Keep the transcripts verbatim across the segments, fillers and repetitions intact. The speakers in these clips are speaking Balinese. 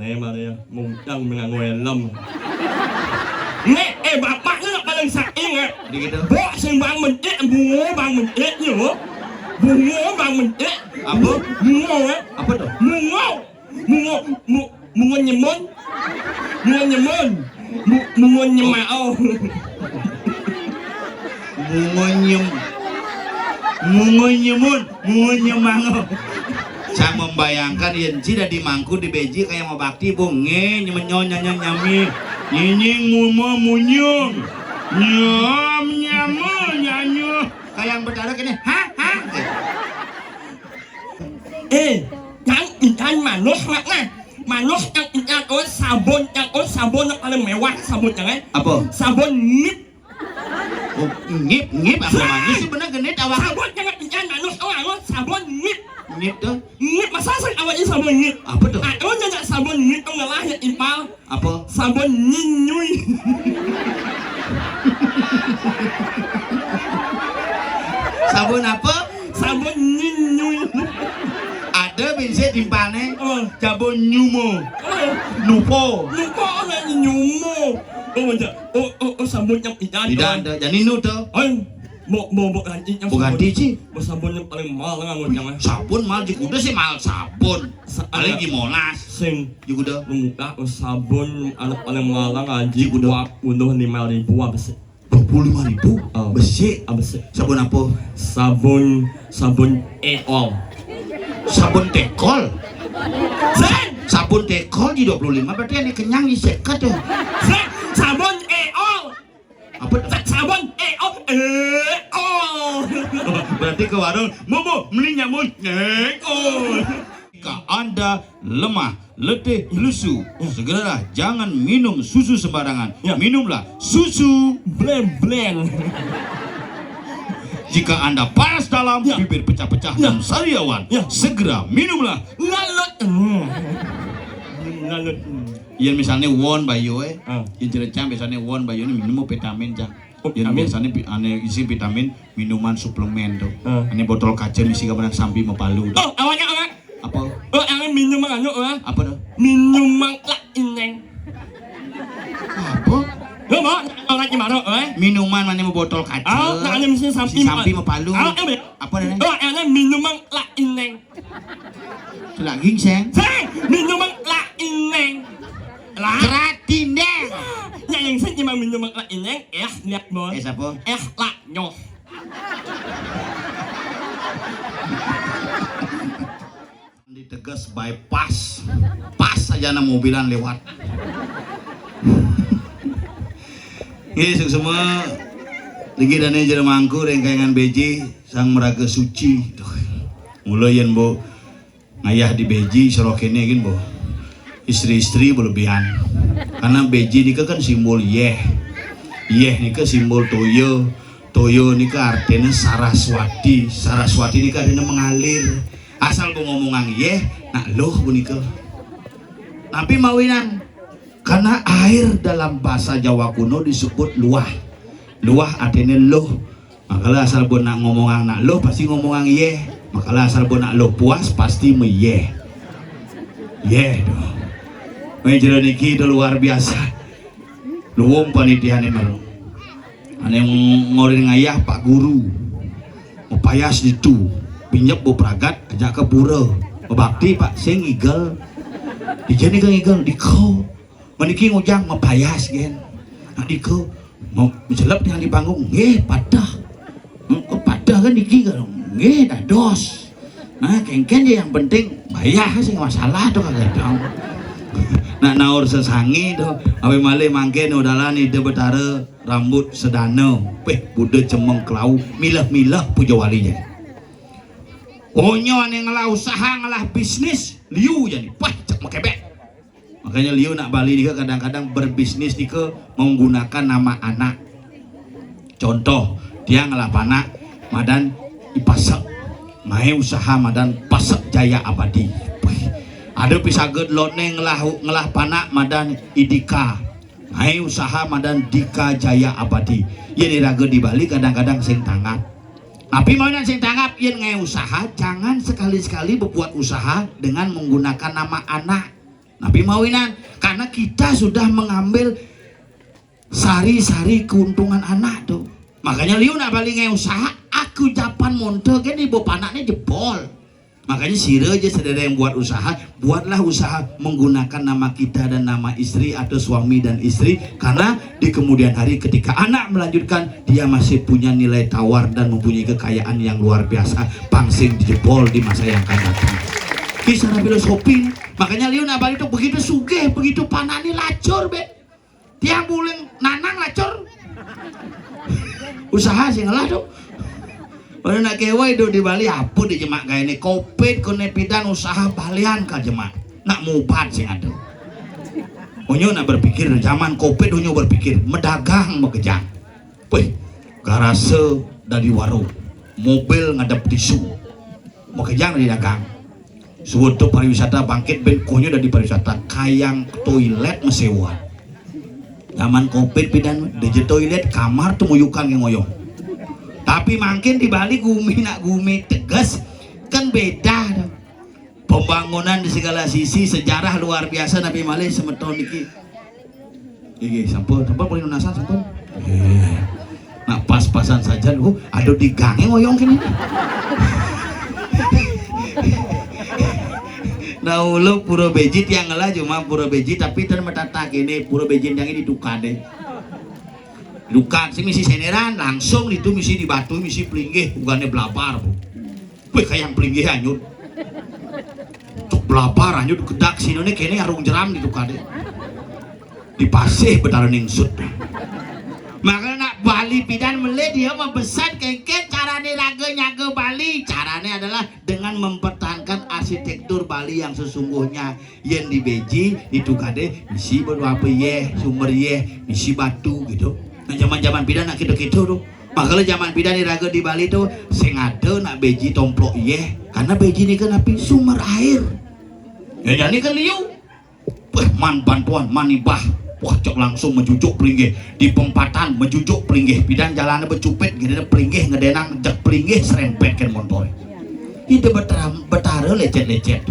Né mari ya, mungkang menganggo helm. Né, eh, bapakné nak paling saking, eh. Di gitu. Bok sing bang mentik, bungo bang mentik, yo. Bungo bang mentik. Apa? Bungo, eh. Apa tuh? Bungo. Bungo, bu-, bungo nyemun. Bungo nyemun. Bu-, bungo nyemao. Bungo nyem-, bungo nyemun, bungo nyemao. Saya membayangkan yén ci dadi mangku di béji kayak mau bakti, Bu. Ngé, nyemenyo, nyanyo, nyami. Nyinying, mumo, munyung. Nyam, nyamu, nyanyu. Kayak Betara kéné, ha, ha. Eh, kang ikan manus makna. Manus kang ikan, oh, sabun kang, oh, sabun yang paling mewah sabun kang, eh. Apa? Sabun ngip. Oh, ngip, ngip apa manis sih bener genit awak. Sabun kang ikan manus, oh, anu, sabun ngip. Ngip tuh? Ngip, masa sih awaknya sabun ngip? Apa tuh? Ah, oh, nyanyi sabun ngip tuh ngelah ya impal. Apa? Sabun nyinyui. Sabun apa? Sabun nyinyui. Ada binsé timpalné. Oh. Sabun nyumo. Oh. Nupo. Nupo orang nyumo. Oh, macam. Oh, oh, oh, sabun yang tidak. Tidak ada. Jadi nu tuh. Oh, mau, mau, mau ganti yang. Mau ganti, sabun. Ci. Mau sabun yang paling mahal kan, mau jangan. Sabun mahal di kuda sih mahal sabun. Sa-, paling ada. Di Monas. Sing. Di kuda. Muka, oh, sabun anu paling mahal ngaji. Di kuda. Dua puluh lima ribu habis. Dua puluh lima ribu? Oh. Besik. Ah, besik. Sabun apa? Sabun, sabun eol. Sabun tekol. Sing. Sabun tekol di dua puluh lima berarti yang kenyang di seket ya. Sing. Sabun eol. Apa? Sa-, sabun eol. Eol. Berarti ke warung, "Bu, Bu, beli nyamun." Eol. Jika Anda lemah, letih, lesu, segeralah jangan minum susu sembarangan. Ya. Minumlah susu Blen-blen. Jika Anda panas dalam, ya, bibir pecah-pecah, ya, dan sariawan, ya, segera minumlah. Lalut. Hmm. Lalut. Hmm. Yén misalné won bayu, eh. Ah. Yén cerecang biasané won bayu ini minum vitamin, Cang. Oh, yén vitamin. Biasané pi-, ané isi vitamin, minuman suplemen tuh. Ah. Ané botol kaca misi gambaran sampi mapalu tuh. Oh, awaknya, awak. Apa? Oh, ané minuman anu, ah. Apa tuh? Minuman lak ineng. Apa? Lo mau orang Cimaro, eh? Minuman mana mau botol kaca? Ah, nah, ané misi sampi, misi sampi ma-, mapalu. Ah, eh, apa nih? Oh, ané minuman lak ineng. Celak gingseng. Sing, minuman lak ineng. Lah. Keratin deh. Ya, yang sing cuma minuman lak ineng, eh, lihat, Bos. Eh, siapa? Eh, lak nyoh. Ditegas bypass. Pas aja na mobilan lewat. Nggih, suksma. Niki dané jero mangku ring kayangan béji, sang maraga suci. Tuh. Mula yén mbok ngayah di béji sira kéné gin, Bu. Istri-istri berlebihan. Karena béji nika kan simbol yéh. Yéh nika simbol toya. Toya nika artiné Saraswati. Saraswati nika artiné mengalir. Asal bu ngomongang yéh, nak luh bu nika. Tapi mawinan, karena air dalam bahasa Jawa kuno disebut luah. Luah artiné luh. Makala asal bu nak ngomongang nak luh, pasti ngomongang yéh. Makala asal bu nak luh puas, pasti meyéh. Yéh, doh. Meh jero niki itu luar biasa. Luwung panitiané maro. Ané ng-, ngorin ngayah Pak Guru. Mapayas ditu. Pinjep bu pragat, ajak ka pura. Mabakti, Pak, sing ngigel. Dija nika ngigel, dika. Maniki ngujang mapayas gén. Nah, dika. Mau mencelep yang di panggung, nggih, patah. Hmm, kok patah kan niki kan? Nggih, dados. Nah, kéngkén ya yang penting bayah sing masalah tuh kagak tahu. Nak naur sesangi tuh, awe malih mangkén udalan Ida Betara rambut sedana. Wéh, Buda cemeng kelau, milah-milah puja wali jani. Onyo ané ngelah usaha, ngelah bisnis, liu jani. Wah, cek makebek. Makanya liu nak Bali nika kadang-kadang berbisnis nika menggunakan nama anak. Contoh, tiang ngelah panak madan I Pasek. Ngaé usaha madan Pasek Jaya Abadi. Wih, ada pisaga delodné ngelah, ngelah panak madan I Dika. Ngaé usaha madan Dika Jaya Abadi. Yén iraga di Bali kadang-kadang sing tanggap. Tapi mawinan sing tanggap, yén ngaé usaha, jangan sekali-sekali berbuat usaha dengan menggunakan nama anak. Napi mawinan? Karena kita sudah mengambil sari-sari keuntungan anak tuh. Makanya liu nak bali ngaé usaha, aku japan monto gén ibu panaknya jebol. Makanya sira aja saudara yang buat usaha, buatlah usaha menggunakan nama kita dan nama istri atau suami dan istri, karena di kemudian hari ketika anak melanjutkan, dia masih punya nilai tawar dan mempunyai kekayaan yang luar biasa, pang sing jebol di masa yang akan datang. Kisah filosofi. Makanya liu nak bali tuh begitu sugih, begitu panaknya lacur, be. Tiang buling nanang lacur. Usaha sing ngelah tuh. Pada nak kéweh itu di Bali apa di jemak kayak ini? Covid kéné pidan usaha balian ka jemak. Nak mubat sing ada. Unyu nak berpikir zaman Covid unyu berpikir medagang makejang. Wih, garase dari warung, mobil ngadep tisu. Makejang dari dagang. Suatu pariwisata bangkit ben konyo dari pariwisata kayang toilet mesewa. Zaman Covid pidan deje toilet kamar tumuyukan ke ngoyong. Tapi mangkin di Bali gumi nak gumi tegas kan beda. Pembangunan di segala sisi sejarah luar biasa napi malih semeton niki. Iki sampun, sampun paling lunasan sampun. Iya. Nak pas-pasan saja lu, aduh di gangé ngoyong kene. Nah, ulu pura beji tiang ngelah cuma pura beji tapi ten matatak ini pura beji yang ini tukade. Dukan sing misi senderan langsung itu misi di batu misi pelinggih bukannya belabar bu. Wih kayak pelinggih anyut. Cuk belabar anyut gedak sini nih kene arung jeram di tukade. Dipasih betara ningsut. Makanya nak Bali pidan melih dia membesar kengken carane raga nyaga Bali. Carane adalah dengan mempertahankan arsitektur Bali yang sesungguhnya. Yang di beji itu kade misi berdua apa yeh sumber yeh misi batu gitu. Nah zaman-zaman pidan nak gitu-gitu tuh. Makanya zaman pidan di raga di Bali tuh sing ada nak beji tomplok yeh karena beji ini kan api sumber air. Ya jadi kan liu. Wah, man bantuan, man ibah. Wah, cek langsung menjujuk pelinggih di pempatan, menjujuk pelinggih. Pidan jalannya bercupit, gini pelinggih ngedenang, cek pelinggih serempet kan motor. Itu betara, betara lecet-lecet.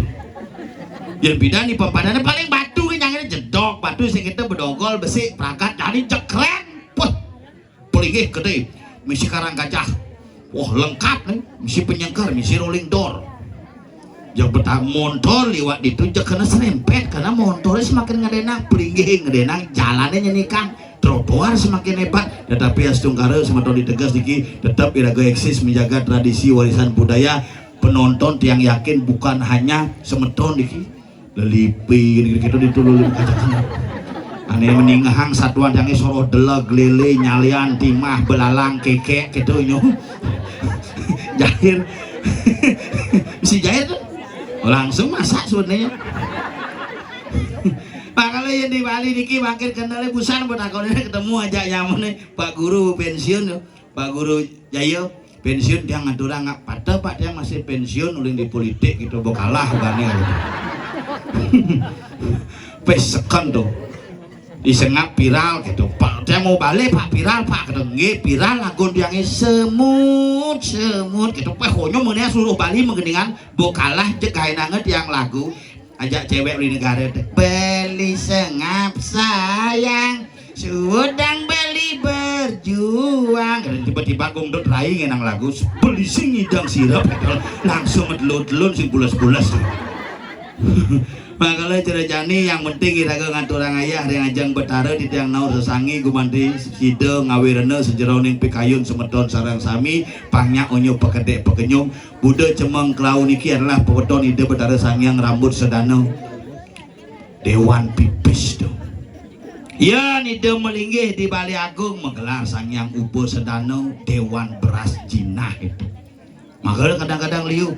Yang pidan di pempatannya paling batu kan yang ini jedok, batu sing kita bedogol besi, perangkat, jadi cek keren. Wah, pelinggih gede, misi karang gajah. Wah, lengkap nih, misi penyengker, misi rolling door. Yang betah montor liwat itu je kena serempet karena montornya semakin ngedenang, pelinggih ngedenang, jalannya nyenikang, trotoar semakin hebat. Tetapi astungkara semeton ditegas niki tetap iraga eksis menjaga tradisi warisan budaya penonton tiang yakin bukan hanya semeton niki lelipi gitu gitu di tulul kacakan. Ane meningahang satuan yang soroh deleg lele nyalian timah belalang kekek gitu nyu. Jahir si jahir tuh langsung masak sebenarnya. Pak kalau yang di Bali niki makin kenal busan buat aku ketemu aja nyaman nih Pak Guru pensiun tuh. Pak Guru Jaya pensiun tiang ngaturang ngak patah Pak tiang masih pensiun uling di politik gitu bo kalah bani gitu. Pes second tuh disengap viral gitu Pak tiang mau balik Pak viral Pak gitu nggih viral lagun tiangnya semut semut gitu peh honyo meneh seluruh Bali menggeningan bo kalah cek kainange tiang lagu ajak cewek beli negara teh beli sengap sayang sudang beli berjuang. Dan tiba-tiba gong dot rai ngenang lagu beli sing ngidang sirap gitu. Langsung ngedelun-delun sing pules-pules. Makanya cerejani yang penting iraga ngaturang ayah ring ajang betara di tiang naur sesangi gumanti sida ngawirena sejeroning pikayun semeton sarang sami panyak onyo pekedek pekenyung Buda Cemeng Kelau niki adalah peweton Ida Betara Sang Hyang Rambut Sedana. Dewan Pipis tu. Yan Ida melinggih di Balai Agung menggelar Sang Hyang Upa Sedana Dewan Beras Jinah itu. Maka kadang-kadang liu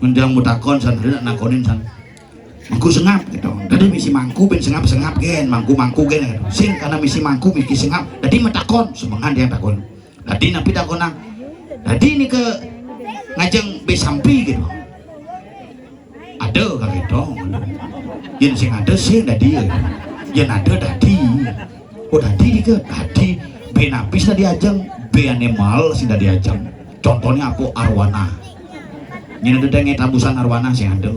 ngendang mutakon san nak nakonin san. Mangku sengap gitu. Jadi misi mangku ben sengap-sengap gen, mangku-mangku gen gitu. Sing karena misi mangku misi sengap. Jadi metakon semengan dia takon. Dadi napi takonang? Dadi nika ngajeng bé sampi gitu. Ada kagéto. Yén sing ada sing dadi. Yén ada dadi. Oh dadi nika dadi bé napi sing dadi ajeng bé animal sing dadi ajeng. Contohnya apa arwana. Yén ada dengé tabusan arwana sing ada.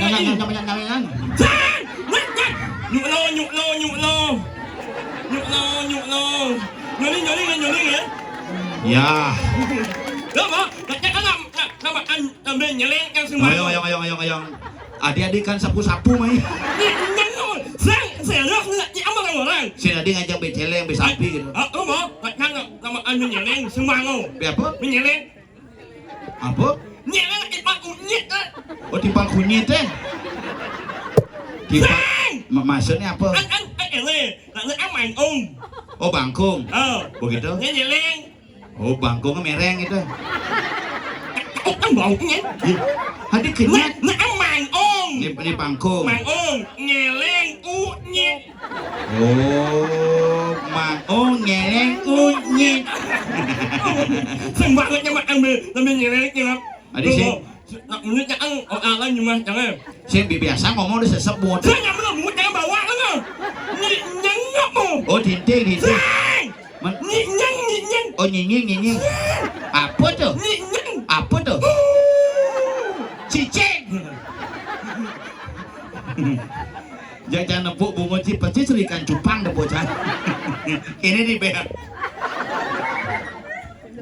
Nyaman, nyaman, nyaman, nyaman. Cang! Nyak, nyak! Nyuk lo, nyuk lo, nyuk lo. Nyuk lo, nyuk lo. Nyuling, nyuling, nyuling, ya. Ya. Lo mau? Nyak, nyak, kan nama, nama, an, tambah nyeleng yang semua. Oyong, oyong, oyong, oyong, oyong. Adik-adik kan sapu-sapu, mai. Nyak, nyak, lo. Sang, serius, nyak, nyak, sama orang. Si tadi ngajak beceleng, besapi gitu. Ah, lo mau? Nyak, nyak, nama, an, menyeleng, semua lo. Be apa? Menyeleng. Apa? Nyeleng, ipak kunyit, eh. Oh, timpal kunyit, eh. Timpal. Sang! Ma-, maksudnya apa? An, an, an, ele. Nak, nak, an, main, om. Oh, bangkung. Oh. Begitu? Nyak, nyeleng. Oh, bangkung mereng itu. Oh, kan baunya. Ih, tadi kenyat. Nak, nak, an, main, om. Ini, ini bangkung. Main, om. Nyeleng, unyit. Oh, mang, oh, nyeleng, unyit. Sing banget nyemak ambil, sambil nyeleng, nyeleng. Adi, sing. Nak menit, nak, ang, oh, alam, nyemak, jangan. Sing, bi-, biasa ngomong udah sesebut. Saya nggak pernah bungut, jangan bawa, kan, ah. Nyi-, nyengok, mau. Oh, dinding, dinding. Sing. Men- Nyinyeng, nyinyeng. Oh, nyinying, nyinying. Apa tuh? Nyinyeng. Apa tuh? Cicing. Jajan empuk bungut ci persis ikan cupang deh bocah. Ini di bea.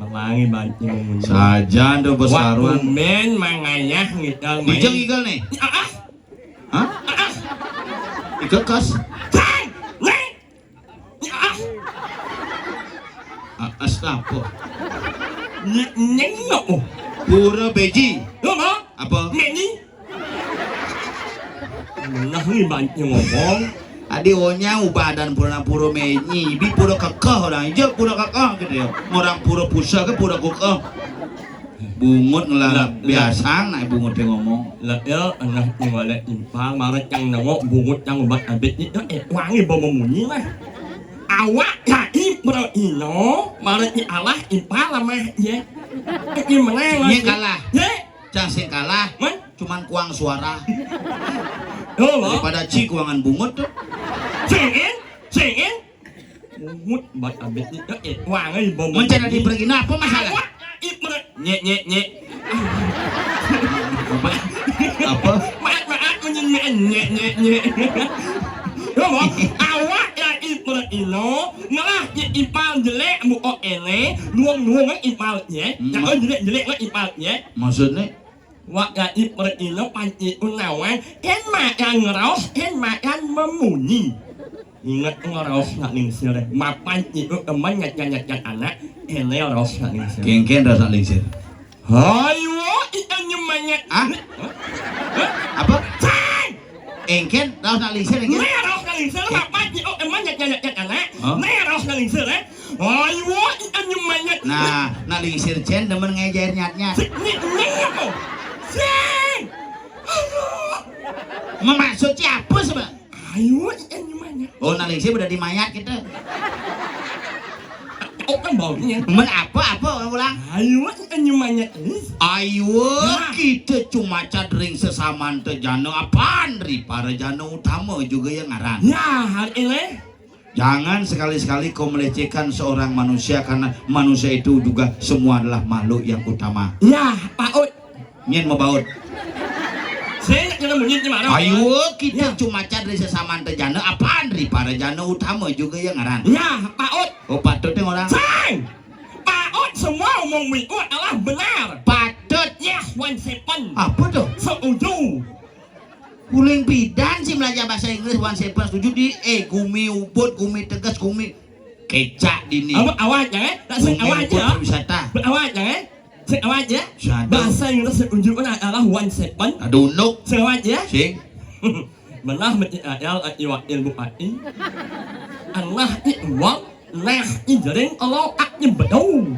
Memangi banci memunyi. Sajan do besaruan. Wak kumen mangayah ngidal main. Dijeng igel nih. Ah, ah. Hah? Ah, ah. Igel kas. Cang! Neng! Ah. Ah, as apa? Nye-, nyengok. Pura beji. Lo mau? Apa? Menyi. Nah, ini banyak ngomong. Adi onya ubadan pura-pura menyi, bi pura kekeh orang. Ija pura kekeh gitu ya. Orang pura pusaka, pura kekeh. Bungut ngelah. Lah, biasa nak bungut yang ngomong. Lah, ya, anak ni walek impal, maret yang nengok bungut yang ubat abit ni, eh, wangi bau memunyi lah. Awak ya ipro ino, maret ni alah impal lamah ye. Ini menang. Ye kalah. Ye. Cang sing kalah. Man? Cuman kuang suara. Oh, lo. Daripada ci kuangan bungut tuh. Sing in, sing in. Bungut bat abit ni, eh, eh, wangai bau. Mencari di pergi, nah, apa masalah? Awak, ipro, nye, nye, nye. Apa? Apa? Maaf, maaf, menyin, menyin, nye, nye, nye. Lo mau? Awak ya ipro ino, ngelah ye ipal jelek, bu, oh, ele, luang, luang, eh, ipal ye. Hmm. Jangan jelek, jelek, eh, ipal ye. Maksudnya? Wak gaib merkino panci unawan, hen makan ngeraos, hen makan memunyi. Ingat ngeraos nak lingsir, mapan itu teman nyat-nyat anak, ini raos nak lingsir. Kengken raos nak lingsir. Hayo, ikan nyemanyat. Ah? Hah? Apa? Cang! Engken, raos nak lingsir, engken? Nih, raos nak lingsir, eh. Mapan itu teman nyat-nyat anak. Hah? Nih, raos nak lingsir, eh. Ayo, ikan nyemanyat. Nah, nak lingsir cen demen ngejair nyat-nyat. Sik, nyik, nyik apa? Sing. Aduh. Memaksud siapa, sebab? Ayo, ikan nyemanyat. Oh, nak lingsir udah dimayat kita. Oh, kan baunya. Men apa, apa, ulang? Ayo, ikan nyemanyat, Lis. Ayo, nah. Kita cuma cadring sesaman tejana apaan ri para jana utama juga yang ngaran. Ya, hal ini. Jangan sekali-sekali kau melecehkan seorang manusia, karena manusia itu juga semua adalah makhluk yang utama. Ya, Pak Ut. Nyen mau baut. Saya nak kena bunyi di mana? Ayo, kita ya. Cuma cari sesama tejana, apaan ri para jana utama juga yang ngaran. Ya, Pak Ut. Oh, patut deh orang. Sang! Pak Ut, semua omong Miku adalah benar. Patut. Yes, one seven. Apa tuh? Setuju. Uling bidan sih belajar bahasa Inggris, one seven setuju di, eh, gumi ubud, gumi tegas, gumi kecak dini. Apa awak jangan? Tak sing awak aja. Wisata. Awak jangan? Sing awak aja. Bahasa Inggris setuju adalah one seven. Ada unuk. Sing awak aja. Sing. Menah meti ayal ai wakil bu ai. Anah i uang. Nah, ih, jaring lo ak nyebedong.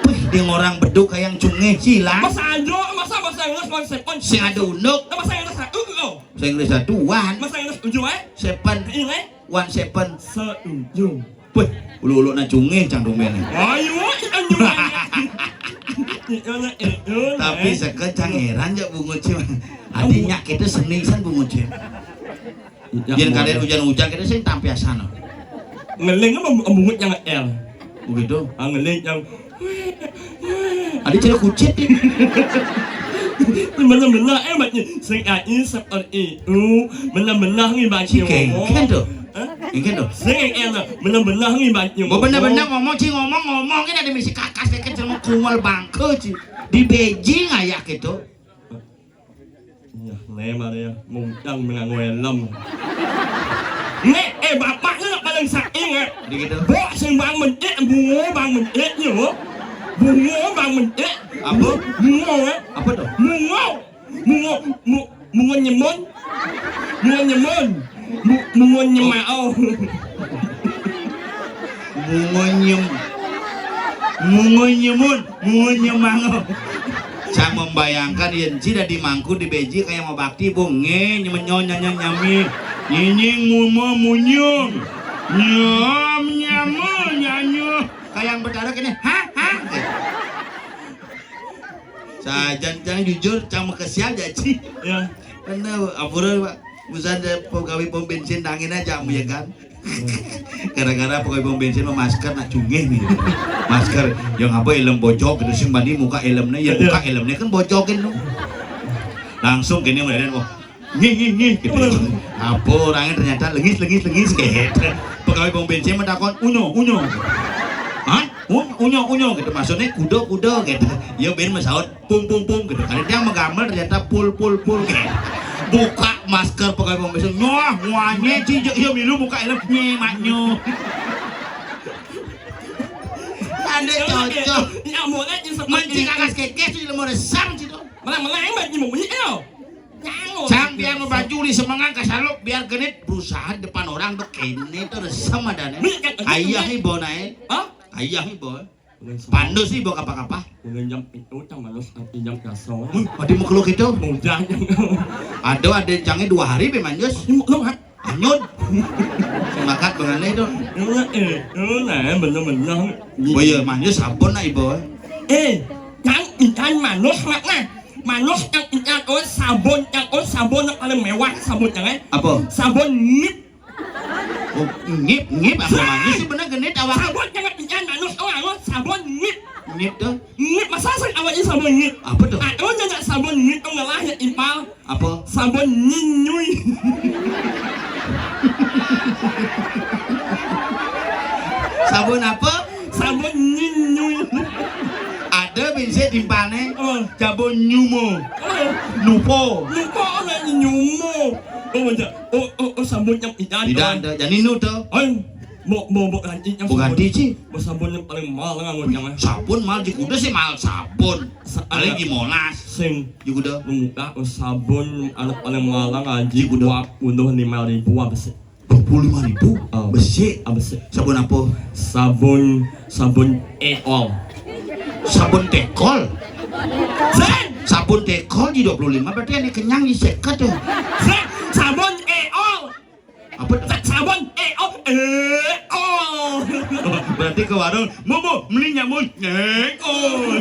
Wih, dia orang beduk kayak yang cungeh, silang. Masa aja, masa bahasa Inggris one seven. Sing ada unuk. Masa Inggris Tujuh. Bahasa Inggris satu, one. Bahasa Inggris tujuh, eh? Seven. Ini, eh? One seven. Setuju. Wih, ulu-ulu na cungih cang tumben. Ayo, itu nyuwun. Itu na, itu na, tapi eh. Seket cang heran jak bungut sih. Adiknya kita seni san bungut sih. Ya, yén kalian hujan-hujan kita sing tampiasan. Ngeling apa bungut yang L? Begitu. Ah, ngeling yang Adi cerita kucit nih. Bener-bener eh, Mbak, sing ai seperti itu. Bener-bener nih, Mbak, si ngomong. Kengken tuh. Hah? Kengken tuh. Sing ai, bener-bener nih, Mbak, ngomong. Bener-bener ngomong, si ngomong-ngomong, ini ada misi kakas, kayak sama kual bangke, si. Di Beijing ayak gitu. Iya, né, Maria, mungkang menganggo helm. Né, eh, bapaknya nak paling saing, eh. Di gitu. Bok sing bang mencik, bungo bang mencik, yo. Bungo bang mencik. Apa? Bungo, eh. Apa tuh? Bungo. Bungo, mu-, bungo nyemun. Bungo nyemun. Mu-, bungo nyemao. Bungo nyem-, bungo nyemun, bungo nyemang. Saya membayangkan yén ci dadi mangku di Beji kayak mau bakti, bung, nge, nyemenyo, nyanya, nyami, nyinying, mumo, munyung, nyom, nyamu, nyanyu. Kayak yang bertaruh ini, ha, ha. Sajan, jangan jujur, cang makesial, jaji. Ya. Karena, ampura, Pak. Misalnya pegawai pom bensin, dangin aja, kamu ya kan? Gara-gara pegawai pom bensin mah masker nak cungih nih. Masker, yang apa, helm bojok gitu, sing bani muka helmnya, ya, iya, buka helmnya kan bojokin tuh. Langsung gini, wah, ngih, ngih, ngih, gitu. Apa orangnya ternyata lengis, lengis, lengis, gitu. Pegawai pom bensin mah takon, "Unyo, unyo." "Hah? Un-, unyo, unyo," gitu. Maksudnya kuda, kuda, gitu. Ya, ben masaut, "Pung, pung, pung," gitu. Karena dia menggambar ternyata pul, pul, pul, gitu. Buka masker pegawai pom bensin, nyoh, muanya, ci, ya, milu buka helm, nye, maknyo. Anda cocok. Nyamuknya di semak. Mancing akas kekes, di lemah resam, situ. Melang-melang, Mbak, nyamuk, ya. Nyamuk. Cang, biar mau baju di semengan, kasaluk, biar genit, berusaha depan orang tuh, kene tuh resam adanya. Ayah ibu naik. Hah? Ayah ibu. Pandus ibu apa-apa. Ngenjam itu, cang manus, ngenjam kasong. Wih, adi makhluk itu. Mujang. Ada, ada cangnya dua hari, be manjus. Ini makhluk, ha? Anyut. Sing makat bengalé to. Iya, eh, eh, nah, bener-bener. Oh iya, manjus sabun nak ibu. Eh, yang ikan manus, mak, nah. Manus yang ikan, oh, sabun, yang, oh, sabun yang paling mewah, sabun yang, eh. Apa? Sabun ngip. Oh, ngip, ngip, apa manjus sih bener genit awak? Sabun yang ikan manus, oh, anu, sabun ngip. Ngip tuh? Ngip, masa sih awaknya sabun ngip? Apa tuh? Ah, oh, nanya sabun ngip, oh, ngelah ya, impal. Apa? Sabun nyinyui. Sabun apa? Sabun nyinyui. Ada bisa timpane. Oh. Sabun nyumo. Oh. Nupo. Nupo, ada nyumo. Oh, ada. Oh, oh, oh, sabun yang tidak ada. Tidak ada. Jadi nu tuh. Oh. Mau, mau, mau ganti yang sabun. Mau ganti, Ci. Mau sabun yang paling mahal, nggak, mau. Wih, jangan. Sabun mahal, di kuda sih mahal sabun. Sa-, paling ada lima belas. Sing. Di kuda. Muka, oh, sabun anu paling mahal, ngaji. Di kuda. Dua puluh lima ribu, apa sih? Dua puluh lima ribu? Oh. Besi. Ah, besi. Sabun apa? Sabun, sabun eol. Sabun tekol. Sing. Sabun tekol di dua puluh lima, berarti ini kenyang di seket tuh. Sing. Sabun eol. Apa? Sabun, eh, oh, eh, oh. Berarti ke warung, "Bu, Bu, beli nyamun." Eh, oh.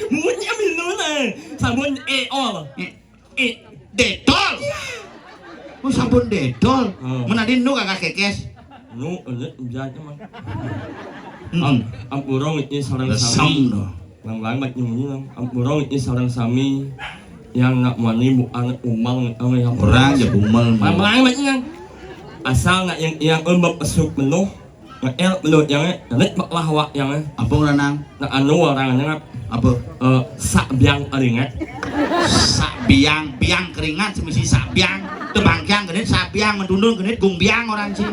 Munyi minum, eh. Sabun, eh, oh. Eh. Eh. Detol. Iya. Oh, sabun detol. Oh. Mun adi nu kagak kekes. Nu, eh, jajan mah. Hmm. Am-, ampura ngicih sareng sami. Resem tuh. Lang-lang mat nyunyi lang. Ampura ngicih sareng sami. Yang nak mani bukan umal, eh, yang orang aja bumal, mal. Lang-lang mat nyang. Asal nak yang, yang lembab esuk penuh. Ngeel penuh yang, eh, lit mak lah wak yang, eh. Apa ngaran? Nak anu orang nak. Apa? Eh, sak biang keringat. Sak biang, biang keringat, semisi sak biang. Tebangkiang genit, sak biang, mentundun genit, gung biang orang sih.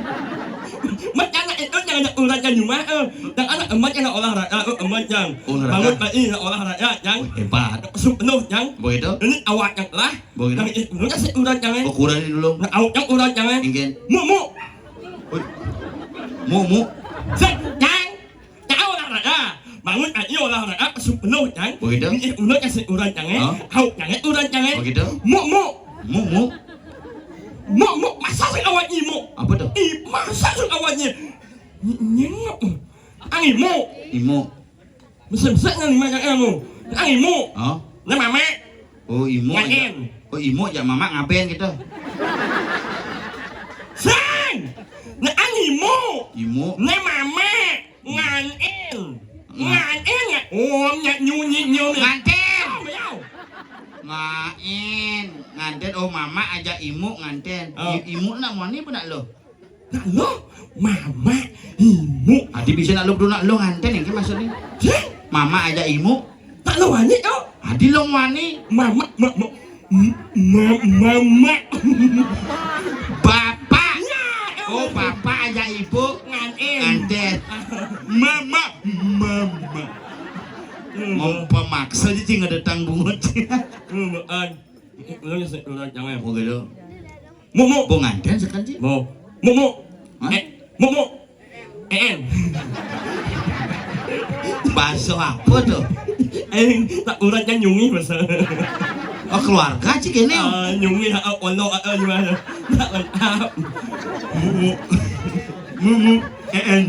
Mat anak itu jangan ada urat yang rumah, eh. Yang anak emat yang olahraga, eh, emat yang. Olahraga. Bangun pagi, yang olahraga, yang. Oh, hebat. Esuk penuh, yang. Begitu? Ini awak yang lah. Begitu? Yang itu, kasih urat yang, eh. Oh, kurangin dulu. Nah, awak yang urat yang, eh. Ingin. Mu, mu. Woi. Mu, mu. Set, yang. Cang olahraga. Bangun pagi olahraga, esuk penuh, cang. Begitu? Ini urat kasih urat, cang, eh. Oh. Hauk, cang, eh, urat, cang, eh. Begitu? Mu, mu. Muk, muk. Muk, muk, masa sing awak nyimuk? Apa tuh? Ih, masa sing awak nyi-, nyi-, nyengok? Ang imuk. Imuk. Mesem-mesem nang lima nang ilmu. Ang imuk. Oh. Nang mamak. Oh, imuk. Ngan aja. En. Oh, imuk jak mamak ngaben gitu. Sing! Nang ang imuk. Imuk. Nang mamak. Ngan en. Nga- Ngan en, ngan om, nyak nyu, nyik, nyom, nyak. Nganten. Oh, miau. Ngaen. Nganten, oh, mamak ajak imuk nganten. Oh. I-, imuk nak mani apa nak lo? Nak lo? Mamak, imuk. Adi bisa nak lo, nak lo nganten, ini maksudnya. Sing? Mamak ajak imuk. Tak lo wani, oh. Adi lo wani. Mamak, mamak. M-, ma-, mamak. Bapak. Ya, ya, oh, ya. Bapak ajak ibu. Nganten. Nganten. Mama, mama. Hmm. Mau pemaksa aja sih nggak datang bungut. Hmm, an. Ulang sih, ulang jangan. Oh, gitu. Muk, muk. Bo nganten sekarang sih. Muk. Muk, muk. Hah? Eh, muk, muk. En. Bakso apa tuh? Eh, tak urat kan nyungi masa. Oh, keluarga sih kene. Ah, nyungi, ah, olo, ah, gimana? Tak lengkap. Muk, muk. Muk, muk. En.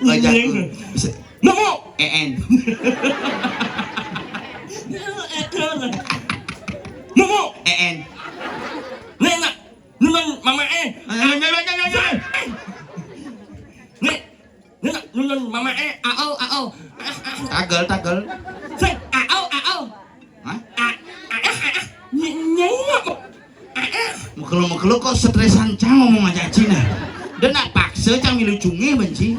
Bajaku. Nying. Muk, muk. En. Muk, muk. En. Nek nak, nulun mama eh. Eh, eh, eh, eh, eh, eh. Nek, nek nak, nulun mama eh. Ao, ao. Tagel, tagel. Sing, ao, ao. Hah? A-, a-, a-, a-, ny-, nyengok. A-, a-. Mekelo-mekelo kok stresan cang ngomong aja Cina. Dia nak paksa cang milu cunge benci.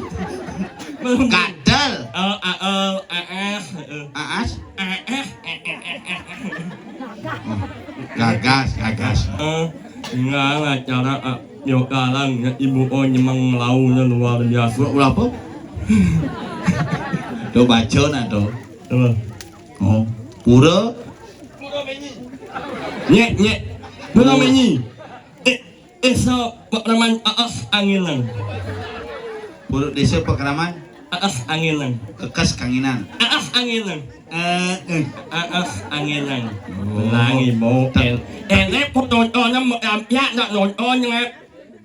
Gadel. Eh, a-, eh, a-, a-, eh. Aas? A-, a-, a-, a-, a-, a-. Oh, gagas, gagas. Eh, enggak, acara, eh, yo, kalang, ya, ibu, oh, nyemang lau, ya, luar biasa. Ulah, ulah apa? Tuh baca nak tuh. Apa? Oh, pura? Nyek, nyek. Pura menyi. Eh, eh, so, Pak Raman, aas anginan. Pura desa Pakraman? Aas anginan. Kekas kanginan. Aas anginan. Eh, eh. Aas anginan. Oh. Langi mau. Ter- en. Ene kok tonton, ya, nak nonton, ya.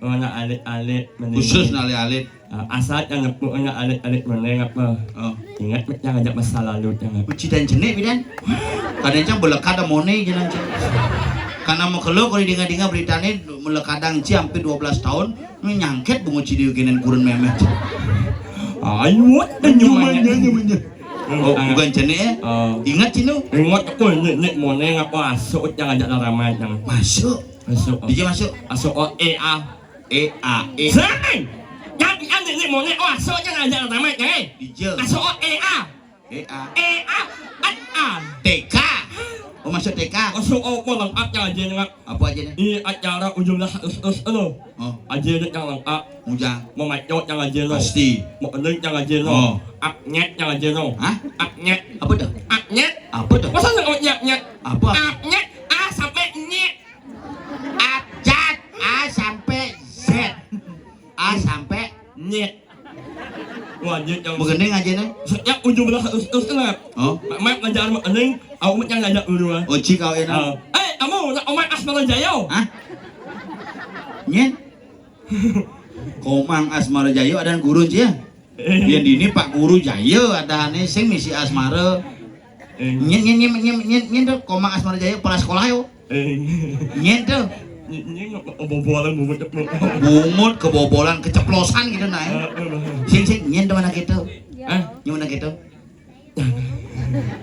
Oh, nak alit-alit, mending. Khusus nak alit-alit. Ah, asal yang nepuk, nak alit-alit, mending apa? Oh. Ingat, jangan ajak masa lalu, jangan. Uci dan cenik, bidan. Kadang cang belekad mone, jangan cang. Karena mau keluar, kalau dengar-dengar berita ni, belekadang ci hampir dua belas tahun, ni nyangket bungut ci di ugenan kurun memet. Ayo, nyumanya, nyumanya. Oh, bukan cenik, ya? Oh. Ingat, Cinu? Ingat, aku ini, ini mone, apa, asuk, jangan ajak ramai, jangan. Masuk. Masuk. Dia masuk. Masuk, oh, eh, ah. E A E. Sing! Yang, yang ini mone, oh, asuk, jangan ajak ramai, eh. Dija. Masuk, oh, eh, ah. E A. Eh, ah. At, ah. T K. Oh, masuk T K. Masuk, oh, mau lengkap yang aja, nggak? Apa aja nih? Ini acara tujuh belas Agustus, lo. Oh. Aja deh yang lengkap. Mujang. Mau macot yang aja, lo. Pasti. Mau eling yang aja, lo. Oh. Aknyet yang aja, lo. Hah? Aknyet. Apa tuh? Aknyet. Apa tuh? Masa nggak nyet, nyet? Apa? Aknyet, A sampai nyet. Abjad, A sampai Z. A sampai nyet. Wah, nyet yang begending aja nih. Setiap tujuh belas Agustus, ingat. Oh. Mak, mak ngajar mak ening, aku mak yang ngajak duluan. Oci kau ini. Ah. Eh, kamu nak omat Asmara Jaya? Hah? Nyet? Komang Asmara Jaya ada guru, cia? Eh. Yang di ini Pak Guru Jaya ada nih, sing misi Asmara. Eh. Nyen, nyen, nyen, nyen, nyen, nyen tuh, Komang Asmara Jaya, kepala sekolah, yo. Eh. Nyen tuh. Nyen, nyen, kebobolan, bungut, bungut. Bungut, kebobolan, keceplosan gitu, nah, ya. Eh, eh, eh. Sing, sing, nyen tuh mana gitu? Hah? Nyen mana gitu?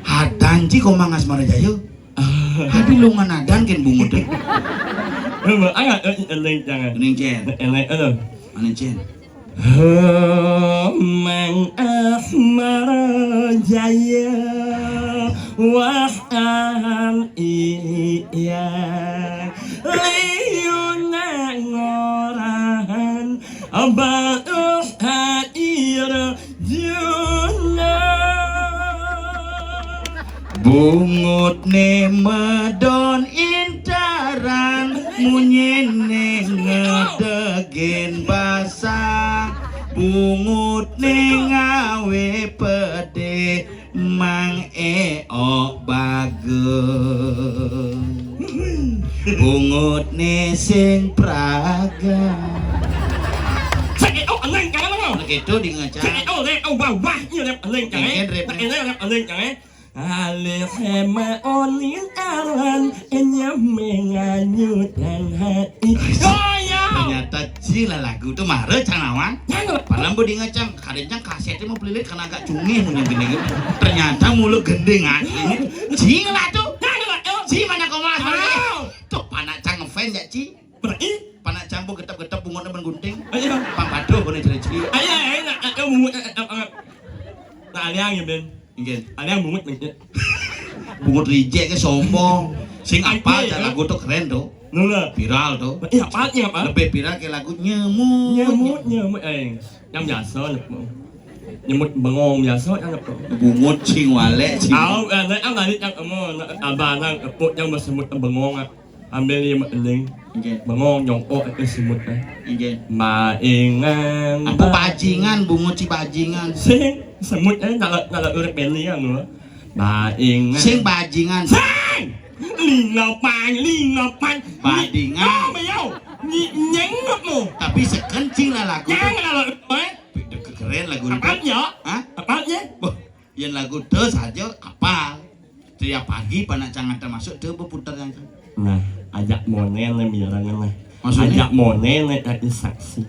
Hadan ci Komang Asmara Jaya. Ah. Hadi lu nganadan ken bungut, eh. Eh, Mbak, ayo, eh, eling, jangan. Eling, Cen. Eling, aduh. Mana, Cen? Mang Asmara Jaya, wah, an iya, liuna ngorahan, baus hair juna. Bungut ne medon intaran, munyin ne ngedegen basa. Bungut ne ngawe pede, mang eok bage. Bungutne sing praga. Sing itu eling jangan lo. Nek itu di ngecang. Sing itu le oh wah wah iya le eling jangan. Engken rep. Nek ini le eling jangan. Alih hema onin aran enyame nganyutan hati. Oh ya. Ternyata cila lagu tuh mare cang nawang. Jangan. Padahal bu di ngecang, kadang cang kasetnya mau pelilit karena agak cungih mungkin gini gitu. Ternyata mulut gending ah. Cing lah tuh. Jangan. Ci mana kau mas? Tuh panak cang ngefans ya ci. Berarti panak cang bu getep-getep bungutnya ben gunting. Ayo. Pang paduh kau nih cerita ci. Ayo, ayo, nak, ayo, bungut, ayo, ayo, ayo. Nah, aliang ya, Ben. Inggih. Aliang bungut, Ben. Bungut reject ke sombong. Sing apa aja lagu tuh keren tuh. Nula. Viral tuh. Iya, apa ya, apa? Lebih viral ke lagu nyemut. Nyemut, nyemut, eh. Yang biasa, nyemut. Nyemut bengong biasa, yang apa? Bungut sing walek, sing. Au, eh, nek ang tadi yang emo, abang, epuk yang bersemut bengong, ah. Ambil lima eling. Nggih. Bengong nyongkok itu semut eh. Nggih. Maingan. Apa bajingan bungut si bajingan? Sing semut eh kalau kalau urip beli kan lo. Maingan. Sing bajingan. Sing. Lingopang, lingopang. Bajingan. Oh, meyo. Nyengok mo. Tapi sekencing lah lagu. Jangan kalau eh. Keren lagu itu. Apanya? Hah? Apanya? Wah, yang lagu terus aja apa? Tiap pagi panak cangan termasuk dia berputar yang Nah, ajak monen nih biarangan lah. Maksudnya? Ajak monen nih tadi saksi.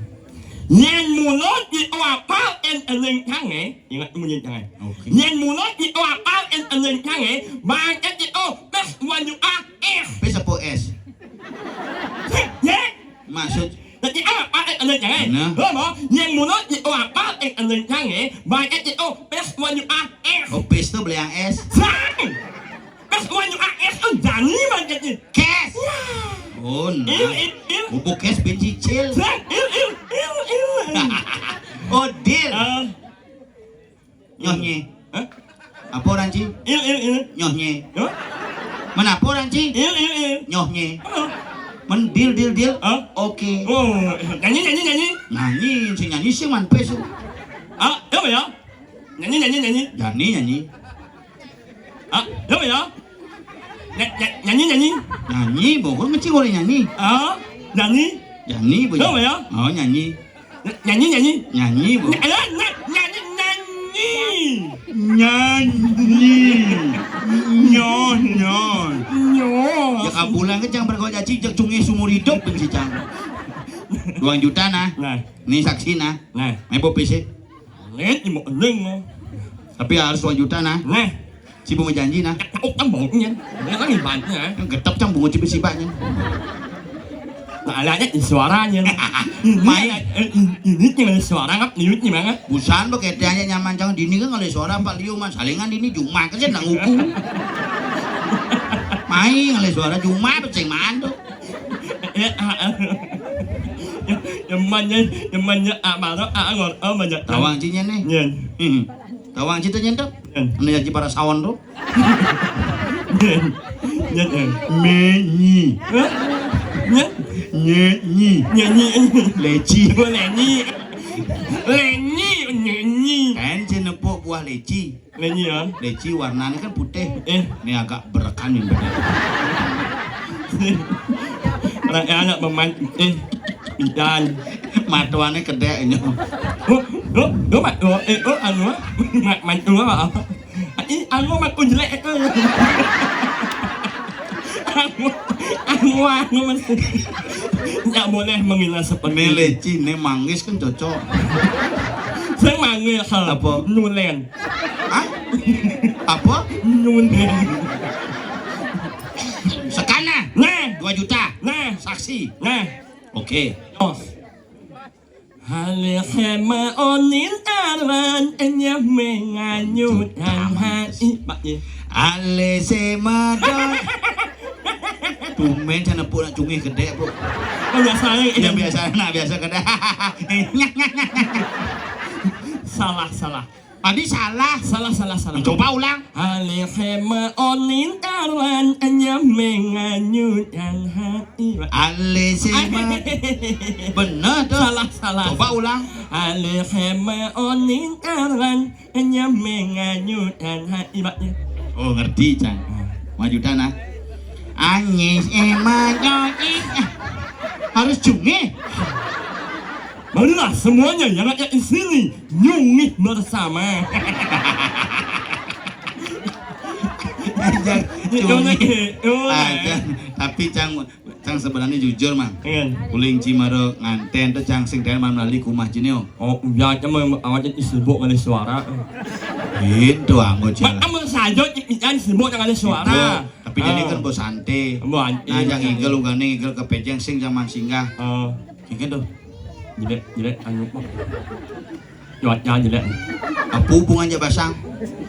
Yen mulut di apal en eling cange, ingat munyi cange. Oke. Yen mulut di apal en eling cange, bangket di oh pes wanyu ah eh. Pes apa es? Ya. Maksud Dadi apa eh eling cange? Nah. Lo mo, yen mulut di apal en eling cange, bangket di oh pes wanyu ah eh. Oh, pes tuh beli yang es. Sang. Pas wanyu A S oh jani mangketnya. Kes. Oh, nah. Il, il, il. Bubuk kes ben cicil. Sang, il, il, il, il. Oh, deal. Eh, Nyoh nye. Hah? Apa orang ci? Il, il, il. Nyoh nye. Hah? Mana apa orang ci? Il, il, il. Nyoh nye. Hah? Men deal, deal, deal. Hah? Oke. Oh, nyanyi, nyanyi, nyanyi. Nyanyi, sing nyanyi sing man pes. Ah, apa ya? Nyanyi, nyanyi, nyanyi. Jani nyanyi. Ah, ya, ya. Nya-, nya-, nyanyi, nyanyi. Nyanyi, bungkul mesti boleh nyanyi. Ah, nyanyi. Nyanyi, bu. Ya, ya. Oh, nyanyi. Ny-, nyanyi, nyanyi. Nyanyi, bu. Ny-, eh, ny-, nyanyi, nyanyi. Nyanyi. Nyo, nyo. Nyo. Ya, kabulan kan jangan bergaul caci, jak cungi seumur hidup, benci cang. Dua juta, nah. Nah. Ini saksi, nah. Nah. Main bopi sih. Lét ni mau eling mo. Tapi harus dua juta nah. Nah. Si bunga janji nah. Takut kan baunya. Dia kan ibaratnya. Kan getep cang bunga cibis-cibaknya. Nah, ada aja suaranya. Main. Eh, ini tinggal suara ngap niut ni banget. Busan begitu aja nyaman cang dini kan kalau suara Pak Liu mas salingan dini juma kan saya nang hukum. Main kalau suara juma pecing mantuk. Ya, ah, ah. Nyamannya, nyamannya, ah, baru, ah, ngor, ah, banyak. Tawang cinya nih. Nyen. Hmm. Tawang cita nyen tuh. Nyen. Ini aja para sawon tuh. Nyen. Nyen, eh. Menyi. Hah? Nyen? Nyenyi. Nyenyi. Leci. Oh, lenyi. Lenyi, nyenyi. Kan cenepuk buah leci. Lenyi ya. Leci warnanya kan putih. Eh. Ini agak berekan ini. Orang anak pemain putih. Bidan. Matuannya kedek ini. Oh, oh, oh, mat, oh, eh, oh, anu, ah. Mat, mat, oh, apa? Ih, anu, mat, oh, jelek, eh. Anu, anu, anu, mas. Nggak boleh menghina seperti ini. Leci, ini manggis kan cocok. Saya manggil, apa? Nulen. Hah? Apa? Nyunding. Sekana. Nah. Dua juta. Nah. Saksi. Nah. Oke. Os. Hale hema onin aran enyah menganyut hati. Pak ye. Ale sema don. Tumben sana pun nak cungih gede, bro. Oh, biasa. Ya biasa, nah biasa gede. Salah, salah. Tadi salah. Salah, salah, salah. Coba ulang. Alih hema onin aran enyah menganyut yang hati. Ale sema. Bener tuh. Salah, salah. Coba ulang. Alih hema onin aran enyah menganyut yang hati. Oh, ngerti, Cang. Maju tanah. Anyis, eh, manyonyis. Eh, harus cungih. Marilah semuanya yang ada di sini nyungih bersama. Ajar, cungih. Ajar. Tapi cang, cang sebenarnya jujur, Mang. Iya. Uling Cimaro nganten tuh cang sing ten man lali kumah jinio. Oh, iya, cuma awalnya sibuk kali suara. Itu anggo jalan. Mak, kamu saja, ikan sibuk dengan suara. Tapi jadi kan bos santai. Nah, yang ngigel ugane ngigel ke pejeng sing zaman singgah. Oh. Gitu tuh. Jelek, jelek, anu, Pak. Cuaca jelek. Apa hubungan aja basang?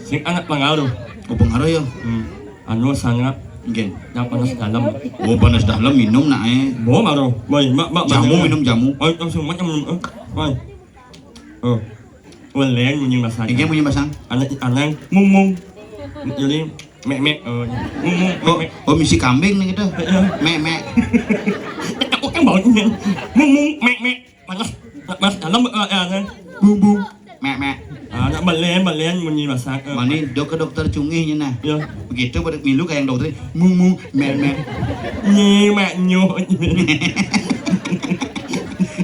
Sing anak pengaruh. Oh, pengaruh ya? Hmm. Anu sangat. Mungkin. Yang panas dalam. Oh, panas dalam minum nak eh. Bo maro. Boy, mak, mak, jamu, minum jamu. Oh, langsung macam minum. Eh. Boy. Oh. Weleng munyi basang. Iki munyi basang. Anak, anak mumung. Jadi mek mek. Oh, mumung, oh, mek mek. Oh, misi kambing nih gitu. Iya. Mek mek. Aku kan baunya. Mumung mek mek. Panas, panas dalam, eh, eh, eh. Bumbu. Mek mek. Ah, nak balen, balen munyi basang. Eh. Mani dok ke dokter cungih nya nah. Ya. Begitu pada milu kayak dokter mumu mek mek. Nyi mek nyu.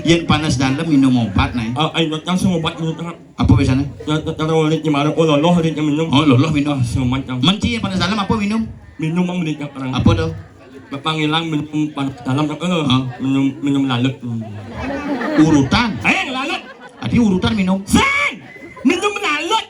Yen panas dalam minum obat nah. Ah, ayo langsung obat minum. Apa biasanya? Ya, ya, kalau ulit gimana? Oh, loloh ulit yang minum. Oh, loloh minum. Ah, semangat. Menci yang panas dalam apa minum? Minum mang ulit yang orang. Apa tuh? Bapak ngilang minum panas dalam, eh, minum, minum lalut. Hmm. Urutan. Eh, lalut. Tadi urutan minum. Sing! Minum lalut.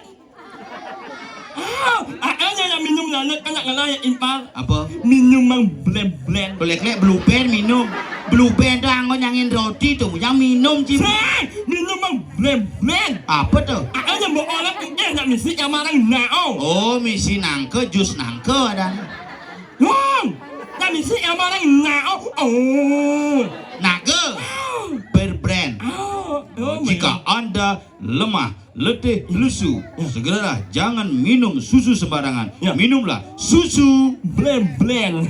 Ah, ah, yang minum lalut anak ngelah yang impal. Apa? Minum mang blem-blem. Blek-blek blue band minum. Blue band tuh anggo nyangin roti tuh, yang minum, Cim. Sing! Minum mang blem-blem. Apa tuh? Ah, yang bawa orang tuh, eh, nak misi yang marang nao. Oh, misi nangke, jus nangke ada. Wong, nak misi yang marang nao. Oh. Naga. Oh. Berbrand. Oh, oh, jika Anda lemah, letih, lesu, segeralah jangan minum susu sembarangan. Ya. Minumlah susu blem-blem.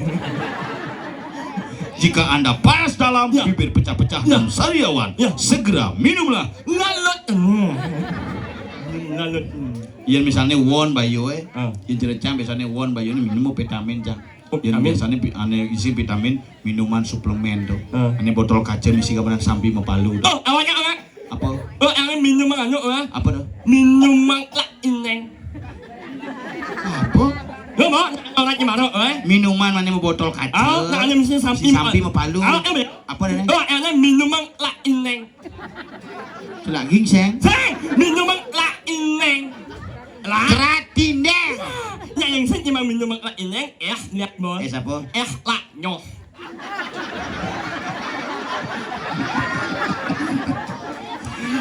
Jika Anda panas dalam, ya, bibir pecah-pecah, ya, dan sariawan, ya, segera minumlah lalut. Lalut. Yang misalnya won bayu eh. Ah. Yang jerecang biasanya won bayu ini minum vitamin, Cang. Oh, yang vitamin. Biasanya pi-, ane isi vitamin minuman suplemen tuh. Ah. Ane botol kaca misi gambaran sampi mapalu tuh. Oh, awalnya apa? Apa? Oh, ane minum anu, ah. Apa tuh? Minum mang lak ineng. Apa? Lo mau orang Cimaro, eh? Minuman mana botol kaca? Oh, nah, ane misi sampi, misi sampi mapalu. Oh, eh, apa nih? Oh, ane minum mang lak ineng. Kelak gingseng. Sing, minum lak ineng. Lak. Keratin deh. Ya, yang sing cuma minum lak ineng, eh, lihat, Bos. Eh, siapa? Eh, lak nyoh.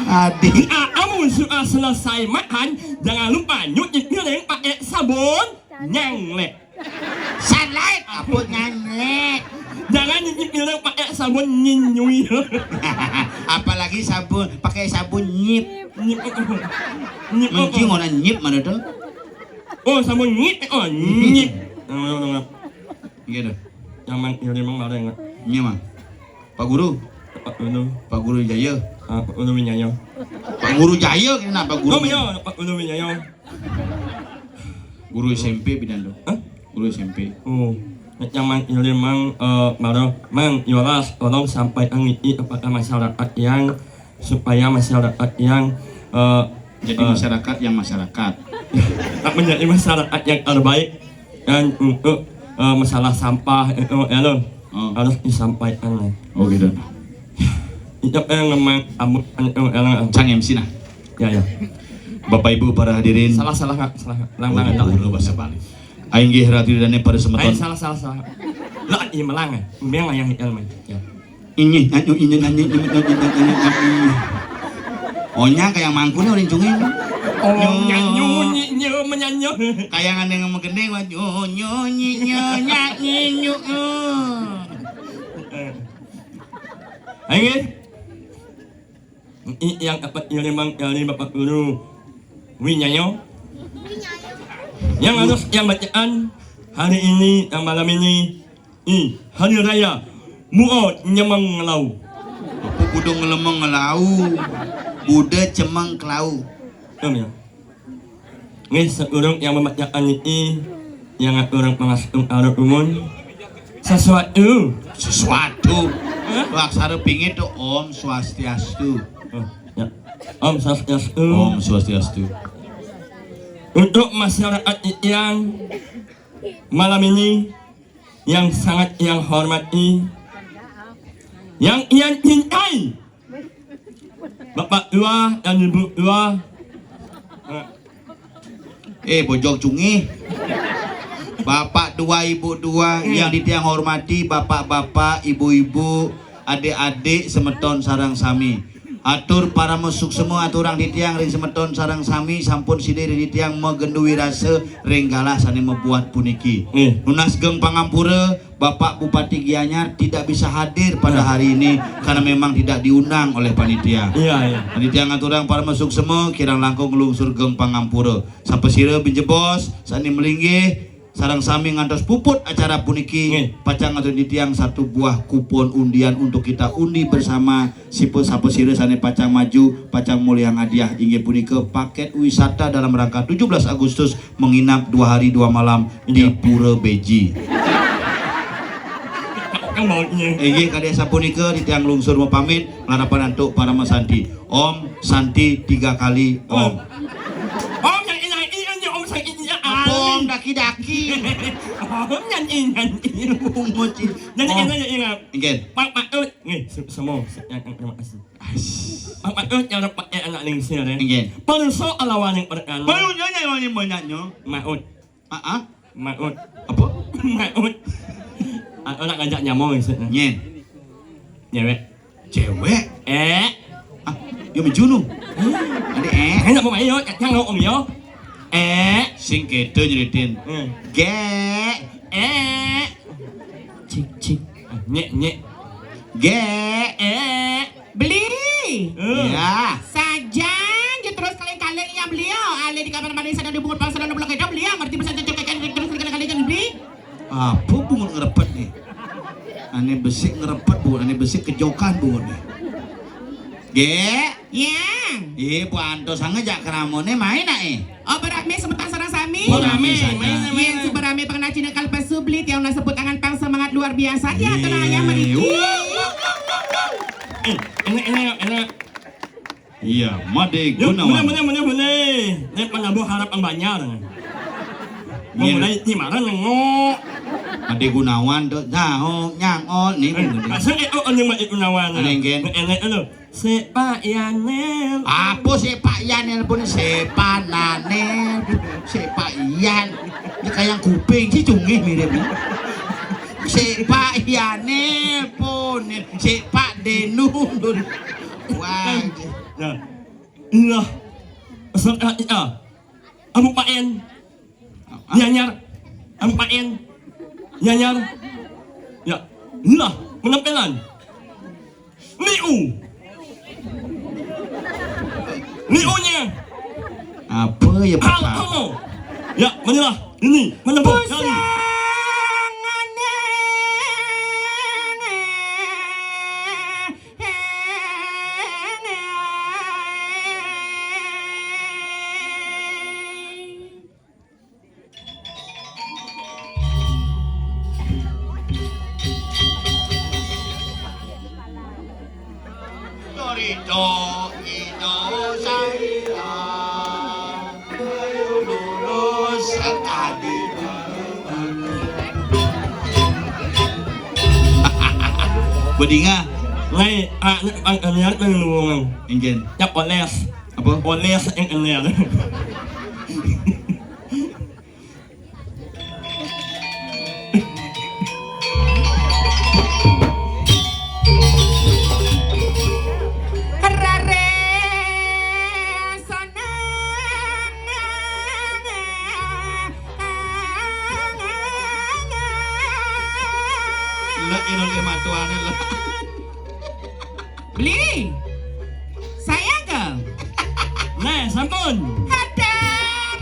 Adi. Ah, amun sudah selesai makan, jangan lupa nyuci piring pakai sabun nyanglet. Sunlight, apa nyanglet? Jangan nyuci piring pakai sabun nyinyui. Apalagi sabun, pakai sabun nyip. Nyip apa? Nyip apa? Mencing orang nyip mana tuh? Oh, sabun nyip. Oh, nyip. Gitu. Zaman kiri emang ada yang. Iya, Mang. Pak Guru. Pak Guru. Pak Guru Jaya. Ah, Pak Guru Winyaya. Pak Guru Jaya, kenapa Pak Guru? Oh, iya, Pak Guru Winyaya. Guru S M P bidan tuh. Hah? Guru S M P. Oh. Yang Mang Ilin, Mang, eh, Maro, Mang Yoras, tolong sampaikan ini kepada masyarakat yang, supaya masyarakat yang, eh, jadi, eh, masyarakat yang masyarakat. Tak menjadi masyarakat yang terbaik. Dan untuk, eh, masalah sampah itu, ya, lo, oh, harus disampaikan, ya. Oh, gitu. Itu yang memang abu-, anu, anu, anu. Cang M C nah. Ya, ya. Bapak Ibu para hadirin. Salah, salah, Kak. Salah, Kak. Lang, lang, lang. Udah bahasa Bali. Aing gé ratu dane pada semeton. Aing salah, salah, salah. Lah, iya melang, ya. Memang yang yang main. Ya. Ini, anu, ini, nanya, ini, nanya, nanya, nanya. Onya kayak mangkune orang cungin. Oh, nyanyu, nyi, nyi, menyanyi. Kayak ada yang menggendeng, wah, nyo, nyo, nyi, nyo, nyanyi, nyo, nyo. Aing, eh. I-, yang dapat yang memang dari Bapak Guru Winyayo. Yang harus yang bacaan hari ini, yang malam ini, i, hari raya Muo Nyemeng Ngelau. Apa kudu ngelemeng ngelau? Kudu cemeng kelau. Betul, ya? Nggih, sadurung yang membacakan niki, yang aturang pangastung arukumun. Sesuatu. Sesuatu. Hah? Aksara pinggir tu Om Swastiastu. Oh, ya. Om Swastiastu. Om Swastiastu. Untuk masyarakat yang malam ini, yang sangat yang hormati, yang yang cintai, Bapak dua dan Ibu dua. Eh, bojog cungih. Bapak dua, ibu dua, yang ditiang hormati, bapak-bapak, ibu-ibu, adik-adik, semeton sareng sami. Atur parama suksema aturang titiang ring semeton sareng sami, sampun sida ring titiang magendu wirasa ring galah sane mabuat puniki. Nunas geng pangampura, Bapak Bupati Gianyar tidak bisa hadir pada hari ini karena memang tidak diundang oleh panitia. Iya, iya. Panitia ngaturang parama suksema, kirang langkung nglungsur geng pangampura. Sapasira binjebos sane malinggih sareng sami ngantos puput acara puniki, pacang ngatur titiang satu buah kupon undian untuk kita undi bersama. Sipa sapasira sane pacang maju, pacang molihang hadiah, inggih punika paket wisata dalam rangka tujuh belas Agustus, menginap dua hari dua malam di Pura Beji. Inggih, kadi sapunika titiang lungsur mapamit, malarapan antuk parama santi. Om Santi tiga kali, Om. Om yang inang inang, Om Santi inang. Apa Om daki-daki? Om yang inang inang. Bungut. Jadi inang inang. Inggih. Pak Pak Ut, nggih, semua. Terima kasih. Bapak tu cara pakai anak lingsir, eh. Nggih. Perso alawan yang perkara. Perlu nanya yang banyaknya. Maut. Ah, ah. Maut. Apa? Maut. Aku nak ngajak nyamuk maksudnya. Nyen. Nyewek. Cewek. Eh. Ah, yo menjunu. Ada eh. Saya nak mau main yo, yang ngau om yo. Eh. Sing kedo nyeritin. Hmm. Ge. Eh. Cik cik. Nyek nyek. Ge. Eh. Beli. Ya. Sajan je terus kaling-kaling yang beliau. Ale di kamar mandi sana di bungut pang sana di bungut kita beliau. Ngerti pesan cocok kayak terus kaling-kaling yang beli. Apa bungut ngerepet nih? Ane besik ngerepet bungut, ane besik kejokan bungut nih. Ge. Ya. Eh, buanto sangat jak keramone main nak eh. Oh, berame semeton sareng sami. Berame saja. Yen sing berame pengenal Cina kalpesu beli tiang nak sebut angan pang semangat luar biasa ya tenang ya meriki. Eh, enak enak enak. Iya, Made Gunawan. Boleh boleh boleh boleh. Nek penabuh harap ang banjar. Mulai di mana nengok. Made Gunawan tu jauh nyangol ni. Asal eh oh ni Made Gunawan. Enak lo. Sepak Yanel. Apa Sepak Yanel pun Sepak Nanel. Sepak Yan. Ini kayak kuping sih cungih mirip. Sepak Yanel pun Sepak Denu. Wah. Nah. Inilah. Sepak ya. Amu paen. Nyanyar. Amu paen. Nyanyar. Ya. Inilah penampilan. Liu. Liunya. Apa ya, Pak? Hal kamu. Ya, menyerah. Ini menempuh kali. Dorito, Ino, Saira, ayo lurus sekali. Bedinga. Ngai, ah, ngai, ah, lihat nang luwung. Enggen. Cap oles. Apa? Oles yang kenal. Lek irung matuane lek. Beli. Saya ke? Nah, sampun. Ada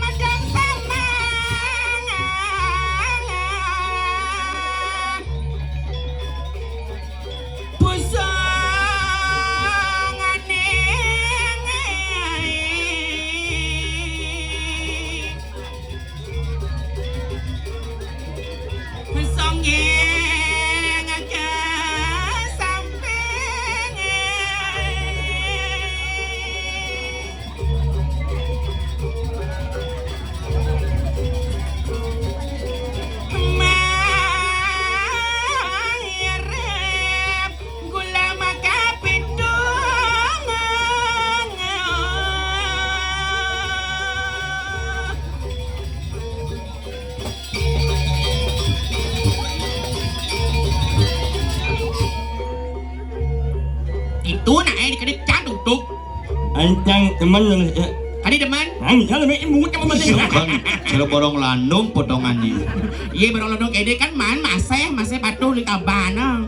madang sama. Busangane. Busangane. Itu nak eh dikena cang tutup. Ancang teman yang ya. Kadi demen. Ang ya lebih ibu sama macam. Kan cara borong landung potongannya. Iya, borong landung kede kan man masih masih patuh di tabana.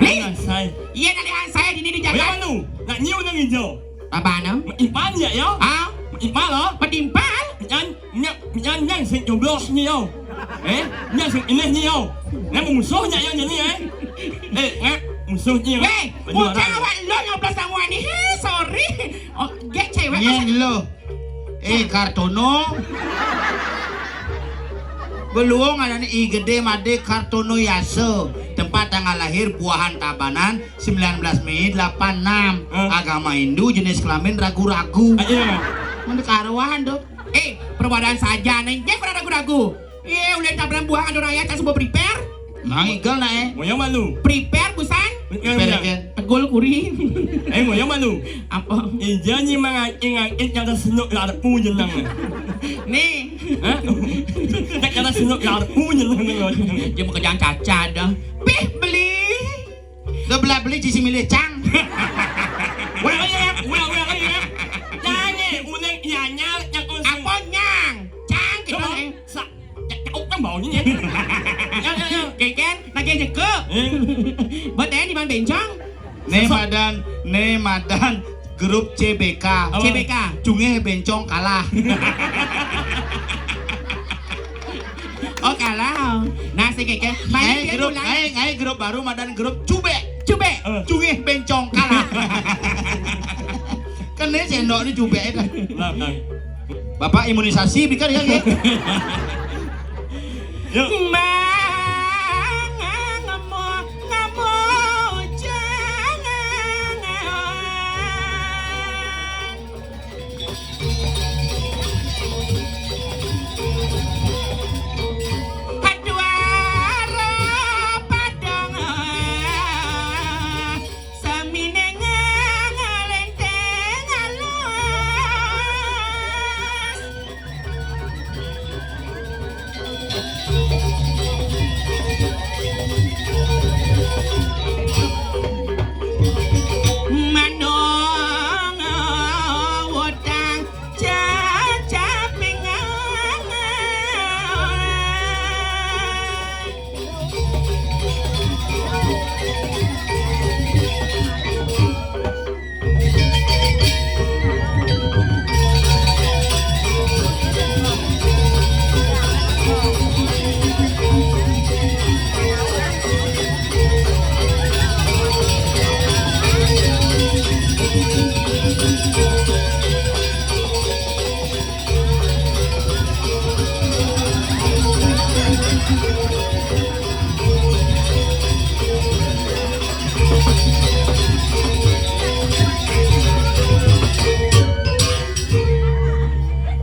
Beli. Saya. Iya, nak lihat saya di ini di Jakarta. Mana? Nak nyium nang hijau. Tabana. Ipan ya ya. Ah, Ipan loh. Petimpal. Nyan nyan nyan sing jomblos nyium. Eh, nyan sing ini nyium. Nang musuhnya ya jadi eh. Eh, nggak musuhnya. Weh, bocah awak lo nyoblos sama ini. Heh, sorry. Oh, gek cewek. Nyeng lo. Eh, Kartono. Beluong ada nih I Gede Made Kartono Yase. Tempat tanggal lahir buahan Tabanan sembilan belas Mei delapan enam. Hah? Agama Hindu, jenis kelamin ragu-ragu. Ah, iya. Mana karuan tuh? Eh, perbuatan saja nih. Dia pernah ragu-ragu. Iya, udah tabrakan buah ada raya tak semua prepare. Nah, igal nak eh. Mau yang malu. Prepare busan. Prepare kan. Tegul kuri. Eh, mau yang malu. Apa? Ija ni mangan ingat it yang ada senuk lar u jenang. Nih. Hah? Yang ada senuk lar u jenang. Dia mau kerjaan caca dah. Pih beli. Dah belah beli sisi milih cang. Weh, weh, weh, weh, weh. Jangan, ulang ianya yang usul. Apa nyang? Cang kita. Coba, eh. Sa- Cakap kan bau ni ya. Ya ya ya. Keken lagi aja ke. Eh. Buat eh di mana bencong? Nih madan, nih madan grup C B K. Apa? C B K. Cungeh bencong kalah. Oh kalah. Nah si keken. Mana ngai grup, mulai? Ngai, ngai grup baru madan grup Cube. Cube. Eh. Cungeh bencong kalah. Kan ini sendok ini Cube kan. Nah, nah. Bapak imunisasi pikir ya, ya. Yuk. Mbak, ngamo, ngamo, jangan. Aduh, arep padang. Samine ngalenteng alus. Manong wetang cacaping.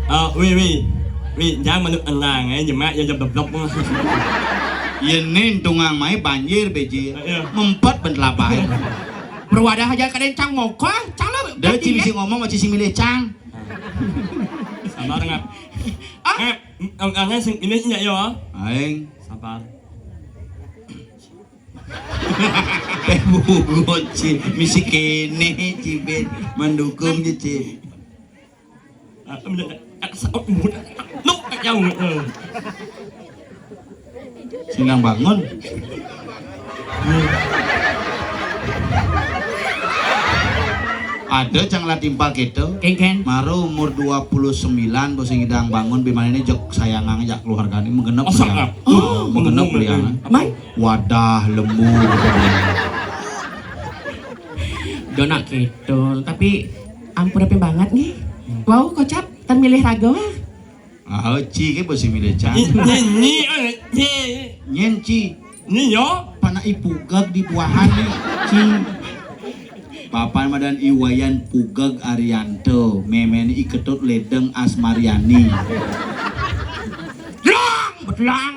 Ah, wi, wi. Wi, jang manuk enang, eh, jemak, ya, jam beblok. Iya, nin tungang mai banjir, bejir. Ah, iya. Mempet ben telapai. Berwadah aja kadang cang mokol, cang lah. Dah, berarti ci ya. Bisi ngomong, ci si milih cang. Sabar, ngap. Ah? Ngap, em, em, sing ini, iya, iya. Aing. Sabar. Teh bugot, ci. Misi kene, ci, ben. Mendukung, ci, ci. Ah, em, em, sa-, em, em, nuk, jauh, eh. Sindang bangun. Ada cang lah timpal gitu. Kengken. Maro umur dua puluh sembilan, bos sindang bangun, bimana ini jok sayangan, jak keluarga ini menggenep. Oh, beliang. Sangat. Oh, menggenep, menggenep, beliang. Mai? Wadah, lembu, gitu. Dona gitu. Tapi ampun apa banget nih. Wow, kocap, tan milih raga, wah. Ah, ci ke bos milih cang. Nyi, nyi, nyi, eh, nyi. Nyen ci. Nyi yo. Pana ipugag di buahan nih, ci. Papan madan Iwayan Pugag Arianto, memen iketut ledeng Asmariani. Lang, belang.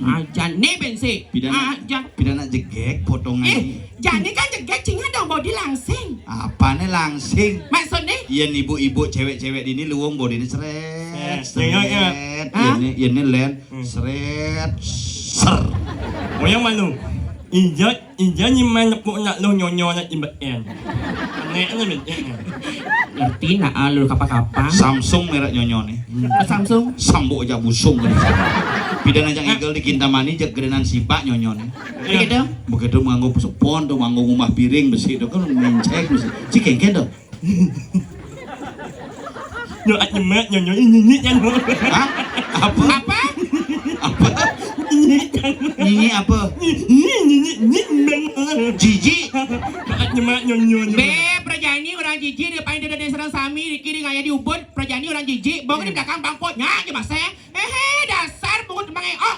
Ajan nih bensi. Pidana, ajan. Pidana jegek potongan. Eh, nih. Jani kan jegek, cinga dong body langsing. Apa nih langsing? Maksudnya? Iya, ibu-ibu, cewek-cewek ini luwung body ini seret, seret, seret. Iya, iya. Hah? Iya, ini, iya, ini len, hmm, seret, ser. Oh, yang mana? Injek. Ija nyiman nepuk nak luh nyonyo nak imbekan. Nek ni betul. Ngerti nak alur kapa-kapa. Samsung merek nyonyo ni. Samsung. Sambuk aja busung ni. Pidan aja ngigel di Kintamani, jak gedenan sibak nyonyo ni. Begitu? Begitu manggo sepon tu, manggo ngumah piring besi tu kan mencek besi. Cik kengken tu. Nyo at nyemak nyo nyo ini ni kan. Hah? Apa? Apa? Apa? Ini kan. Ini apa? Ini ini ini bang. Jijik. At nyemak nyo nyo nyo. Be, perjani orang jijik dia paling dia dari sarang sami di kiri ngaya di ubud, perjani orang jijik, bang di belakang bangkotnya aja masa. Hehe, dasar pungut mangai. Oh.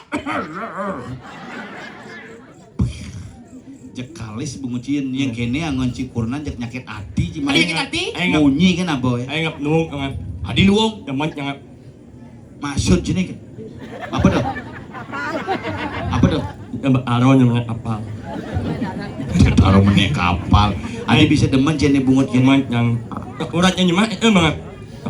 Jek kalis bungut cin, yang kene anggon cikurnan jek nyakit ati ci. Ada nyakit ati? Munyi kan apa ya? Ayo ngap nung ngap. Adi luung. Demen ngap. Maksud cini kan? Apa dah? Apa dah? Aro yang ngap apa? Taruh menek kapal. Adi bisa demen cini bungut cini. Demen yang urat yang nyemak itu banget.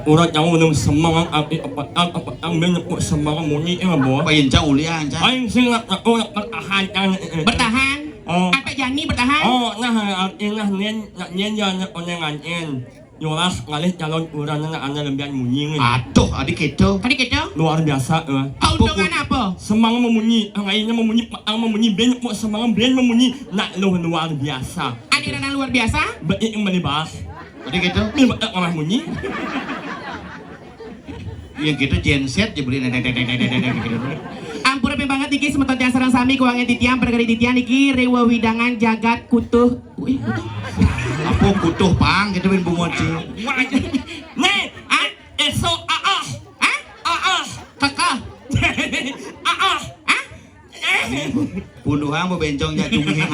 Urang jauh nang semang, ang apa ang apa ang main nyepuk semang munyi eh boh. Payen cau liang cau. Aing sing nak nak nak bertahan kan. Bertahan. Oh. Apa jani bertahan? Oh, nah arti nah nien nak nien ya nak onengan en. Nyolas ngalih calon urang nak anda lembian munyi ni. Aduh, adik itu. Adik itu. Luar biasa eh. Keuntungan apa? Semang memunyi, ang airnya memunyi, ang memunyi ben nyepuk semang ben memunyi. Nak luar biasa. Ada orang luar biasa? Baik yang melibas. Jadi gitu. Ini bakal malah munyi. Yang gitu genset aja beli. Ampura ping banget niki semeton tiang sareng sami kuange titiang perkara titiang niki ring wewidangan jagat kutuh. Wih, kutuh. Apa kutuh pang gitu bin bungut sih. Nih, ah, esok aah. Ah? Aah. Kekeh. Aah. Ah? Punduhang bebencong jak cungkring.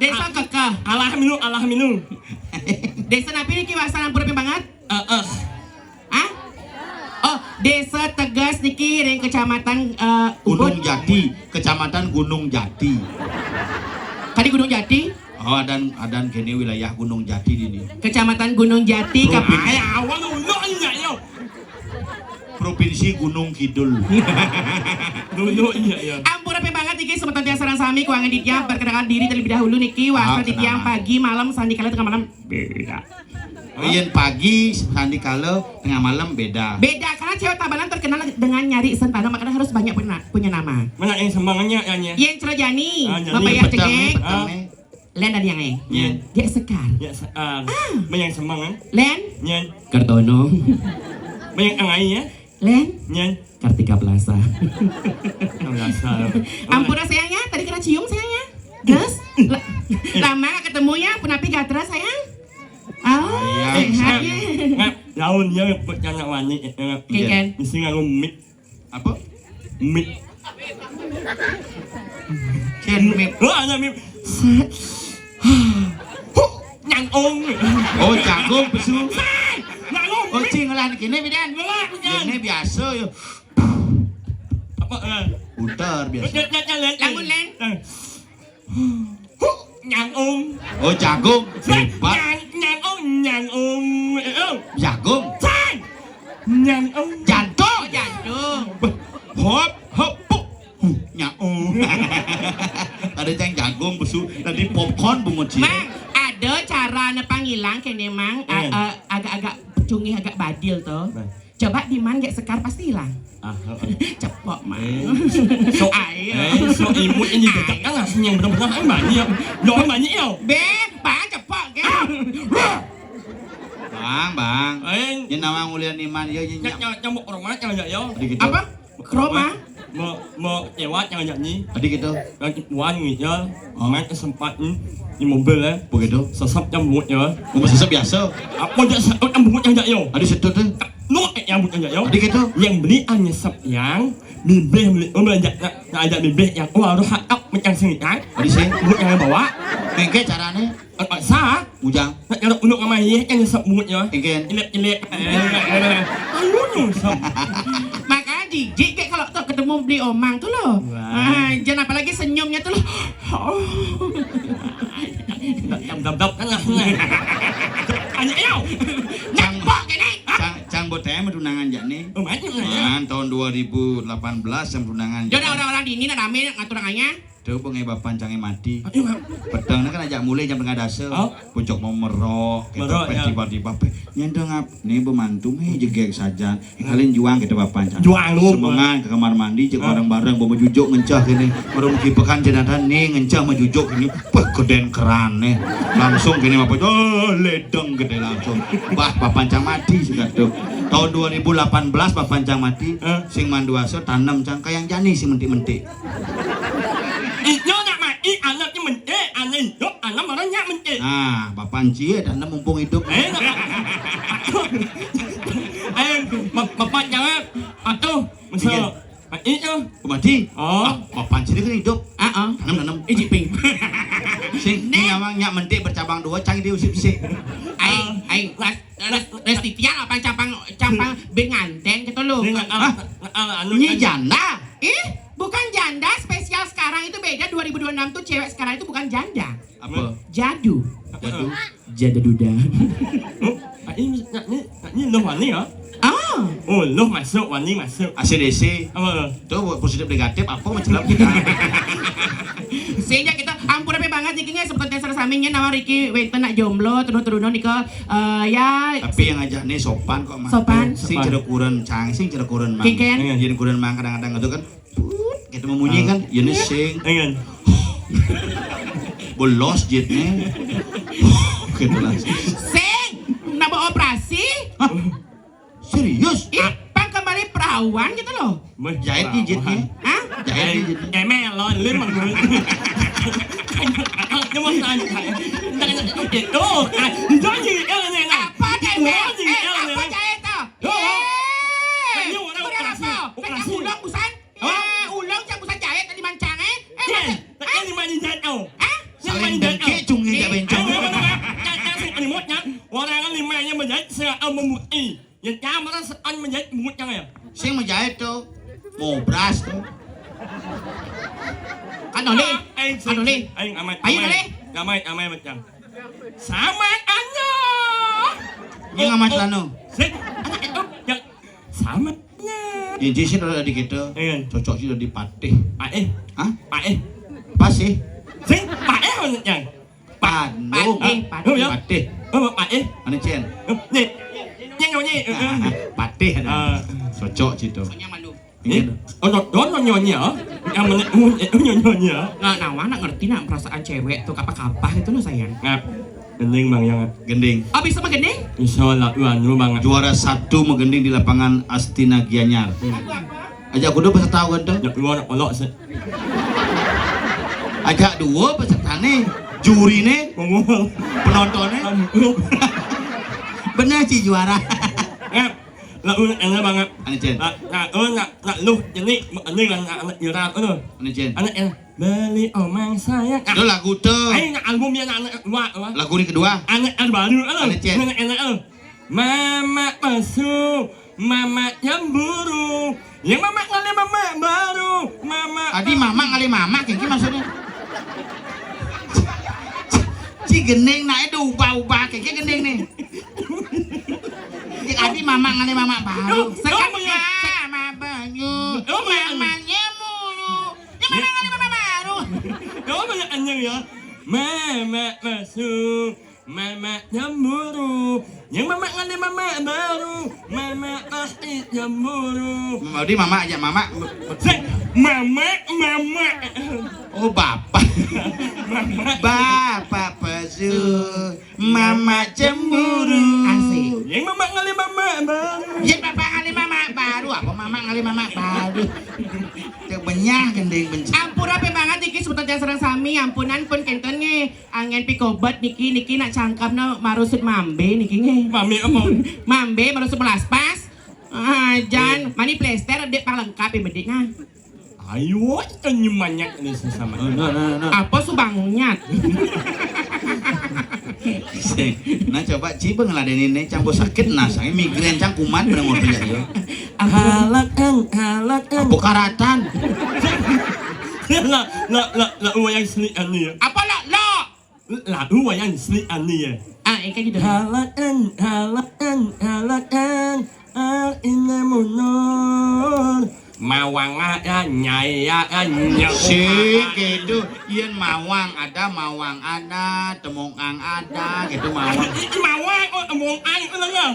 Desa Kekeh. Alah minum, alah minum. Desa napi niki wasan ampura ping banget? Heeh. Hah? Oh, Desa Tegas niki ring Kecamatan eh, Gunung Ubud. Jati, Kecamatan Gunung Jati. Tadi Gunung Jati? Oh, adan adan kene wilayah Gunung Jati dini. Kecamatan Gunung Jati, Kap- Provinsi. Ay, awal dulu aja yo. Provinsi Gunung Kidul. Dulu iya ya. Ampura ping banget iki semeton tiang sareng sami kuangan titiang perkenalkan diri terlebih dahulu niki wasta titiang pagi malam sandikala tengah malam beda. Yen pagi sandikala tengah malam beda. Beda karena cewek Tabanan terkenal dengan nyari sentana makanya harus banyak punya, punya nama. Mana yang semangatnya ya nya? Yang celajani, ah, nyari. Bapak yang petang cengeng. Petang. Len dan yang eh. Yen. Gek Sekar. Gek Sekar. Ah. Mana yang semangat? Len. Yen. Kartono. Mana yang angai ya? Len. Yen. Kartika Plaza. Kartika Plaza. Ampura sayangnya, tadi kena cium sayangnya. Terus la- lama gak ketemu ya, punapi gatra sayang? Oh, iya. Sehat ya. Ngap, laun dia percaya wani. Keken. Mesti nganggo mic. Apa? Mic. Ken mic. Wah, ada mic. Huh, nyangong. Oh, jagung pesu. Nyangong. Oh, cing ngelah kene bidan. Ngelah bidan. Ini biasa yo. Apa? Putar biasa. Lamun lain. Huh, nyangong. Oh, jagung. Hebat. Nyang, nyangong, nyangong. Eh, oh. Jagung. Sang. Nyangong. Jantung. Oh, jantung. Hop, hop, puk. Huh, nyangong. Ada yang jagung, besu. Tadi popcorn bungut sih. Mang, ada cara ne pangilang kene, Mang. A- eh. A- agak-agak cungih, agak badil tuh. Nah. Coba di man gek Sekar pasti hilang. Ah, heeh. Cepok mah. Eh, so, ayo. Eh, so imut ini dekat kan langsung yang benar-benar kan banyak. Lo kan banyak yo. Be, bang cepok ke. Bang, bang. Eh. Ini nama ngulian iman yo ini. Nyak nyak nyamuk rumah kan ya yo. Apa? Kroma? Mau mau lewat yang ajak ni. Tadi gitu. Lagi puan gitu ya. Main kesempat ni di mobil ya. Begitu. Sesep nyamuk ya. Mau sesep biasa. Apa dia sesep nyamuk yang ajak yo? Tadi situ tuh. Nuk yang bukan yo. Tadi gitu. Yang beli hanya sep yang bibih beli oh belanja nak ajak bibih yang oh harus hakap macam sini kan. Tadi sih. Buat yang bawa. Mengke carane. Sa. Ujang. Nak kalau unuk sama iya kan nyesep bungut ya. Engken. Ilik ilik. Ayo nyesep. Makanya jijik kayak kalau tak ketemu beli omang tuh loh. Wah. Ah, jangan apalagi senyumnya tuh loh. Oh. Dap dap dap kan lah. Ayo ayo. Cang bok kene. Cang cang botnya mah tunangan jane. Oh, banyak lah ya. Man, tahun dua ribu delapan belas yang tunangan. Jodoh orang-orang di ini nak rame nak ngatur orangnya. Tuh bengi bapancangé mati. Petengné kan ajak mulih jam tengah dasa. Pucuk mau merok, gitu, tiba-tiba, "Nyén dong ap, né bemantu mé jegég sajan." Kalian juang, gitu, bapancang. Juang lu. Semengan ke kamar mandi, jek bareng-bareng, bawa jujuk ngencah gini. Baru mengkipekan jenatan, né ngencah sama jujuk gini. Wah, gedén kerané. Langsung gini, apa, oh, ledeng gedé langsung. Wah, bapancang mati, sih, tuh. Tahun dua ribu delapan belas bapancang mati, sing manduasa tanem cang kayang jani sing mentik-mentik. Ijo nak mati, anak ni mentik, anak hidup, anak malah nyak mentik. Nah, bapancang cie, tanem mumpung hidup. Eh, nak. Eh, bap-, bapak jangan. Atuh, misal. Mati tuh. Mati? Oh. Bapancang dia kan hidup. Ah, ah. Tanem, tanem. Iji ping. Sing, ini awang nyak mentik bercabang dua, cang dia usip sik. Aing, aing, Ras-, Ras-, Restivian apa campang, campang bengantén gitu loh. Hah? Nyi janda? Ih, bukan janda, spesial sekarang itu beda, dua ribu dua puluh enam tuh cewek sekarang itu bukan janda. Apa? Jadu. Jadu. Janda duda. Ini, ini, ini loh wani ya? Ah. Oh, loh masuk, wani masuk. A C D C. Apa? Tuh, positif negatif, apa macam kita? Sehingga kita ampun apa banget niki nggih, seperti saya sami nggih, nama Ricky wénten nak jomblo, terus turun nika, eh, ya. Tapi yang ngajak nih sopan kok, Mang. Sopan. Sing cerekuran cang, sing cerekuran Mang. Kéngkén. Jadi kuran Mang kadang-kadang itu kan, put, gitu memunyi kan, ya nih sing. Enggak. Belos jitnya. Gitu lah. Sing, nambah operasi. Hah? Serius? Ih, pang kembali perawan gitu loh. Jahit nih jitnya. Hah? Jahit nih jitnya. Emel lo, lim mah gue. Ini mau tanya. Entar itu, ah, janji, eh, ini, ini. Apa deh, Mel? Eh, apa jahit tuh? Ini orang operasi. Operasi. Ulang busan? Eh, ulang cak busan jahit tadi mancang, eh? Eh, Jen, ini mana jahit kau? Hah? Saling dengki, cungnya jahit bencong. Orang kan lima nya menjahit, saya mau memutih. Ya, kamu orang setan menjahit bungutnya ya. Sing menjahit tuh. Ngobras tuh. Kan oleh. Aing, kan oleh. Aing amat. Ayo, amat. Oleh. Amat, amat, amat, Cang. Sama aja. Ini ngamat lanu. Sing, anak itu, ya, sama aja. Ya, jadi sih udah di kita. Iya. Cocok sih udah dipatih. Pak eh. Hah? Pak eh. Pas sih. Sing, Pak eh maksudnya. Pandung. Patih, patih. Oh, ya. Patih. Oh, patih. Mana Cen? Nih. Yang nyanyi. Patih ada. Ah. Cocok situ. Soalnya malu. Ini. Oh, no, no, no, nyonya. Yang mana, oh, eh, nyonya. Nah, nah, anak ngerti nak perasaan cewek tuh kapah-kapah itu loh, sayang. Ngap. Gending, Bang, yang gending. Oh, bisa mah gending? Insya Allah, lu anu, Bang. Juara satu mah gending di lapangan Astina Gianyar. Aja aku udah peserta kan tuh. Ya, lu anak kolok sih. Ajak dua pesertane, jurine, penontonnya. Bener sih juara. Ngap, lah unek enak banget. Ane Cen. Nah, nah, oh, nak, nak lu, ini, ini kan anak juara, oh. Ane Cen. Anak yang beli omang sayang. Ah. Itu lagu tuh. Ayo, nak album ya, nak, anak dua, apa? Lagu ini kedua. Anak yang baru, oh. Ane Cen. Anak enak, oh. Mama masuk. Mama cemburu. Yang mama ngalih mama baru. Mama. Tadi mama ngalih mama, kayak gimana maksudnya? Ci gending, nah itu ubah-ubah, kayak gending nih. Cik Adi mama ngalih mama baru. Yo, yo, sekarang yo. Mama banyu. Yo, yo. Mamanya mulu. Ya mama ngalih mama baru. Yo, banyak anjing ya. Mama masuk. Mama cemburu. Yang mama ngalih mama baru. Mama pasti cemburu. Mama, di mama aja, mama. Sik, mama, mama. Oh, bapak. Mama. Bapak pesu. Mama cemburu. Asik. Yang mama ngalih mama baru. Ya, bapak ngalih mama baru. Apa mama ngalih mama baru? Cek benyah gending benci. Ampun apa banget iki sebutan sareng sami, ampunan pun kenten nggih. Angin pikobet niki, niki nak cangkemna marusut mambe niki nggih. Mambe apa? Mambe marusut melaspas. Ah, jan, mani plester dek pang lengkap ya bedik nah. Ayo, itu nyemanyak ini sesama. Nah, nah, nah, nah. Apa subangnya? Nah, coba Cibe ngeladenin nih, cang bos sakit nah, saya migrain cang kuman bener mau ya. Halakan, halakan. Apa karatan? Lah, lah, lah, lah, wayang seni anu ya. Apa lah, lo? Lagu wayang seni anu ya. Ah, ini kan gitu. Halakan, halakan, halakan. Al ini mundur. Mawang ada, nyai ada, nyo. Sik, gitu. Yen mawang ada, mawang ada, temongkang ada, gitu mawang. Iki mawang kok temongkang ngono lho.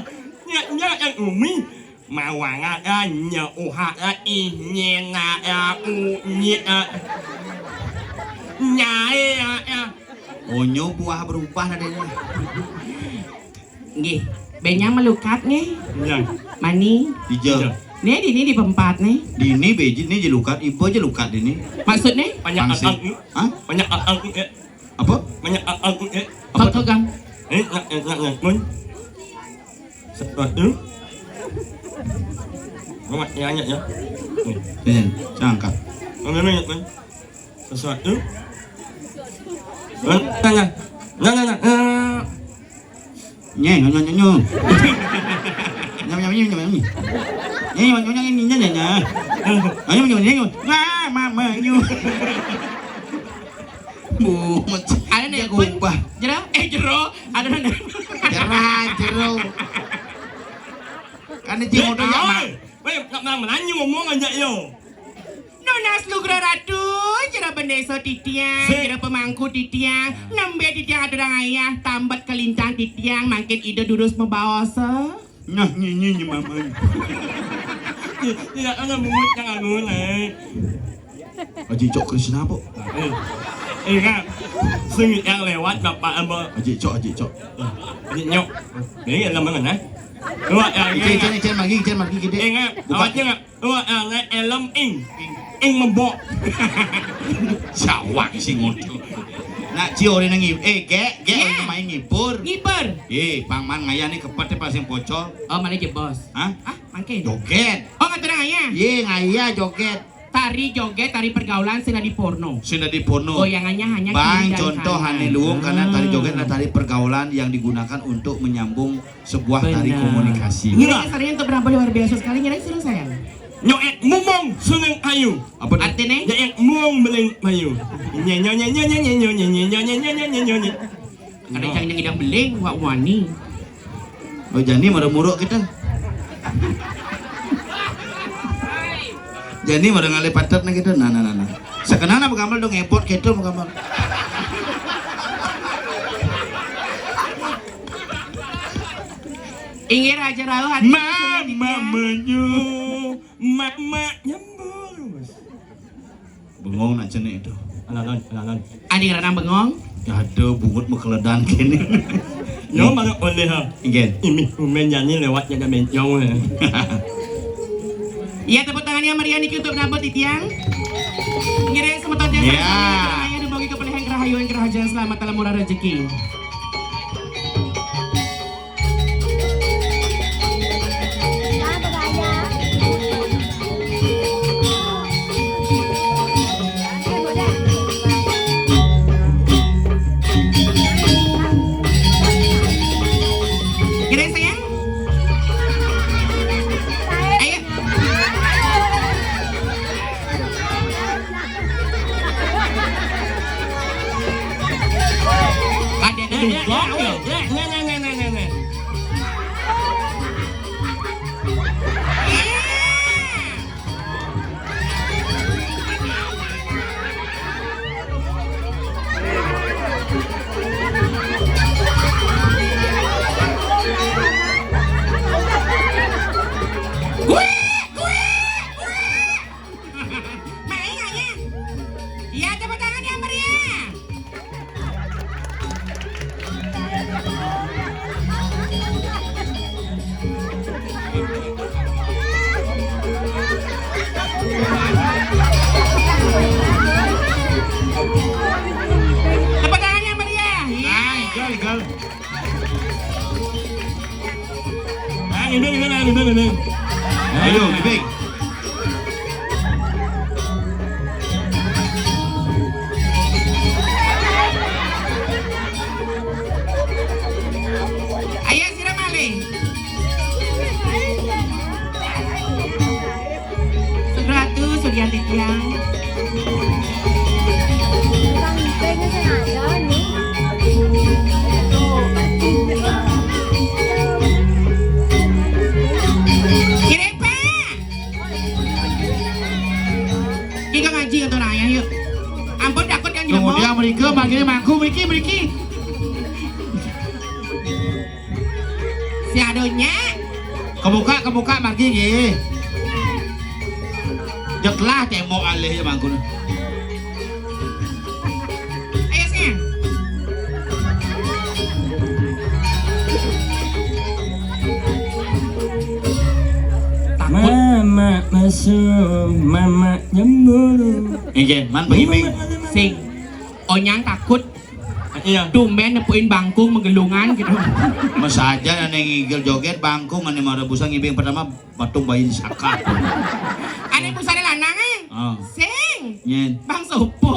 Nyak, nyak, yang umi. Mawang ada, nyo, uha ada, ih, nyena ada, u, nye, a. Nyai ada. Onyo buah berubah nadanya. Nggih. Benyang melukat nggih. Benyang. Mani. Ijo. Ijo. Nih, dini di pempat nih. Dini beji, nih jelukat, ibo jelukat dini. Maksudnya? Banyak Pangsi. Akang, eh. Hah? Banyak akang, eh. Apa? Banyak akang, eh. Apa tuh, Kang? Eh, nak, eh, nak, nak, mun. Sesuatu. Mama, ya, ya, ya. Nih. Sini, saya angkat. Mama, ya, ya. Sesuatu. Nah, nah, nah. Nah, nah, nah. Nah. Nye, nyo, nyo, nyo, nyo. Nyam, nyam, nyam, nyam, nyam. Nye, nyo, nyo, nyo, nyo, nyo, nyo. Nyo, nyo, nyo, nyo. Wah, mama, nyo. Bu, ada nih, Jago ubah. Jero? Eh, jero. Ada nih. Jero, jero. Kan dia cuma tuh, ya, Mak. Weh, nak menang, menang, ngomong aja, yo. Nunas lugra ratu, jero bendeso titiang, sik, jero pemangku titiang, nembe titiang aturang ayah, tambet kelintang titiang, mangkin ida durus mabaosa. Nah, nyinyi nyi mama. Tidak ada mungut yang anu, eh. Haji Cok Krisna, Pok. Eh, eh, Kak. Sing yang lewat, Bapak, apa? Haji Cok, Haji Cok. Haji Nyok. Ini yang mana, eh? Wah, ya, icen, ya, icen, icen, magi, icen, magi, gede. Eh, Kak. Buka. Awaknya, Kak. Wah, ah, nge-, elem ing. Ing membok. Jawak sing ngono. Nak cio ora nang ngib-, eh, gek, gek, ya, ora main ngibur. Ngibur. Eh, Bang Man ngayah nih kepet pas sing pocol. Oh, mana jebos? Hah? Ah, mangke. Joget. Oh, ngatur ngayah. Ye, ngayah joget. Tari joget, tari pergaulan sing dadi porno. Sing dadi porno. Goyangannya hanya Bang, kiri dan contoh kanan. Ane luwung karena tari joget adalah tari pergaulan yang digunakan untuk menyambung sebuah tari komunikasi. Benar. Ngiring kasarnya untuk penampilan luar biasa sekali, ngiring suruh sayang. Nyoet mumong suneng ayu. Apa tuh? Artinya? Nyoet mumong beling mayu. Nyenyo, nyenyo, nyenyo, nyenyo, nyenyo, nyenyo, nyenyo, nyenyo. Kada cang yang idang beling, wak wani. Oh, jani mara muruk kita. Jani mara ngalih patet nih kita. Nah, nah, nah, nah. Sekenal apa gambar dong, ngepot gitu, gambar. Inggih Raja Rauh, hati Mama menyu, mama nyembur. Bengong nak cenik itu. Alon, alon. Adi ranang bengong. Ada bungut mekeledan kini. Yo, mana boleh, ha? Inggih. Ini pemain nyanyi lewat jaga bencong, eh. Iya, tepuk tangan yang meriah niki untuk penampilan titiang. Ngiring semeton desa. Iya. Ayo, dumogi kepelihan kerahayuan, kerahajaan, selamat dalam murah rezeki. Kira sayang? Ayo. Ada duduk. Main aja. Iya, tepuk tangan yang meriah. Tepuk tangan yang meriah. Iya. Nah, ini, ini, ini, ini, ini. Ayo, Bibik. Ayo, sira malih. Ratu Suryati tiang. Kire, Pak. Iki. Si adonya. Kebuka, kebuka margi nggih. Jeklah tembok alih ya mangkun. Ayo sing. Takut. Mama masuk, mama jemburu. Nggih, man pengibing. Sing. Onyang takut. Iya. Tumben nepuin bangkung menggelungan gitu. Masaja nane ngigel joget bangkung ane mara busa ngibing pertama patung bayi disakat. Ane busane lanang eh. Oh. Sing. Nyen. Bang sopo.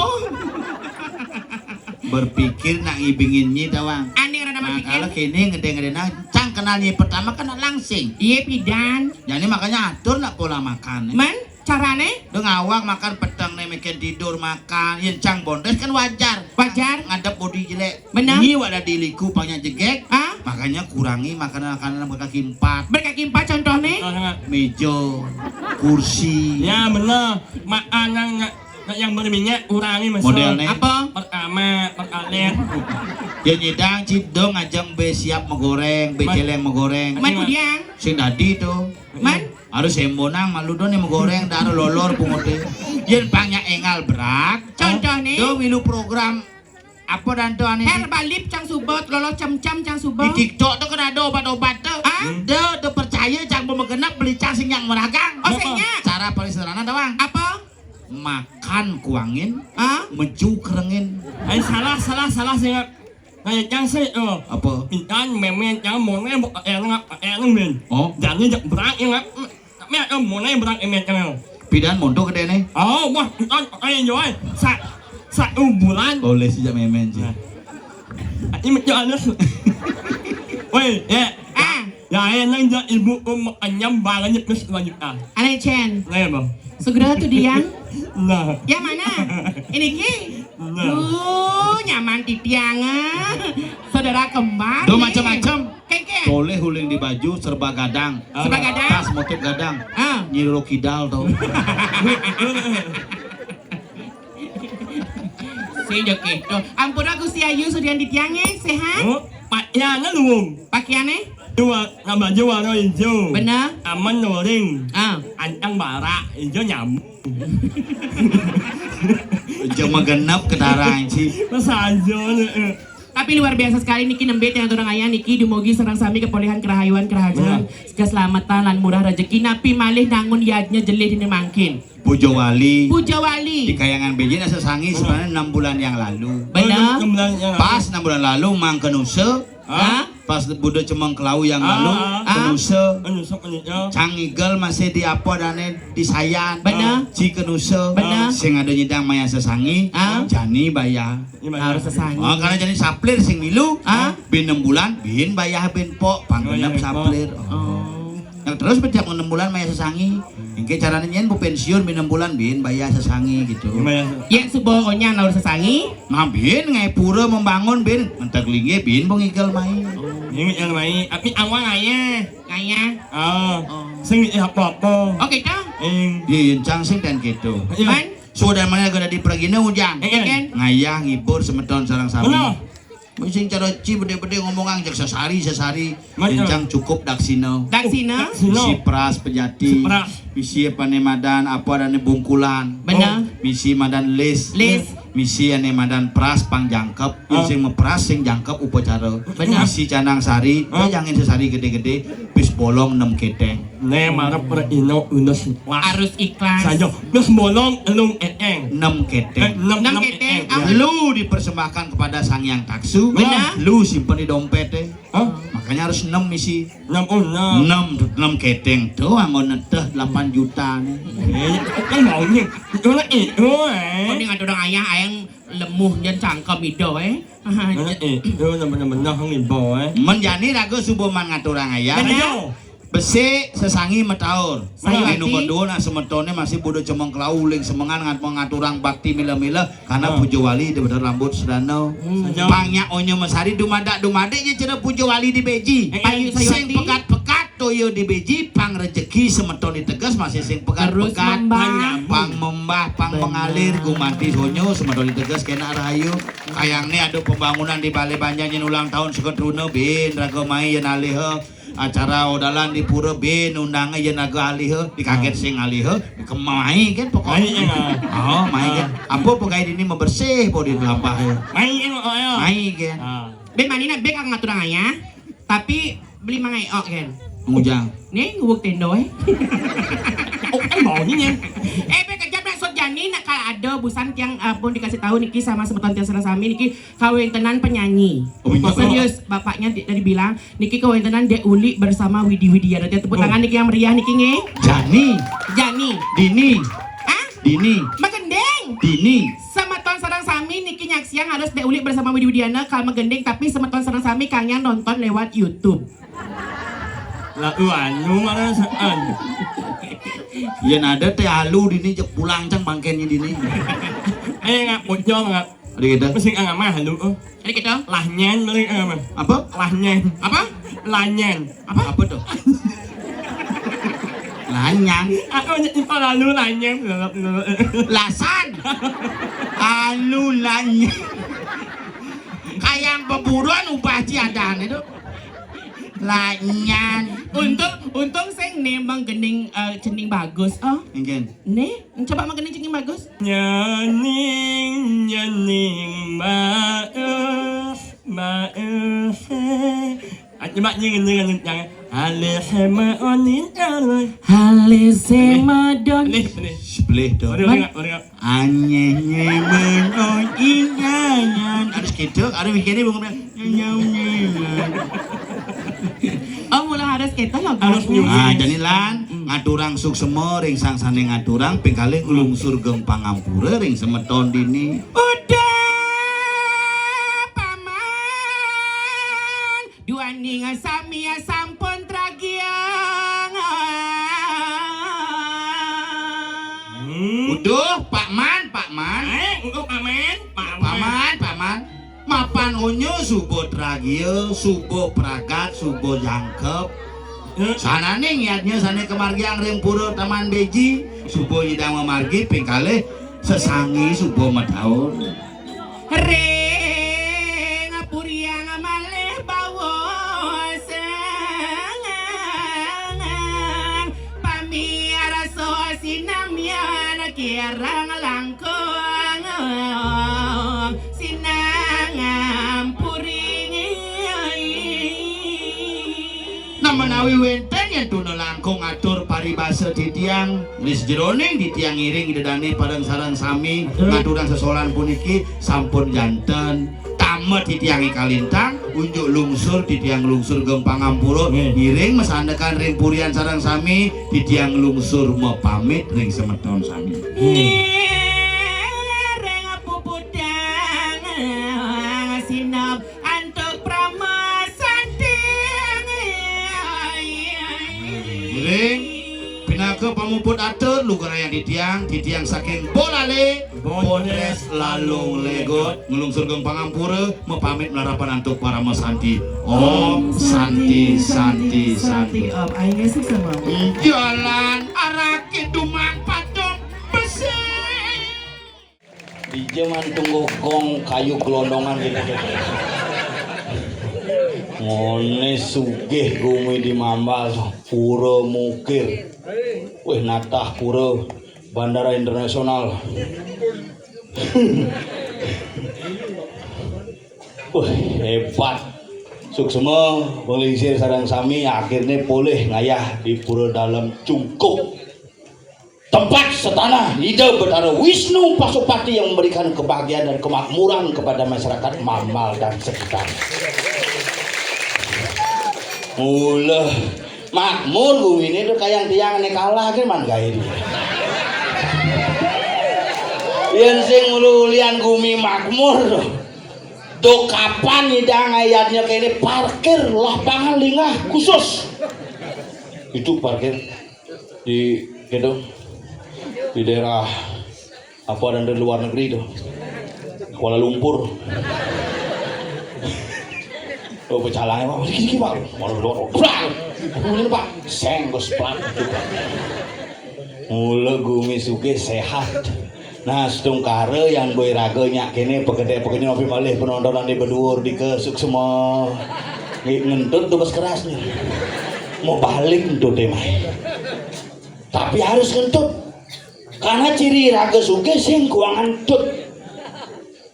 Berpikir nak ngibingin nyi tawang. Ane ora nama nah, pikir. Kalau kini ngede-ngede nah, cang kenal nyi pertama kena langsing. Iya pidan. Jadi makanya atur nak pola makan. Man? Carane? Dong awak makan peteng nih, mikin tidur makan. Yen cang bondes kan wajar. Wajar. Ngadep bodi jelek. Benar. Ini wak dadi liku pangnya jegek. Ah? Makanya kurangi makanan-makanan berkaki empat. Berkaki empat contohnya? Meja, kursi. Ya benar. Makanan nak, nak yang berminyak kurangi masuk. Modelnya? Apa? Pertama, pertalet. Ya nyidang cidong ajang be siap megoreng, be celeng megoreng. Man kudiang. Sing dadi tuh. Man? Harus embonang malu don yang goreng daro lolor pungote. Yen pangnya engal berak. Contoh nih. Do milu program apa dan tuh ane? Herbalip cang subot, lolo cem-cem cang subot. Di TikTok tuh kan ada obat-obat tuh. Ah? Do do percaya cang mau genep beli cang sing yang meragang. Oh sehingga. Cara paling sederhana doang. Apa? Makan kuangin, ah? Meju kerengin. Ay salah salah salah sih. Kayak cang sih, oh. Apa? Intan memen cang mone enak enak men. Oh. Jadi jak berang enak. Tapi ada mone berang emen cang. Pidan monto gede nih. Oh, wah, intan kayak joy. Sa satu bulan. Boleh sih jak memen sih. Ini macam halus. Woi, ya. Ah. Ya, enak jak ibu um anyam balanya plus dua juta. Ane Chen. Nah, bang. Segera tuh dia. Nah. Yang mana? Ini ki. Nah. Duh, nyaman titiang ah. Saudara kembar. Tuh macam-macam. Keke. Boleh huling di baju serba gadang. Serba gadang. Tas motif gadang. Ah. Nyiro kidal tuh. Sing jek gitu. Ampun aku si Ayu sudian titiange sehat. Oh, pakaiannya luwung. Pakaiannya? Dua, nambah dua warna hijau. Benar. Aman noring. Ah. Antang barak hijau nyambung. Jema genep ketarang sih. Masa aja nih. Tapi luar biasa sekali niki nembé tiang aturang ayah niki dumugi sareng sami kepolehan kerahayuan kerahajeng, keselamatan lan murah rezeki napi malih nangun yadnya jelih dini mangkin. Puja Wali. Puja Wali. Di Kayangan Beji asa sangi sebenarnya enam bulan yang lalu. Benar. Pas enam bulan lalu mangkenusa. Hah? Pas Buda Cemeng Kelau yang lalu, ah, ah. Kenusa. Kenusa, kenusa. Cang Igel masih di apa dane di Sayan. Benar. Ci Kenusa. Benar. Sing ada nyidang maya sesangi, ah. Jani bayar. Harus sesangi. Oh, karena jani saplir sing milu. Ah. Bin enam bulan, bin bayar bin pok, panggenep saplir. Oh. Yang terus setiap enam bulan maya sesangi. Engke carane nyen bu pensiun bin enam bulan bin bayar sesangi gitu. Yen suba onyan laur sesangi. Nah, bin ngai pura membangun bin, mentek linge bin bu ngigel mai. Ini yang mai, tapi awal aja. Kaya. Ah, sing apa-apa. Oke, Kang. Ing. Bin cang sing dan gitu. Iya. Man? Sudah mana gada di pergina ujang. Iya, kan? Ngayah ngibur semeton sareng sami. Benar. Sing cara ci bede-bede ngomongan jak sesari sesari. Betul. Encang cukup daksina. Daksina. Daksina. Misi pras pejati. Pras. Misi apa nih madan apa ada nih bungkulan. Benar. Misi madan lis. Lis. Misi ane madan pras pangjangkep. Ah. Sing mepras sing jangkep upacara. Benar. Misi canang sari, ah. Jangan sesari gede-gede, pis bolong enam keteng. Ne marep per ino unes. Harus ikhlas. Saja. Terus bolong enam keteng. Enam keteng. Eh, enam, enam keteng. Lu dipersembahkan kepada Sang Yang Taksu. Benar. Lu simpen di dompet eh. Hah? Makanya harus enam misi. Enam, oh, enam. Enam, enam keteng tuh anggo neteh delapan juta nih. Eh, kan maunya. Itu lah itu eh. Kau ini ngatur ayah ayang lemuh jan cangkem itu eh. Mana eh, itu benar-benar hang ibo eh. Menjani raga subuh man ngaturang ayah. Benar. Ayo. Besik sesangi metaur. Sayur ati. Nomor dua nah semetone masih bodo cemeng kelau uling semengan ngat mengaturang bakti mila-mila karena puja wali di bener rambut sedana. Pangnya onyo mesari dumadak dumadik je cere puja wali di beji. Eh, eh. Sing pekat-pekat toya di Beji, pang rejeki semeton di Teges masih sing pegat-pegat, pang membah, pang mengalir, gumanti sonyo semeton di Teges kena rahayu. Kayang ni ada pembangunan di Balai Banjar nyen ulang tahun seketruna, bin raga mai yen alih, acara odalan di pura, bin undang yen raga alih, dikaget sing alih, kemai kan pokoknya. Mai, ya. Oh, mai kan. Apa pegai dini membersih po di lampah ya. Mai kan, oh, ya. Mai kan. Ah. Bin mani nak bin akan ngaturang ayah. Tapi beli mangai ok kan. Ngujang. Nih ngubuk tendo eh. Oh, kan baunya nih. Eh, be kejap nak sot jani nak kalau ada busan tiang uh, pun dikasih tahu niki sama semeton tiang sareng sami niki kawentenan penyanyi. Oh, iya. Serius, bapaknya di- tadi bilang niki kawentenan Dek Uli bersama Widi Widiana. Tepuk tangan niki yang meriah niki nge. Jani. Jani. Dini. Hah? Dini. Magendeng. Dini. Semeton sareng sami niki nyaksiang harus Dek Uli bersama Widi Widiana kalau magendeng tapi semeton sareng sami kangen nonton lewat YouTube. Lah, anu mana saan. Yen ada teh alu dini cek pulang cang bangkennya dini. Eh, ngak pocong ngak. Ada kita. Mesti ngak mah alu. Oh. Ada kita. Lahnyan balik apa? Apa? Lahnyan. Apa? Lahnyan. Apa? Apa tuh? Lahnyan. Aku nyek impal alu lahnyan. Lasan. Alu lahnyan. Kayang beburon ubah ciadan itu. Lahnyan. Untung untung sing nih menggening uh, cening bagus. Oh. Mungkin. Nih, coba menggening cening bagus. Nyening nyening bagus bagus. Ah, coba nyening nyening nyening. Alih maonin alih. Alih semadon. Nih, nih. Sebelah tuh. Udah, udah, udah. Anyeh nyemen oh inyanyan. Harus gitu, harus mikirnya bangun. Oh, mula harus gitu loh. Harus nyuci. Ah, jadi lan ngaturang suksema ring sang sane ngaturang ping kalih nglungsur geng pangampura ring semeton dini. Udah paman, duaning sami sampun tragiang. Hmm. Uduh, Pak Man, Pak Man. Eh, uduh Pak Man, Pak Man. Pak Man, Pak Man. Mapan onyo suba tragia, suba pragat, suba jangkep. Eh. Sanane ngiatnya sane kemargiang ring pura Taman Beji, suba nyidang mamargi ping kalih sesangi suba mataun. Ring puriang malih bawa sengang, pamiarsa sinamian kirang langkung, sinang ampuring. Nah, menawi wenten yen tuna langkung atur paribasa titiang, ning sajeroning titiang ngiring Ida Dane pareng sareng sami ngaturang sesolan puniki sampun janten. Tamet titiang kalintang, unjuk lungsur titiang lungsur geng pangampura, ngiring masandekan ring purian sareng sami, titiang lungsur mapamit ring semeton sami. Ngiring puputang sinep antuk prama santi. Ring pinaka pamuput atur lugrayang titiang, titiang saking Bolale, Bondres Lalung Legot, nglungsur geng pangampura, mapamit malarapan antuk parama santi. Om Santi, Santi, Santi. Om, aing esuk sama. Jalan arah kidumang patung besi. Di zaman tunggu gong kayu gelondongan gitu. Ngone sugih gumi di Mambal, pura mukir. Wih, natah pura bandara internasional. Wih, hebat. Suksma, penglingsir sareng sami akhirnya polih ngayah di pura dalam cungkup. Tempat setanah Ida Betara Wisnu Pasupati yang memberikan kebahagiaan dan kemakmuran kepada masyarakat Mamal dan sekitar. Mula makmur gumi ini tuh kayak tiang ini kalah ke man gawe. Yen sing ulian gumi makmur tuh. Tuh kapan nyidang ayatnya kayak ini parkir lapangan lingah khusus. Itu parkir di gitu di daerah apa dan di luar negeri itu Kuala Lumpur. Lho, pecalane, Pak. Iki, iki, Pak. Mau lho, Pak. Ini, Pak. Seng, Gus, Pak. Mula gumi sugih sehat. Nah, setungkara yang gue raga nyak kene pegedek pekenyum, tapi malih penontonan di beduur di ke suksma. Nggih, ngentut tuh, Mas, kerasnya. Mau balik ngentut deh, Mas. Tapi harus ngentut. Karena ciri raga sugih sing kuang ngentut.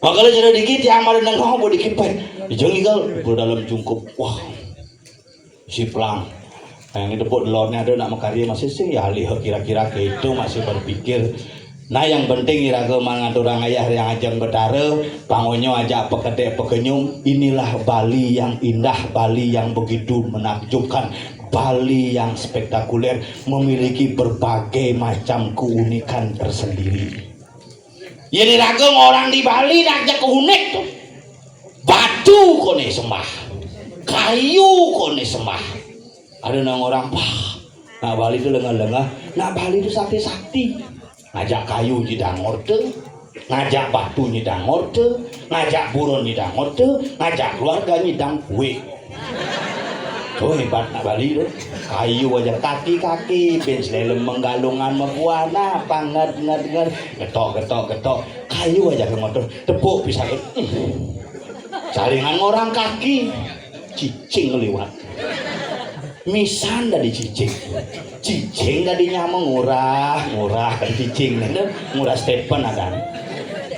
Makanya jadi dikit yang malah nengok mau dikit, Pak. Dijeng igal, dalam jungkup. Wah, siplang. Nah, ini tepuk delornya ada nak makarya masih sing ya lihat kira-kira gitu, masih berpikir. Nah, yang penting iraga mangan orang ayah yang ajeng betara, pangonyo ajak pekedek pekenyum. Inilah Bali yang indah, Bali yang begitu menakjubkan, Bali yang spektakuler, memiliki berbagai macam keunikan tersendiri. Yen iraga ngorang di Bali nak jak unik tuh. Batu kone sembah. Kayu kone sembah. Ada nang orang, "Wah, nak Bali itu lengah-lengah." Nak Bali itu sakti-sakti. Ngajak kayu nyidang orte, ngajak batu nyidang orte, ngajak buron nyidang orte, ngajak keluarga nyidang kue. Tuh hebat nak Bali tuh. Kayu aja kaki-kaki, ben selelem menggalungan mebuana, panget nget nget, getok getok getok. Kayu aja ke motor, tepuk bisa ke. Saringan orang kaki, cicing liwat. Misan dari cicing. Cicing dari nyameng ngurah, ngurah dari cicing. Itu ngurah Stephen ada.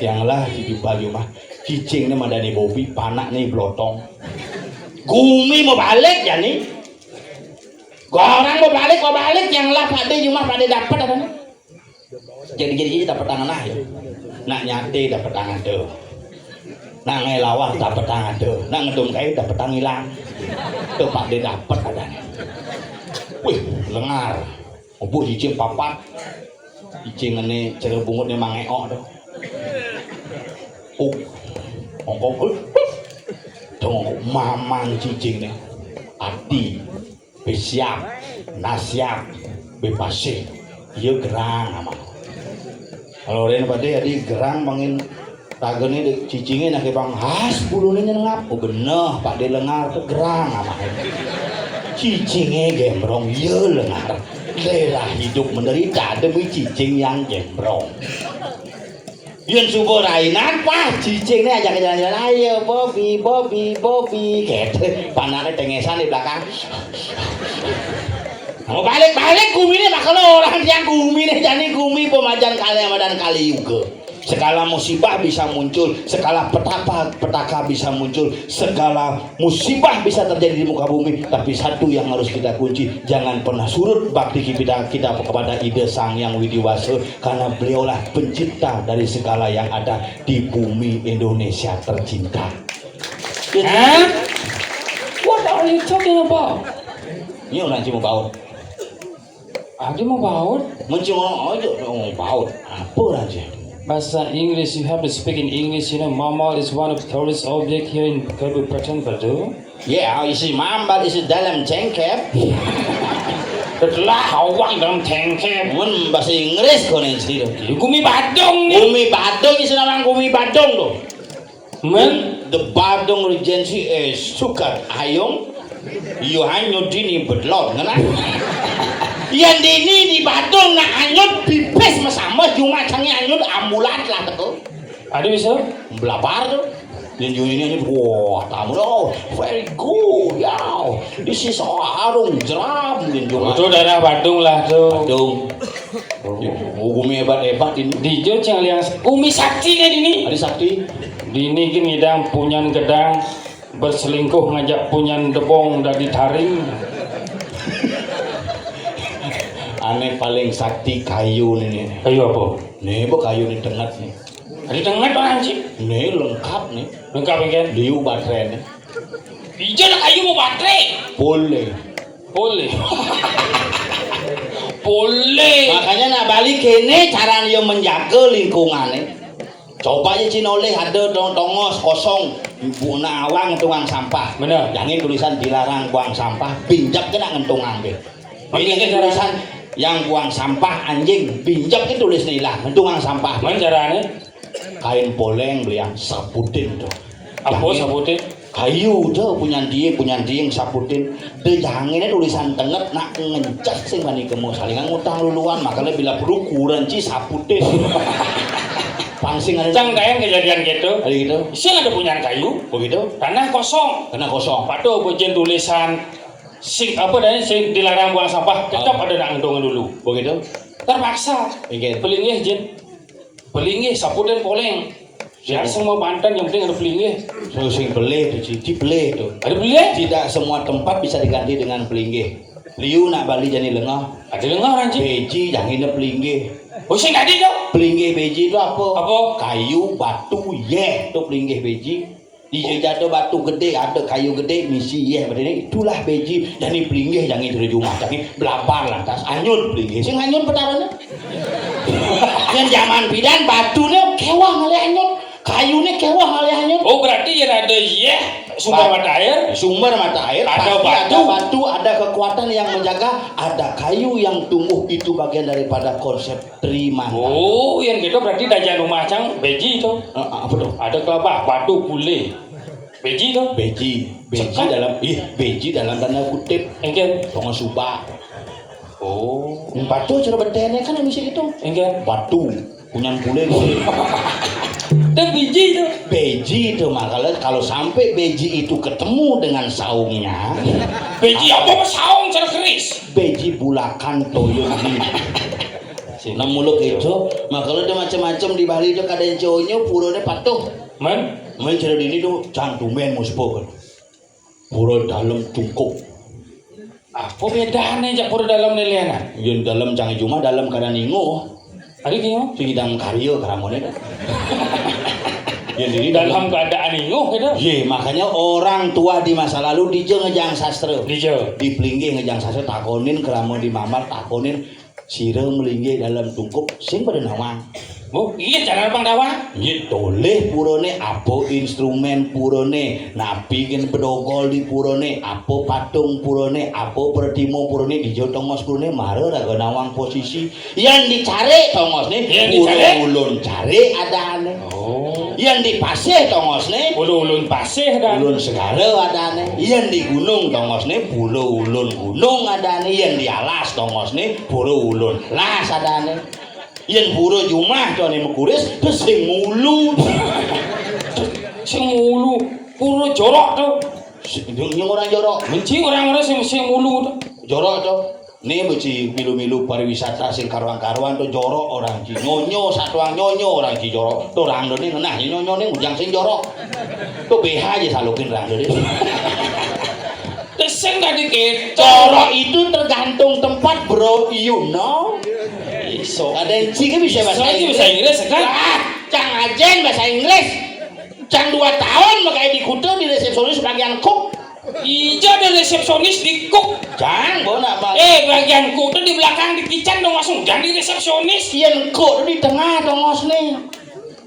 Yang lah di baju mah. Cicing ni madani Bobi, panak ni blotong. Gumi mau balik ya ni. Orang mau balik, mau balik, yang lah pada jumah pada dapat apa ni? Jadi jadi jadi dapat tangan lah ya. Nak nyate dapat tangan tuh. Nak ngelawah dapat tangan tuh. Nak ngedum kayu dapat tangan hilang. Tuh Pak dia dapat adanya. Wih, lengar. Obuh cicing papat. Cicing ini cara bungut ni mangeok tuh. Oh, ongkong. Tuh mamang cicing ni. Ati. Besiap, nasiap, bebasih. Iya gerang amat. Kalau ren pada jadi gerang mangin ragane dek cicinge nak bang has bulunya nyengap. Oh bener Pak de lengar tuh gerang amat. Cicinge gembrong iya lengar. Lelah hidup menderita demi cicing yang gembrong. Yen subuh rainan, wah, cicing nih ajak jalan-jalan. Ayo, Bobi, Bobi, Bobi. Gitu. Panaknya tengesan di belakang. Mau balik-balik gumi nih, makanya orang yang gumi nih, jadi gumi pemajan kali Ramadan kali juga. Segala musibah bisa muncul, segala petapa, petaka bisa muncul, segala musibah bisa terjadi di muka bumi. Tapi satu yang harus kita kunci, jangan pernah surut bakti kita, kita kepada Ida Sang Yang Widi Wasa. Karena beliaulah pencipta dari segala yang ada di bumi Indonesia tercinta. Hah? What are you talking about? Ini orang cuma baut. Ada mau baut? Mencuma aja orang baut. Apa aja? Bahasa English, you have to speak in English. You know, Mamal is one of the tourist object here in Kabupaten Badung. Ya, isi mambal isi dalam cengkep. Setelah awang dalam cengkep. Mun bahasa Inggris kono isi. Gumi Badung ni. Gumi Badung isi nama Gumi Badung tu. Men the Badung Regency is sukat ayung. Yo hanyut dini bedlot ngena. Yang dini di Badung nak hanyut pipis mesama cuma cangi hanyut ambulan lah tu. Ada bisa? Belapar tu. Yang ini hanyut wah tamu oh very good ya. This is arung jeram yang cuma. Itu daerah Badung lah tu. Badung. Gumi hebat-hebat ini. Di Jogja yang Umi Sakti ni dini. Ada Sakti. Dini gini dang punyan gedang berselingkuh ngajak punyan debong dari taring. Aneh paling sakti kayu ni. Kayu apa? Ni apa kayu ni tengah ni? Ada tengah orang sih. Ni lengkap ni. Lengkap kan? Liu baterai ni. Ija nak kayu mau baterai. Boleh. Boleh. Boleh. Makanya nak balik kene cara dia menjaga lingkungan ni. Coba aja Cina oleh ada tongos kosong, ibu nak awang tuang sampah. Benar. Jangan tulisan dilarang buang sampah, pinjak kena ngentungan deh. Ini tulisan yang buang sampah anjing, pinjak ke tulis ilah ngentungan sampah. Mana caranya? Kain poleng beli yang sabutin tuh. Apa sabutin? Kayu to punyan dié, punyan dié saputin. Dé jangéné tulisan tenget nak ngenceh sing bani kemu salingan ngutang luluan, makanya bila perlu kuranci saputin. Pangsing ada. Cang kayak kejadian gitu. Ada gitu. Sing ada punyan kayu. Begitu. Tanah kosong. Tanah kosong. Patuh bujin tulisan sing apa tadi sing dilarang buang sampah, tetap ada nak ngedong dulu. Begitu. Terpaksa. Inggih. Pelinggih jin. Pelinggih saputin poleng. Biar semua banten yang penting ada pelinggih. So, sing pelih tu, Ci. Ci pelih tu. Ada pelinggih? Tidak semua tempat bisa diganti dengan pelinggih. Liu nak bali jani lengah. Ada lengah orang Ci. Beji jangina pelinggih. Oh, sing tadi tu. Pelinggih beji tu apa? Apa? Kayu, batu, yeh tu pelinggih beji. Di jatuh batu gede, ada kayu gede, misi yeh berdiri. Itulah beji. Jani pelinggih jangin terjumah. Tapi belabar lantas. Anyun pelinggih. Sing anyun petarana. Yang zaman bidan batunya kewah ngalih anyun. Kayunya kewah ngalih anyun. Oh, berarti yang ada yeh, sumber mata air. Sumber mata air. Ada batu. Ada batu, ada kekuatan yang menjaga. Ada kayu yang tumbuh, itu bagian daripada konsep Tri Mandala. Oh, yang gitu berarti dajan rumah cang beji tu. Eh, eh, apa tu? Ada kelapa, batu, pule. Beji tu. Beji. Beji dalam, ih, beji dalam tanda kutip. Engken. Tongo suba. Oh. Batu cara betennya kan misi itu. Engken. Batu. Punyan pule gitu. Itu beji tu. Beji tu, makanya kalau sampai beji itu ketemu dengan saungnya. Beji apa, apa saung cara keris? Beji bulakan toyo ini. Nah, mulu gitu, makanya ada macam-macam di Bali tu, kadang conyo purone patuh. Men? Men cara dini tu, cantumen muspuk. Pura dalam cungkup. Apa bedane jak pura dalam lelenan? Yen dalam cang cuma dalam keadaan inguh. Ada kyo? Sing idang karya keramone dah. Yen dini dalam keadaan inguh gitu. Ye, makanya orang tua di masa lalu dija ngejang sastra. Dija. Di pelinggih ngejang sastra, takonin kerama di mamar, takonin sira melinggih dalam tungkup sing pada nawang. Oh, iya, jangan abang nawang. Nggih, toleh purane, apa instrumen purane, napi gen bedogol di purane, apa patung purane, apa pertimo purane, dija tongos purane, mara raga nawang posisi. Yan dicari tongosne, yan dicari. Pura ulun cari adane. Oh. Yan dipasih tongosne, pura ulun pasih dan ulun segara adane. Yan di gunung tongosne, pura ulun gunung adane. Yan di alas tongosne, pura ulun las adane. Yen pura jumah to ane mekuris, to sing mulu. Sing mulu. Pura jorok to. Sing, sing orang jorok. Menci orang-orang sing, sing mulu to. Jorok to. Nih beci milu-milu pariwisata sing karuan-karuan to jorok orang ci. Nyonyo satuang nyonyo orang ci jorok. To randone ngenah nyonyo ning ujang sing jorok. To B H aja salukin randone. Sing tadi kita. Jorok itu tergantung tempat, bro. You know. Iso. Ada yang sih kan bisa bahasa Inggris. Bisa Inggris kan? Ah, cang ajen bahasa Inggris. Cang dua tahun makanya di Kuta di resepsionis bagian cook. Ija ada resepsionis di cook. Cang, bo nak bang. Eh, bagian cook tuh di belakang di kitchen dong langsung. Jangan di resepsionis. Yang cook tuh di tengah dong nih.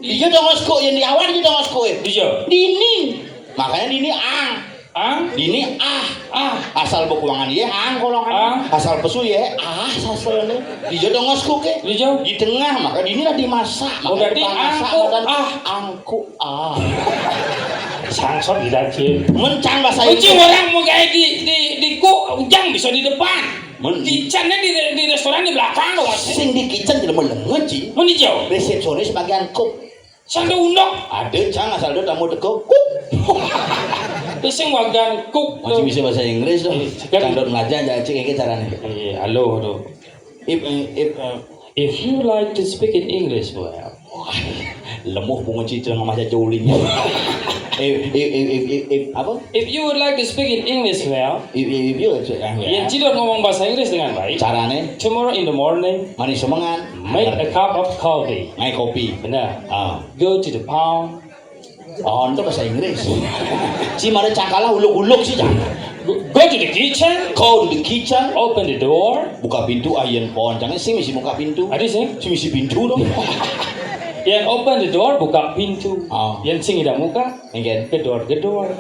Ija dong cook yang di awal aja dong cook. Ija. Dini. Makanya dini ang. Ang? Dini ah. Ah. Asal bekuangan ye ang kolongan. Ang? Asal pesu ye ah sasone. Dija dong ngosku ke. Dija? Di tengah, maka dini lah dimasak. Oh, maka berarti dipasak, angku, maka ah. Angku ah. Sangsot di dacil. Mencang bahasa Inggris. Orang mau kayak di, di, di ku, ujang bisa di depan. Men- Kitchennya di, di restoran di belakang loh. Sing di kitchen tidak mau lengan, Ci. Mau dijauh? Resepsionis bagian cook. Sing ada undok. Ada, cang, asal ada tamu teko. Kuk. Terus yang wagan kuk. Masih bisa bahasa Inggris tuh. Eh, kan. Cang dot ngelajar aja cek iki carane. Iya, halo tuh. If, eh, if, eh, if you like to speak in English, well. Lemuh pungut cicing sama aja joling. If, if, if, if, if, if, apa? If you would like to speak in English, well. If, if, if you, eh, ya. Yang cidok ngomong bahasa Inggris dengan baik. Carane? Tomorrow in the morning. Manis semangat. Make a cup of coffee. Ngai kopi. Benar. Ah. Go to the pound. Pound itu bahasa Inggris. Si mara cakala uluk-uluk sih, Cang. Go, go to the kitchen. Go to the kitchen. Open the door. Buka pintu, ayen pound. Jangan si misi buka pintu. Ada sih. Si misi pintu dong. Yang open the door, buka pintu. Oh. Yang sing tidak muka, gedor-gedor.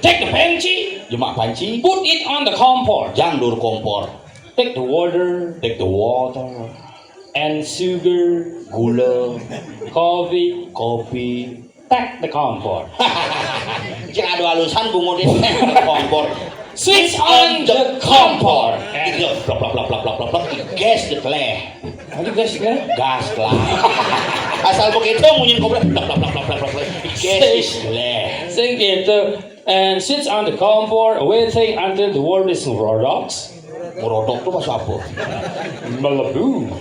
Take the panci. Jemak panci. Put it on the kompor. Jang dur kompor. Take the water. Take the water. And sugar. Gula. Coffee. Kopi. Tag the kompor. Cek adu alusan bungut itu kompor. Switch on the kompor. Gitu. Plok, plok, plok, plok, plok, plok, plok. Gas diteleh. Ada gas lah. Gas lah. Asal begitu munyin kompor. Plok, plok, plok, plok, plok, plok. Gas is leh. Sing gitu. And switch on the kompor, waiting until the water is rodok. Rodok itu bahasa apa? Melebu.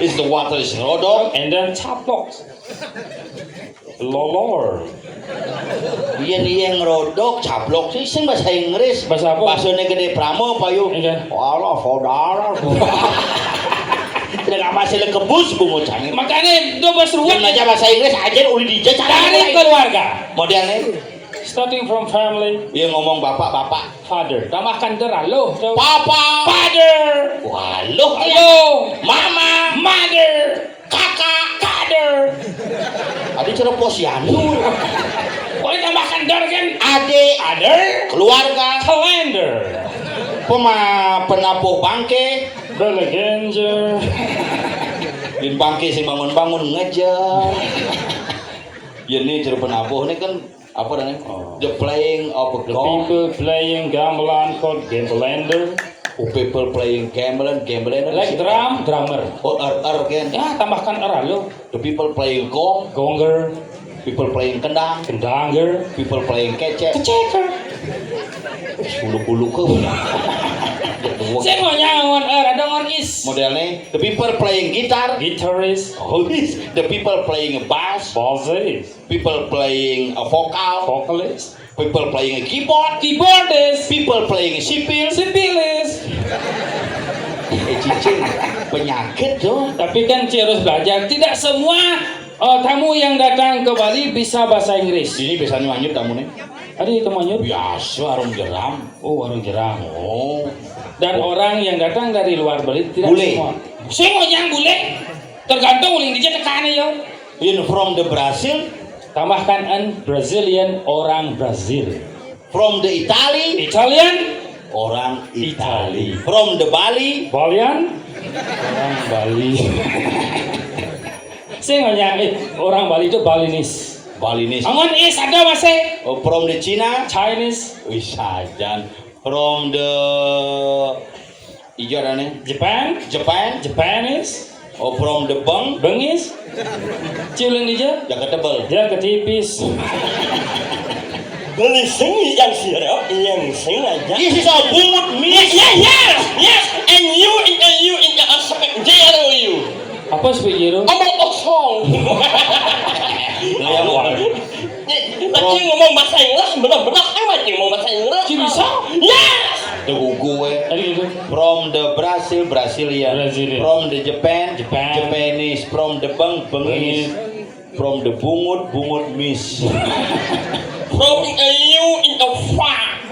Is the water is rodok. And then caplok. Lolor. Iya, iya, ngerodok, caplok sih, sing bahasa Inggris. Bahasa apa? Bahasanya Gede Pramo, payu. Iya. Walah, saudara, saudara. Tidak masih lekebus, bungut cangin. Makanya, itu bahasa ruwet. Dia baca bahasa Inggris, aja uli dija, cara dari mulai. Keluarga. Modelnya. Starting from family. Iya, ngomong bapak, bapak. Father. Tambahkan dera, lo. Papa. Father. Waluh, iya. Lo. Mama. Mother. Kakak. Father. Adi cara posyandu. Boleh tambahkan der kan? Adik. Other. Keluarga. Calendar. Pema-, penabuh bangke. Belegenjer. Din bangke sing bangun-bangun ngejar. Ya, ini cara penabuh ini kan apa namanya? Oh. The playing of a gong. The people playing gamelan called gamelender. Oh, people playing gamelan, gamelender. Like drum, drummer. Oh, er, er, kan? Ya, tambahkan er, lo. The people playing gong. Gonger. People playing kendang. Kendanger. People playing kecek. Keceker. Bulu-bulu ke. Saya mau nyangon er, ada ngon is. Modelnya, the people playing guitar. Guitarist. Oh, is. The people playing bass. Bassist. People playing a vocal. Vocalist. People playing a keyboard. Keyboardist. People playing a sipil. Sipilis. Eh, cicing. Penyakit dong. Tapi kan Ci harus belajar. Tidak semua eh, tamu yang datang ke Bali bisa bahasa Inggris. Ini biasanya manyut tamu nih. Ada itu manyut? Biasa, warung jeram. Oh, warung jeram. Oh. Dan orang yang datang dari luar Bali tidak semua. Semua yang boleh. Tergantung uling dija tekane ya. In from the Brazil. Tambahkan an Brazilian, orang Brazil. From the Italy. Italian. Orang Itali. Itali. From the Bali. Balian. Orang Bali. Saya nggak nyangka, eh, orang Bali itu Balinese. Balinese. Angon is ada masih. Oh, from the China. Chinese. Wih, sajan. From the Ijo ada nih. Japan. Japan. Japanese. Oh, from the bang. Bengis. Ciuling dija. Jaga tebel. Jaga tipis. Beli sing yang sirap, yang sing aja. This is a bungut miss. Yes, yes, yes. And you, and you, and you, and you. Apa speak you? Omong kosong. Nah, yang Tapi ngomong bahasa Inggris, bener-bener amat yang ngomong bahasa Inggris. Ci bisa? Yes! Teu gugu we. Tadi gitu. From the Brazil, Brazilian. Brazilian. From the Japan, Japan. Japanese. From the bang, bengis. Bengis. From the bungut, bungut miss. From the you in the fuck.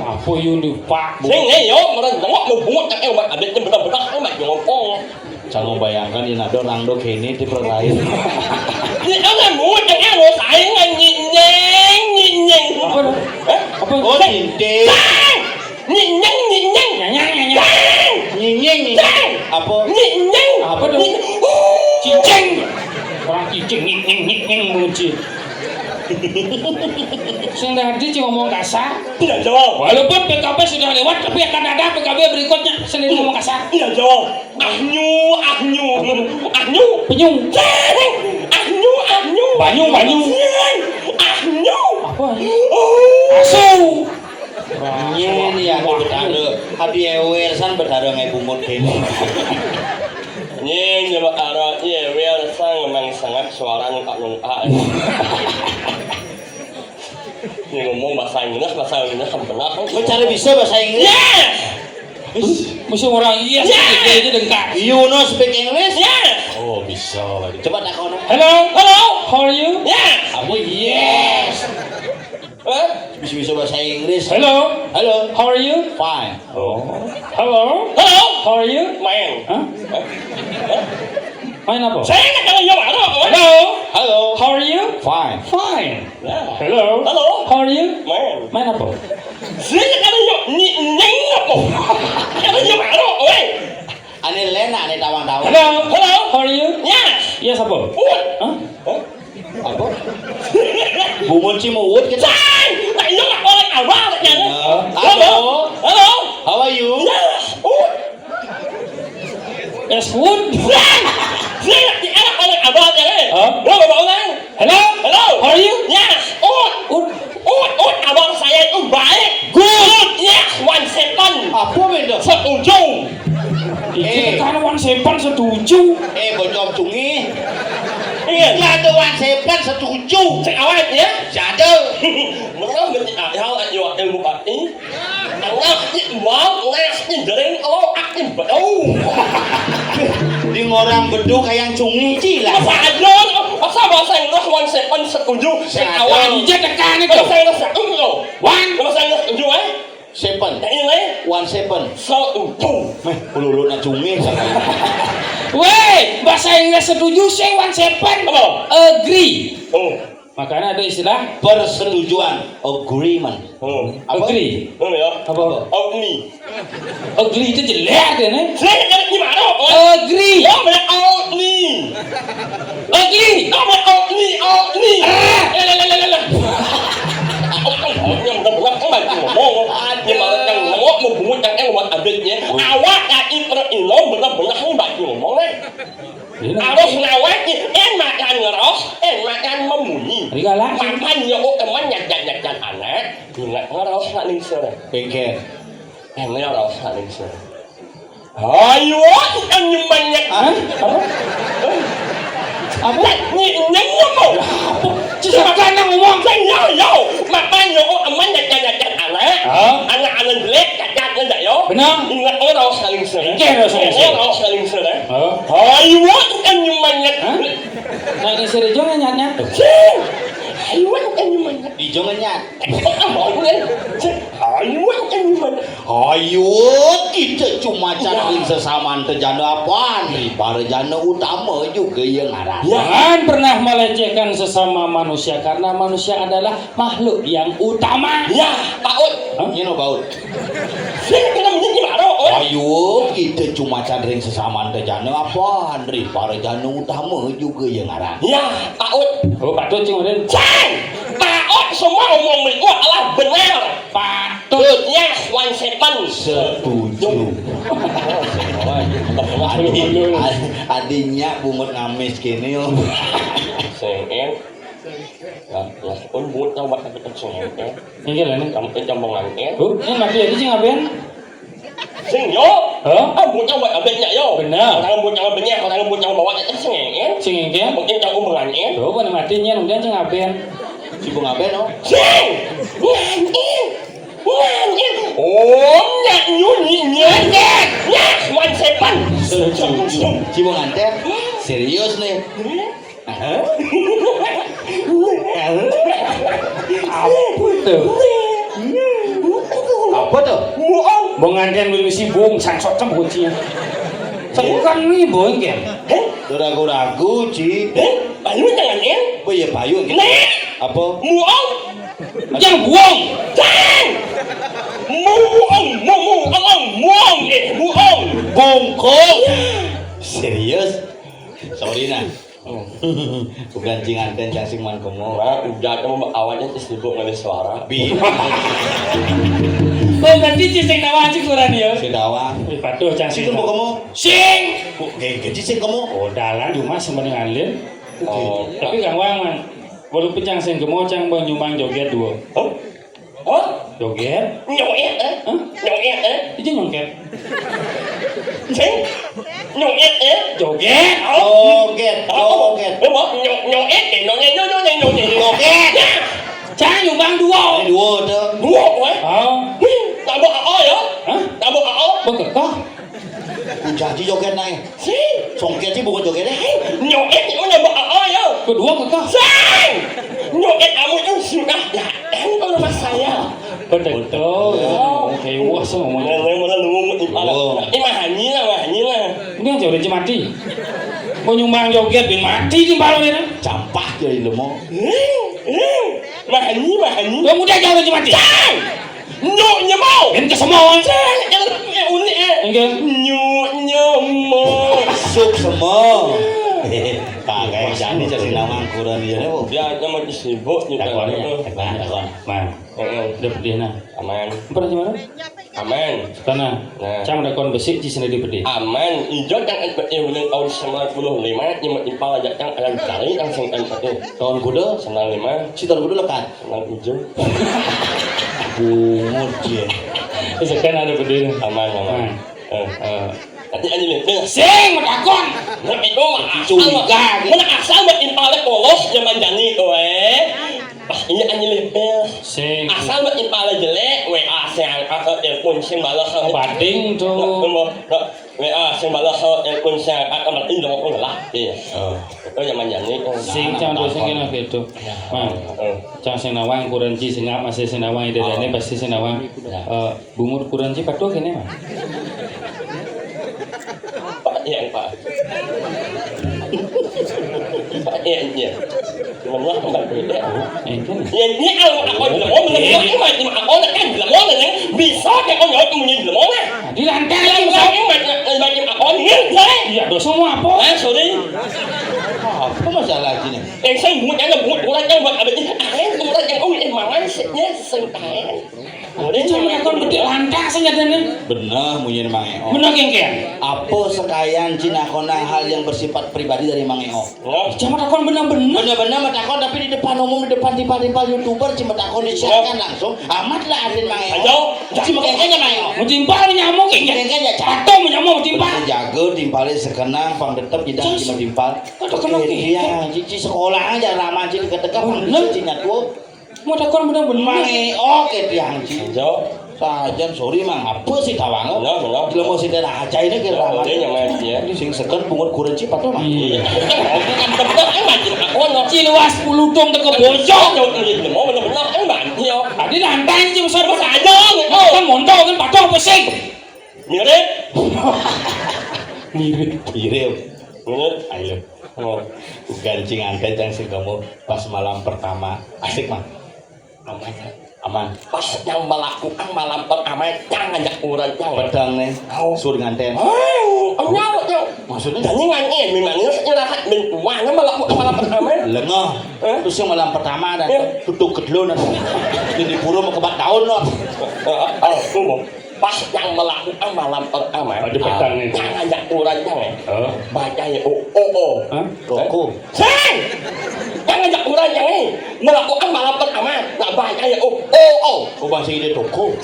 Apa you in the fuck? Sing, eh, yo, meren tengok mau bungut tak eh, abis ini bener-bener amat yang ngomong. Cang bayangkan, ya, ada orang do kene di perlain. Ini kan mau dengan lo saya nggak nyinyeng, nyinyeng. Apa tuh? Hah? Apa? Oh, cinta. Nyinyeng, nyinyeng. Nyinyeng, nyinyeng. Nyinyeng, nyinyeng. Apa? Nyinyeng. Apa tuh? Nyinyeng. Cicing. Orang cicing, nyinyeng, nyinyeng, muncul. Sing tadi cuma ngomong kasar. Tidak jawab. Walaupun P K B sudah lewat, tapi akan ada P K B berikutnya. Sendiri ngomong kasar. Tidak jawab. Ahnyu, ahnyu. Ahnyu. Penyu. Ahnyu, ahnyu. Banyu, banyu. Ahnyu. Apa? Oh. Asu. Nyen ya, betara. Abi ewer san betara ngai bungut kene. Nyen ya, betara, ewer san memang sangat suara nungak-nungak. Ini ngomong bahasa Inggris, bahasa Inggris kan benar. Kau cara bisa bahasa Inggris? Yes! Mesti orang yes, yes, gitu aja dengkak. You know speak English? Yes! Oh, bisa. Coba takon. Hello? Hello? How are you? Yes! Apa yes? Hah? Bisa-bisa bahasa Inggris. Hello? Hello? How are you? Fine. Oh. Hello? Hello? How are you? Main. Hah? Hah? Main apa? Saya nggak tahu yang mana. Hello? Hello? How are you? Fine. Fine. Hello? Hello? How are you? Main. Main apa? Sini kata yo, ni neng apa? Kata yo maro, oi. Ane lena, ane tawang-tawang. Hello? Hello? How are you? Yes. Yes apa? What? Hah? Hah? Apa? Bungut si Muut kita. Say! Nak iya nak orang awal nak nyanyi. Halo. Halo. Halo. How are you? Yes. Ut. Es Wood. Say! Say nak di anak orang awal nak nyanyi. Hah? Wah, bapak orang. Hello? Hello? How are you? Yes. Ut. Ut. Ut, Ut, abang saya itu baik. Good. Yes, one seven. Apa beda? Setuju. Iki Eh. Tekan one seven setuju. Eh, bocor cungi. Iya. Iki ada one seven setuju. Cek awet ya. Jadul. Menang berarti ah, ya, ya, ilmu kaki. Tengah ni mau, tengah ni jering, oh, aku bau. Di orang beduk kayak cungi, Ci, lah. Masa ada, masa bahasa Inggris one seven setuju. Cek Jadul. Awet. Ija tekan itu. Bahasa Inggris setuju. One. Bahasa Inggris setuju, eh? Seven. Nah, ini, eh? One seven. Setuju. Meh, pelulu nak cungi. Weh, bahasa Inggris setuju, say one seven. Apa? Agree. Oh. Makanya ada istilah persetujuan, agreement. Hmm. Apa? Agree. Hmm, ya. Apa? Out ni. Ugly itu jelek deh, nih. Jelek jelek gimana? Oh. Agree. Oh, mana out ni? Ugly. Oh, mana out ni? Out ni. Ah. Eh, le, le, le, le, le. Yang benar-benar kan banyak ngomong. Aduh. Yang malah yang ngomong, mau bungut yang yang buat abisnya. Hmm. Awak lagi per ilo benar-benar kan banyak ngomong, eh. Iya. Harus ngawet, eh, makan ngeros, eh, makan memunyi. Iya lah. Makan yo, oh, teman, nyak, nyak, nyak, nyak, anak. Ingat ngeros nak lingsir. Bengkel. Eh, ngeros nak lingsir. Ayo, kan nyemanyak. Hah? Apa? Apa? Ni, ni, ni, apa? Apa? Cuma kan nak ngomong. Kan yo, yo. Makan yo, oh, teman, nyak, nyak, nyak, nyak, anak. Hah? Anak, anak jelek, cacat, ngedak yo. Benar. Ingat ngeros nak lingsir. Bengkel, ngeros nak lingsir. Ngeros nak lingsir, eh. Hah? Ayo, kan nyemanyak. Hah? Nak lingsir aja nggak nyat-nyat tuh. Cing. Ayo, kan nyemanyak. Ijo ngenyat. Apa aku, eh? Cing. Ayo, kan nyemanyak. Ayo, kita cuma cari sesama tejana apaan? Ri para jana utama juga ya ngaran. Ya. Jangan pernah melecehkan sesama manusia karena manusia adalah makhluk yang utama. Ya, Pak Ut. Hah? Ini no, Pak Ut. Sing kena bunyi gimana, Ut? Ayo, kita cuma candring sesama tejana apa? Andri para jana utama juga ya ngaran. Ya, Pak Ut. Oh, patut, Cing Udin. Cing! Pak Ut, semua omong itu adalah benar. Patut. Ya, one seven. Setuju. Adi, ad-, adinya bungut ngamis kini, yo. Sing, eh. Ya, ya, pun bungut yang buat tapi kenceng, eh. Ini lah, ini. Kamu, eh, jambongan, eh. Oh, ini mati aja sih ngapain? Sing, yo. Hah? Ah, bungut yang buat abisnya, yo. Benar. Orang bungut yang abisnya, orang bungut yang bawa, eh, sing, eh. Sing, eh. Mungkin kamu mengan, eh. Tuh, mana matinya, udah sih ngapain? Si bunga apa, no? Sing! Ngan, eh. Ngan, eh. Oh, nyak, nyunyi, nyak, nyak. Nyak, one seven. Setuju. Si bunga teh, serius nih. Hah? Apa tuh? Apa tuh? Muong. Mau nganten dulu si bung, sansot sama kuncinya. Sebukan nih, boy, kan? Hah? Ragu-ragu, Ci. Hah? Payu jangan, ya? Oh iya, payu, gitu. Nih. Apa? Muong. Yang buong. Cang. Muong, mu-, mu-, muong, muong, eh, muong. Bungkung. Serius? Sorry, nah. Bukan Cing Anten, Cang Sing man kemo. Nah, udah kamu awalnya sibuk ngelis suara. Bi. Oh, berarti Cing Sing Nawang Cing kurang ya? Sing Nawang. Eh, patuh, Cang Sing. Sing kemo. Sing. Kok kayak gitu Sing kemo? Oh, dalan cuma sama dengan Lin. Oh. Tapi Kang Wang, man. Walaupun Cang Sing kemo, Cang bang nyumbang joget dua. Hah? Oh? Joget? Nyoet, eh? Hah? Nyoet, eh? Itu nyongket. Sing? Nyoet, eh? Joget. Oh. Joget, oh, joget. Oh, nyo-, nyoet, eh? Nyoet, nyoet, nyoet, nyoet. Joget. Ya. Cang nyumbang dua. Ini dua tuh. Dua, eh? Oh. Hmm, tambah A A ya? Hah? Tambah A A. Bekekah. Ku janji joget naik. Sing. Songket sih bukan joget, eh. Nyoet itu nambah A A ya. Kedua kekah. Sing. Nyoet kamu itu sudah datang ke rumah saya. Betul. Betul. Oke, wah, semuanya. Nah, yang mana lu mau Oh. Eh, mahani lah, mahani lah. Ini aja udah mati. Mau nyumbang joget, bin mati di malam ini. Campah jadi lu mau. Hmm, hmm. Mahani, mahani. Yang udah jauh udah mati. Sing. Nyok nyemau. Yang kesemua. Sing. Yang, yang unik, eh. Enggak. Nyok nyemau. Suk semua. Pakai Ini jadi nawang kurang dia nih, Bu. Dia nama sibuk juga. Takon ya, takon, takon. Mang. Heeh. Udah pedih nah. Aman. Pernah gimana? Aman. Karena Nah. Cang dakon besik di sini di pedih. Aman. Ijo cang M P T ulang tahun sembilan puluh lima, nyemet impal aja cang akan cari langsung M P T. Tahun kuda? Sembilan lima. Si tahun kuda lekat. Sembilan tujuh. Bungut dia. Terus kan ada pedih. Aman, aman. Nah. Eh. Eh. Nanti aja nih. Sing, takon. Nah, itu mah asal mah. Curiga, gitu. Mana asal mah impalnya polos, zaman jani, weh. Pas ini aja nih. Sing. Asal mah impalnya jelek, W A sing angkat, telepon sing balas. Oh, banding tuh. Nah, nah, W A sing balas, telepon sing angkat, berarti udah mau ngelak. Iya. Oh. Itu zaman jani. Sing, cang dosen kena gitu. Mang. Eh. Cang sing nawang, kurang ci sing ngap, masih sing nawang, ide-idene pasti sing nawang. Ya. Eh, Bungut kurang ci patuh kene, Mang. Pak, iya, Pak. Pak, iya, iya. Ngomong apa, Pak? Eh, kan. Ya, ini kalau aku jelema, oh, bener, ini mah, ini mah, aku kan jelema, ya. Bisa, kayak kau nyawab, punya jelema, nah. Di lantai, yang saya, yang baca, yang baca, aku ini, ya. Iya, dosa mau apa? Ah, sorry. Apa masalah sini? Yang saya bungut, yang bungut, kurang, yang buat abis ini, ah, yang kurang, yang, oh, yang mangan, sih, ya, sing taen. Cuma takon gede lantas aja deh. Bener, munyi Mang Eo. Bener, Kengkeng. Apa sekalian cina kona hal yang bersifat pribadi dari Mang Eo? Cuma takon bener-bener. Bener-bener mah takon, tapi di depan umum, di depan timpal-timpal YouTuber, cuma takon disiarkan langsung. Amat lah adin Mang Eo. Ayo. Cuma Kengkeng ya Mang Eo. Mau timpal nyamuk, Kengkeng. Kengkeng ya, Cak. Atau mau nyamuk, mau timpal. Bener, jago, timpalnya sekenang, pang tetep, tidak cuma timpal. Kata kena Kengkeng. Iya, cici sekolah aja, lama cici ketika, pang bisa cinya tuh. Mau takon bener-bener. Mang Eo ke tiang ci. Yo. Sajan, sorry, Mang, apa sih tawang? Bener, bener. Jelema sing daerah aja ini kira Mang. Dia nyamai dia. Sing seken bungut kurang ci patuh, Mang. Iya. Bukan bener, eh, Mang, aku no. Ci luas puludung teke bocok. Yo, iya, bener-bener, eh, Mang, iya. Tadi lantai ci besar besar aja. Oh. Kan montok kan patuh pusing. Mirip. Mirip. Mirip. Mirip. Ayo. Oh. Gancing angkat yang sing kamu pas malam pertama. Asik, Mang. Aman, ya? Aman. Pas yang melakukan malam pertama, yang ngajak urang, yang. Pedang nih. Oh. Sur nganten. Oh, nyawut, nyawut. Maksudnya? Jadi nganten, memangnya istirahat, ben kuahnya melakukan malam pertama. Lengah. Eh? Terus yang malam pertama dan tutup kedua nanti. Jadi burung mau kebat daun loh. Eh, eh, eh, umum. Pas yang melakukan malam pertama. Ada petang itu. Yang ngajak urang, yang, eh. Hah? Baca ya, oh, oh, oh. Hah? Toko. Sing! Yang ngajak urang, yang, eh. Melakukan malam pertama. Nah, baca ya, oh, oh, oh. Oh, bahasa ini toko.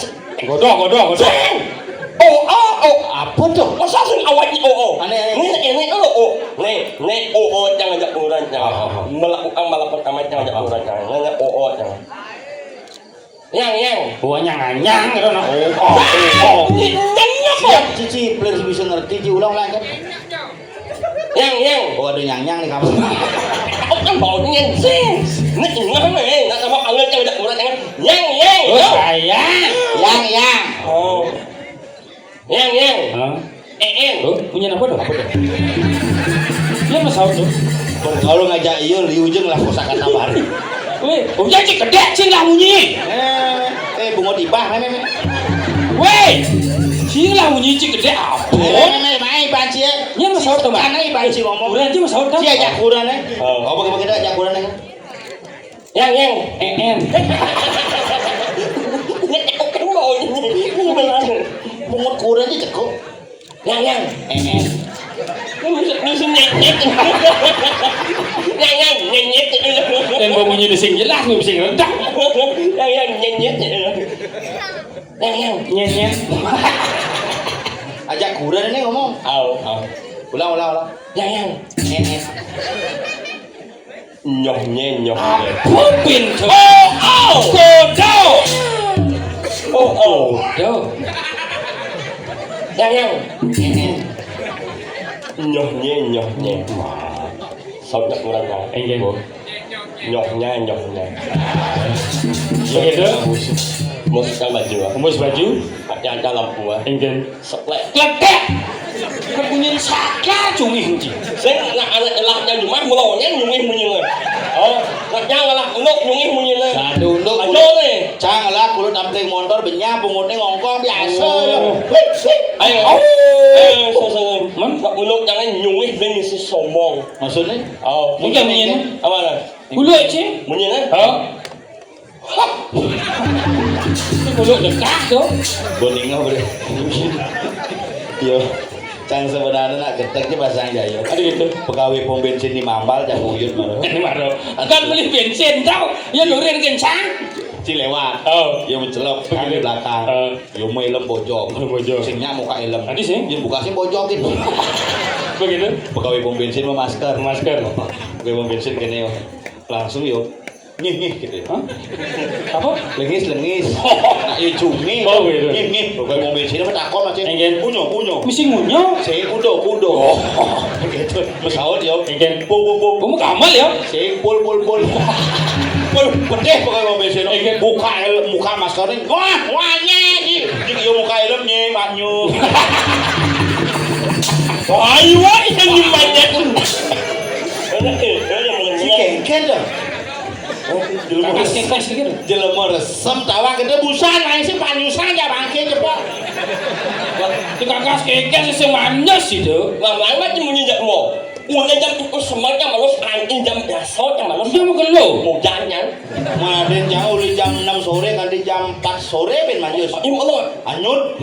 Godoh, godoh, godoh. Sing! Oh, oh, oh. Apa tuh? Masa sing awal ini, oh, oh. Aneh, aneh. Ini, ini dulu, oh. Nih, nih, oh, oh, yang ngajak urang, yang. Oh, oh, oh. Melakukan malam pertama, yang ngajak urang, yang. Nanya, oh, oh, yang. Yang, yang. Gua nyang-nyang gitu, nah. Oh, oh, oh. Nyang apa? Siap, cici, please bisa ngerti, ci ulang lah kan. Yang, yang. Oh, ada nyang-nyang di kamar. Oh, kan baunya sih. Ini gimana nih? Nggak sama panggil yang udah kurang, yang. Yang, yang. Oh, yang. Saya. Yang, yang. Hah? Eh, eh. Oh, punya apa tuh? Apa tuh? Dia pesawat tuh. Kalau ngajak iya, liu jeung lah pusaka tabari. Weh, oh, ya, cik gede, cik lah munyi. Eh, eh, bungut ibah, meh, meh, meh. Weh, cik lah munyi, cik gede apa? Meh, meh, meh, meh, ibah, cik. Dia pesawat tuh, Bang. Karena ibah, cik ngomong. Kurang, cik pesawat tuh. Cik ajak kurang, eh. Oh. Apa kita ajak kurang, eh? Yang, yang. Eh, eh. Ini kan mau ini. Bungut kurang aja cekok. Yang, yang. Eh, eh. Ini bisa, bisa nyet, nyet. Yang, yang, nyet, nyet. Yang bau bunyi di sing jelas, di sing rendah. Yang, yang, nyet, nyet. Yang, yang. Nyet, nyet. Ajak kurang ini ngomong. Au, au. Ulang, ulang, ulang. Yang, yang. Eh, eh. Nyoh nye, nyoh nye. Apa pintu? Oh, oh. Kodo. Oh, oh. Kodo. Yang, yang. Nyoh nye, nyoh nye. Sautnya kurang, Kang. Enggak. Nyoh nye, nyoh nye. Begitu? Musik kan baju. Musik baju? Pakai aja lampu, ah. Enggak. Seplek. Kletek. Kan bunyi saklar cungih, cungih. Sing nak anak elahnya cuma mulanya nyungih bunyinya. Oh, nak jangan lah, unduk nyungih bunyinya. Satu unduk. Ayo nih. Cang lah, kulo tampling motor, benyah, pungutnya ngongkong, biasa. Oh. Hik, hik. Ayo. Ayo, sosok. Man? Nak uluk jangan nyuwih ben ngisi sombong. Maksudnya? Oh, mungkin ini. Apa lah? Uluk, Cing. Munyi lah. Ha? Ini uluk dekat tu. Boninga boleh. Yo. Cang sebenarnya nak getek je pasang jaya. Ada gitu. Pegawai pom bensin di Mambal, jago uyut baru. Ini baru. Kan beli bensin tau. Ya, lurin kencang. Ci lewat. Oh. Ya, mencelok kan di belakang. Oh. Yo, mai lem bojong. Lem bojong. Sing nyak muka helm. Tadi sih? Yo buka sing bojong gitu. Begitu? Pegawai pom bensin mau masker. Masker. Pegawai pom bensin kene yo. Langsung yo. Nyih, nyih gitu. Hah? Apa? Lengis, lengis. Nak yo cumi. Oh, gitu. Nyih, nyih. Pegawai pom bensin apa takon masih? Enggak. Punyo, punyo. Mesti ngunyo. Saya kudo, kudo. Oh. Gitu. Pesawat yo. Enggak. Pul, pul, pul. Kamu kamal ya? Sing pul, pul, pul. Pul, pedih pokoknya mau besin. Oke. Buka el-, buka maskernya. Wah, wah, nye, nye. Yo buka helmnya, maknyu. Wah, iya, yang nyimpannya. Si kengken dah. Jelema Kekes, kekes, gitu. Jelema resem tawa gede busan, lain si panyusan ya bangke cepet. Dikakas kekes, si manis itu. Lama-lama dia munyi jak mau. Udah jam itu semangat malas, anjing jam biasa, jam malas. Dia mau gelo. Mau jangan. Maden jauh di jam enam sore, kan di jam empat sore ben manjus. Im Allah. Anyut.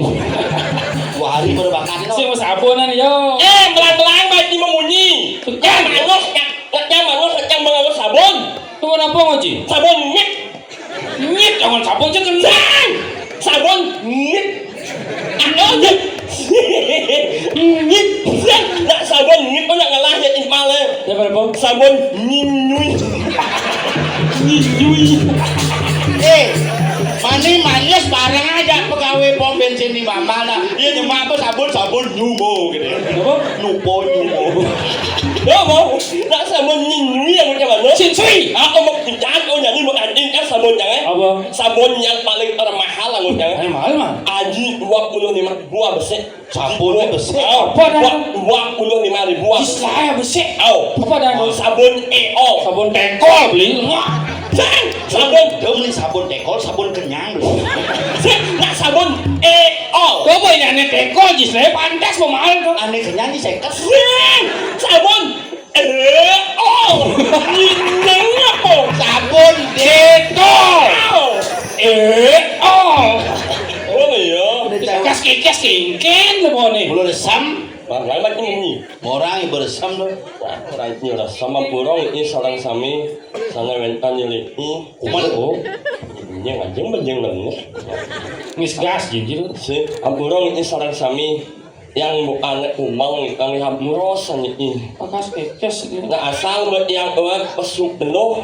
Dua hari baru bakat, no. Sing wis abonan, yo. Eh, melang-melang baik di memunyi. Jam malas, jam, jam malas, jam malas sabun. Tuh, kenapa, Ngoji? Sabun nyet. Nyit, jangan sabun sih, kena. Sabun nyit. Aduh, nyit. Nyit. Nak sabun nyit, kok nak ngalah ya, Ismail, eh? Ya, berapa? Sabun nyinyui. Nyinyui. Eh, mani manis barang aja pegawai pom bensin di Mambal, nah. Iya, nyemak apa sabun, sabun nyumo gitu ya. Apa? Nupo nyumo. Ya, mau. Nak sabun nyinyui yang macam mana? Sinsui. Aku mau pinjam, oh, jadi mau anjing kan sabun jangan. Apa? Sabun yang paling termahal lah, Ngun, jangan. Paling mahal, mah. Aji dua puluh lima ribu besek. Sabun besek. Oh, apa dah? Dua, dua puluh lima ribu. Saya besek. Oh. Apa dah? Sabun E O. Sabun tekol beli. Wah. Sang, sabun. Dia beli sabun tekol, sabun kenyang beli. Sang, nak sabun E O. Coba ini aneh tekol, jis, saya pantas pemahal tuh. Aneh kenyang, jis, saya kes. Sang, sabun Eh, oh, nyineng apa? Sabun Dettol. Oh. Eh, oh. Oh, iya. Kas kikis kingkin lu mau nih. Belum resam. Bang, lain lagi ini. Orang yang beresam tuh. Nah, orang ini udah sama burung ini sareng sami sana wentan nyeliki. Kuman. Oh. Ini ngajeng bejeng banget. Ngis gas jinjil. Si, ampura ini sareng sami. Yang bukan umang kang lihat muros ini. Pakas kekes ini. Nah, asal buat yang awak pesuk penuh,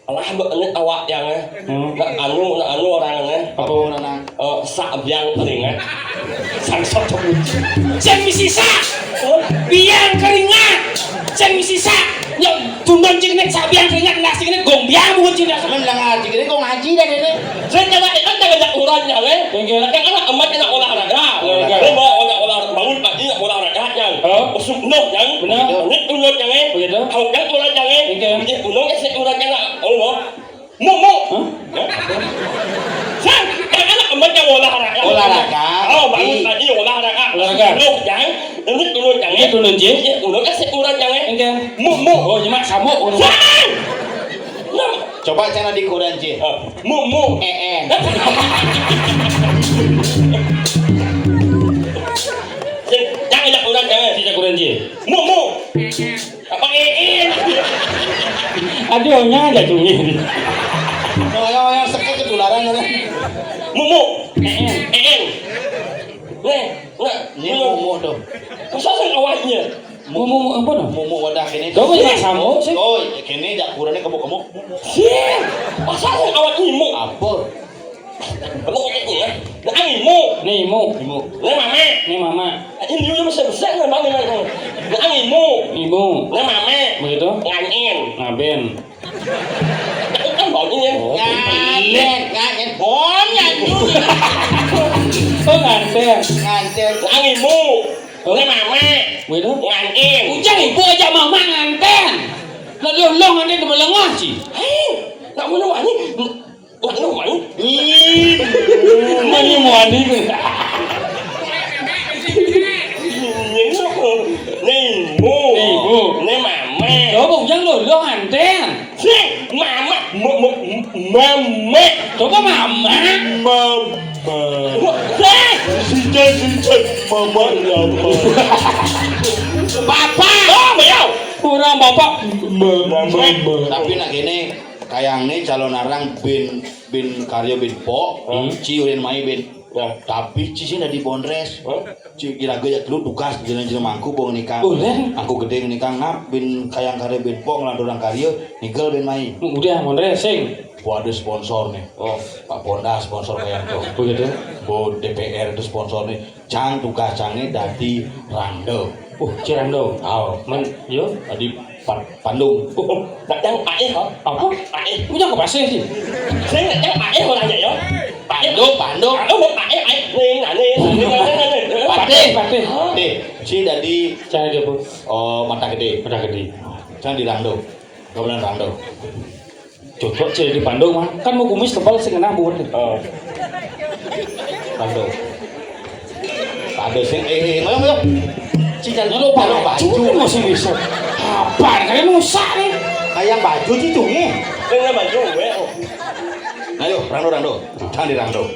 alah buat ini awak yang, eh. Hmm. Nah, anu, nah, anu orang, eh. Apa orang? Eh, sak biang keringat. Sang sok cembuci. Cen misi sak. Biang keringat. Cen misi sak. Yang tundon cing nek sak biang keringat, nasi keringat gong biang bukan cing nek. Men lengar cing nek gong ngaji dah ini. Saya kena, kan kena jak urannya, eh. Oke. Kan anak emak kena olahraga. Olahraga. Dia bawa olahraga, bangun pagi nak olahraga, yang. Hah? Masuk noh, yang. Benar. Ini ular, yang, eh. Begitu. Kau kan ular, yang, eh. Oke. Ini ular, eh, saya ular, yang. Oh, mau. Mau, mau. Hah? Ya. Saya, kan anak emak yang olahraga. Olahraga. Oh, bangun pagi olahraga. Olahraga. Noh, yang. Ini ular, yang, eh. Ini ular, Ji. Ini ular, eh, saya ular, yang, eh. Oke. Mau, mau. Oh, nyemak sabuk. Saya. Nah. Coba cara di koran, Ji. Ah. Mu, mu. Eh, eh. Jangan ajak orang, jangan. Tidak kurang dia. Mu, mu. Apa, eh, eh? Aduh, nyala cumi. Yang, yang sakit ketularan, kan? Mu, mu. Eh, eh. Eh, eh. Nih, nih, mu, mu tuh. Masa saya awalnya? Mu, mu, mu, apa no? Mu, mu wadah kene. Coba ya, sama, sih. Oh, kene jak kurane kebo-kebo. Sih. Masa saya awalnya mu? Apa? Kamu kayak gini, ya? Nah, imu. Nih, imu. Imu. Nah, mama. Nih, mama. Ini dulu besar-besar, nah, mama, mama. Nah, imu. Imu. Nah, mama. Begitu? Nganin. Ngaben. Aku kan baunya, ya. Oh, nganin, nganin. Oh, nganin. Oh, nganten. Nganten. Nah, imu. Oh. Nah, mama. Begitu? Nganin. Ujang ibu aja mama nganten. Lah, lo, lo nganten di melengah, Ci. Hei, nak mana wani? Wani, wani. Ih, mani, wani. Ibu. Ibu. Ini mama. Coba bujang lho, lho anten. Sing, mama, mo, mo, mama. Coba mama. Mama. Sing. Sing, sing, sing. Mama ya apa? Bapak. Oh, beliau. Kurang bapak. Mama. Tapi nak gini, kayang nih calon arang bin, bin karya bin pok, hmm, ci ulin mai bin. Ya. Tapi ci sih dari Bondres. Hah? Ci kira-kira ya dulu tugas di jalan mangku bong nikah. Ulin? Aku gede nikah ngap bin kayang karya bin pok ngelanturang karya nigel bin mai. Udah, Bondres sing. Gua ada sponsor nih. Oh. Pak Ponda sponsor kayang tuh. Begitu. Bo D P R itu sponsor nih. Cang tugas cangnya dadi rando. Oh, ci rando. Oh. Men, yo. Dadi pan-, pandung. Oh, nak yang ae kok. Apa? Ae. Punya ke pasir sih. Saya nak yang ae orangnya yo. Pandung, pandung. Aduh, mau ae, ae. Ning, ning, ning, ning, ning. Patih, patih. Deh, ci dadi, cara dia, Bu? Oh, mata gede. Mata gede. Cang di rando. Gamelan rando. Cocok ci di pandung mah. Kan mau kumis tebal sing kena buat. Oh. Pandung. Ada sing, eh, eh, ayo, ayo. Ci jangan lupa lo baju. Baju masih bisa. Apa? Kalian musak nih. Kayak baju ci cungi. Dengan baju, we. Oh. Ayo, rando, rando. Cang di rando.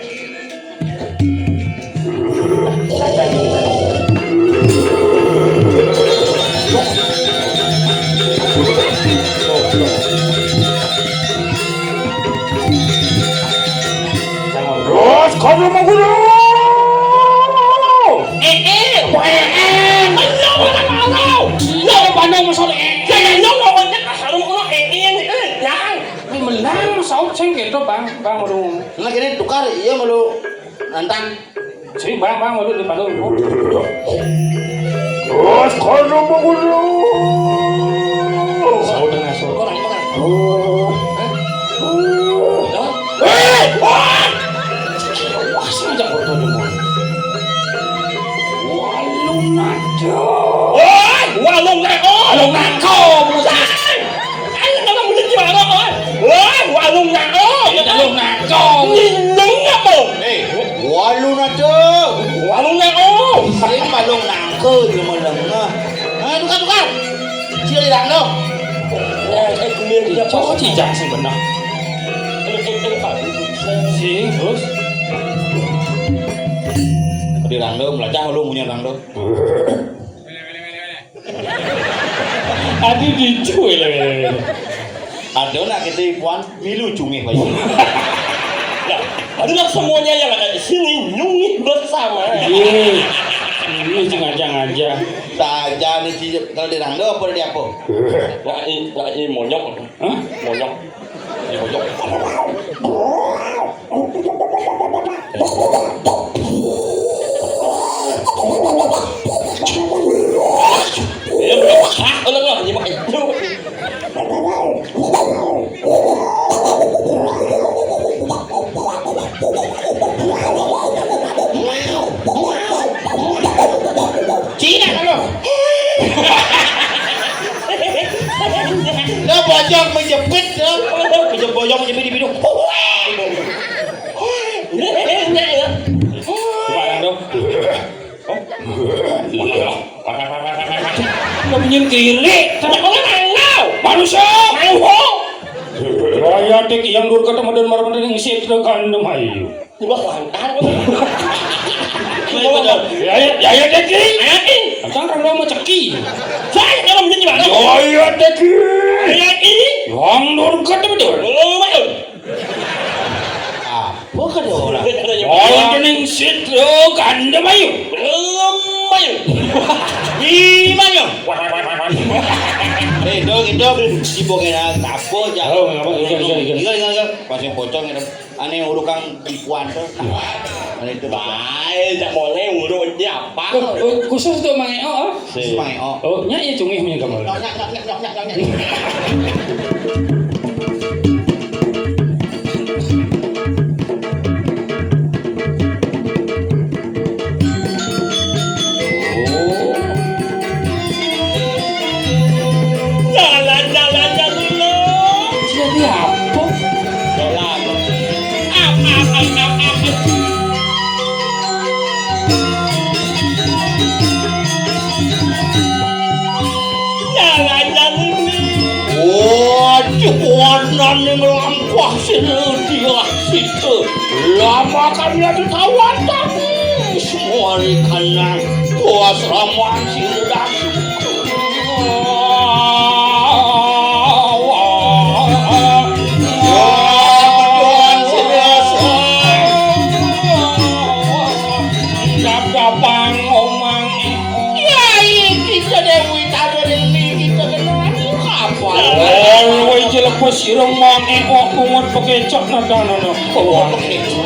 Terus, kalau mau guru. Eh, eh. Eh, eh. Ayo, ayo, ayo. Ayo, pandang masalah, eh, eh. Jangan, jangan, jangan, jangan, eh, eh, eh, jangan. Ini menang, saut sing gitu, Bang. Bang, aduh. Nah, gini, tukar, iya, malu nantang. Sini, Bang, Bang, malu di pandang. Terus, kalau mau guru. Saut dengan saut. Orang, orang. Oh. Hah? Eh, wah! Wah, sengaja foto dulu. Walung nado. Woi, walung nado. Walung nado, bukan. Ayo, nama mulut gimana, woi? Woi, walung nado. Walung nado. Nyineng apa? Eh, walung nado. Walung nado. Sing walung nado, cuma lengah. Nah, tukar, tukar. Cil hilang dong. Ya, eh, kemudian dia cocok cicak sih benar. Sing, terus. Di rando, melacah lu punya rando. Adi dicu, ya, ya, ya. Ada nak kita ipuan, milu cungih, Pak. Nah, adalah semuanya yang ada di sini, nyungih bersama. Iya. Ini sengaja-ngaja. Saja nih, Ci, kalau di rando apa di apa? Ngai, ngai monyok. Hah? Monyok. Di monyok. Iya, monyok. Hah? Ulang, ulang. Ini pakai. Cina kamu. Lah bojong menjepit, ya. Menjepit, bojong menjepit di bidung. Gimana dong? Hah? Lo nyen kiri. Manusia. Mau. Raya tek yang dur kata madan marmadan yang sik tekan dem ayu. Gua lantar. Ya, ya, ya, ya, tek. Ayo, ih. Kan kan lo mau ceki. Saya kalau menjadi gimana? Ya, ya, tek. Ayo, ih. Yang dur kata madan. Oh, betul. Apa kata orang? Orang kening sit lo kanda mayu. Belum mayu. Di mayu. Eh, dong, dong. Si bokena tapo aja. Oh, apa? Iya, iya, iya. Iya, iya, iya. Pas yang pocong itu. Ane urukang di puan tuh. Ane itu. Baik, tak boleh uruk dia apa? Oh, oh, khusus untuk Mang Eo, oh? Si Mang Eo. Oh, nya iya cungih punya gambar. Nyok, nyok, nyok, nyok, nyok, nyok. Jalan, jalan, jalan. Jadi apa? Jalan. Ap, ap, ap, ap, ap. Naning lampah sira diah sita. Lamakan yadi tawatan. Semua ri kanang. Tuas ramuan sira dasuka. Dap-dapang omang. Ya, iki Dewi Tadoreni kita kenal apa? Oh, woi jelek wis ireng mang engkok bungut pekecok nadanono. Oh, pekecok.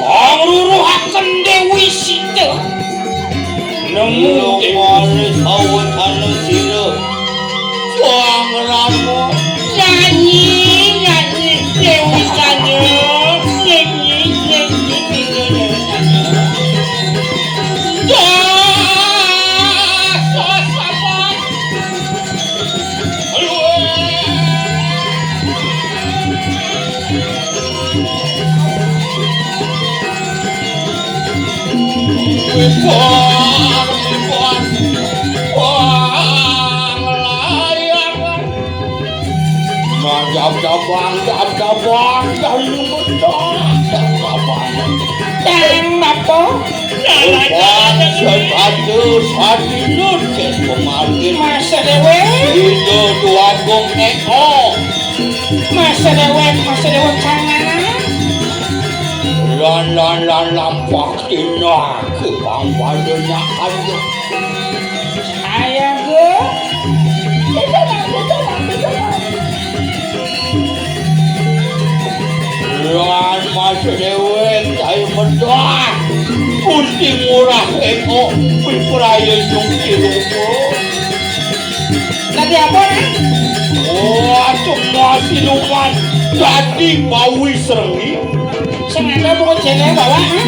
Angruruhaken Dewi Sita. Nemu Dewi Sita. Awetana sira. Sang Rama. Nyanyi, nyanyi, Dewi Sita. Nyanyi, nyanyi, nyanyi, Dewi Sita. Dah, dah, sabar. Jab-jabang, jab-jabang, dah ini betul, jab-jabang. Tang apa? Rupane sepatu sadina cek pemargin. Masa dewek. Ida Tuagung Eko. Masa dewek, masa dewek kangen. Lan, lan, lan, lampah tina ke bang pada nyak aja. Ayah ke? Lan masa dewek, saya mendoan. Gusti Ngurah Eko, pipraya nyungki rupa. Tadi apa, Nak? Oh, aduh, masih luman. Dadi bawi serengi. Sing ada buku jenenge bawa, ha?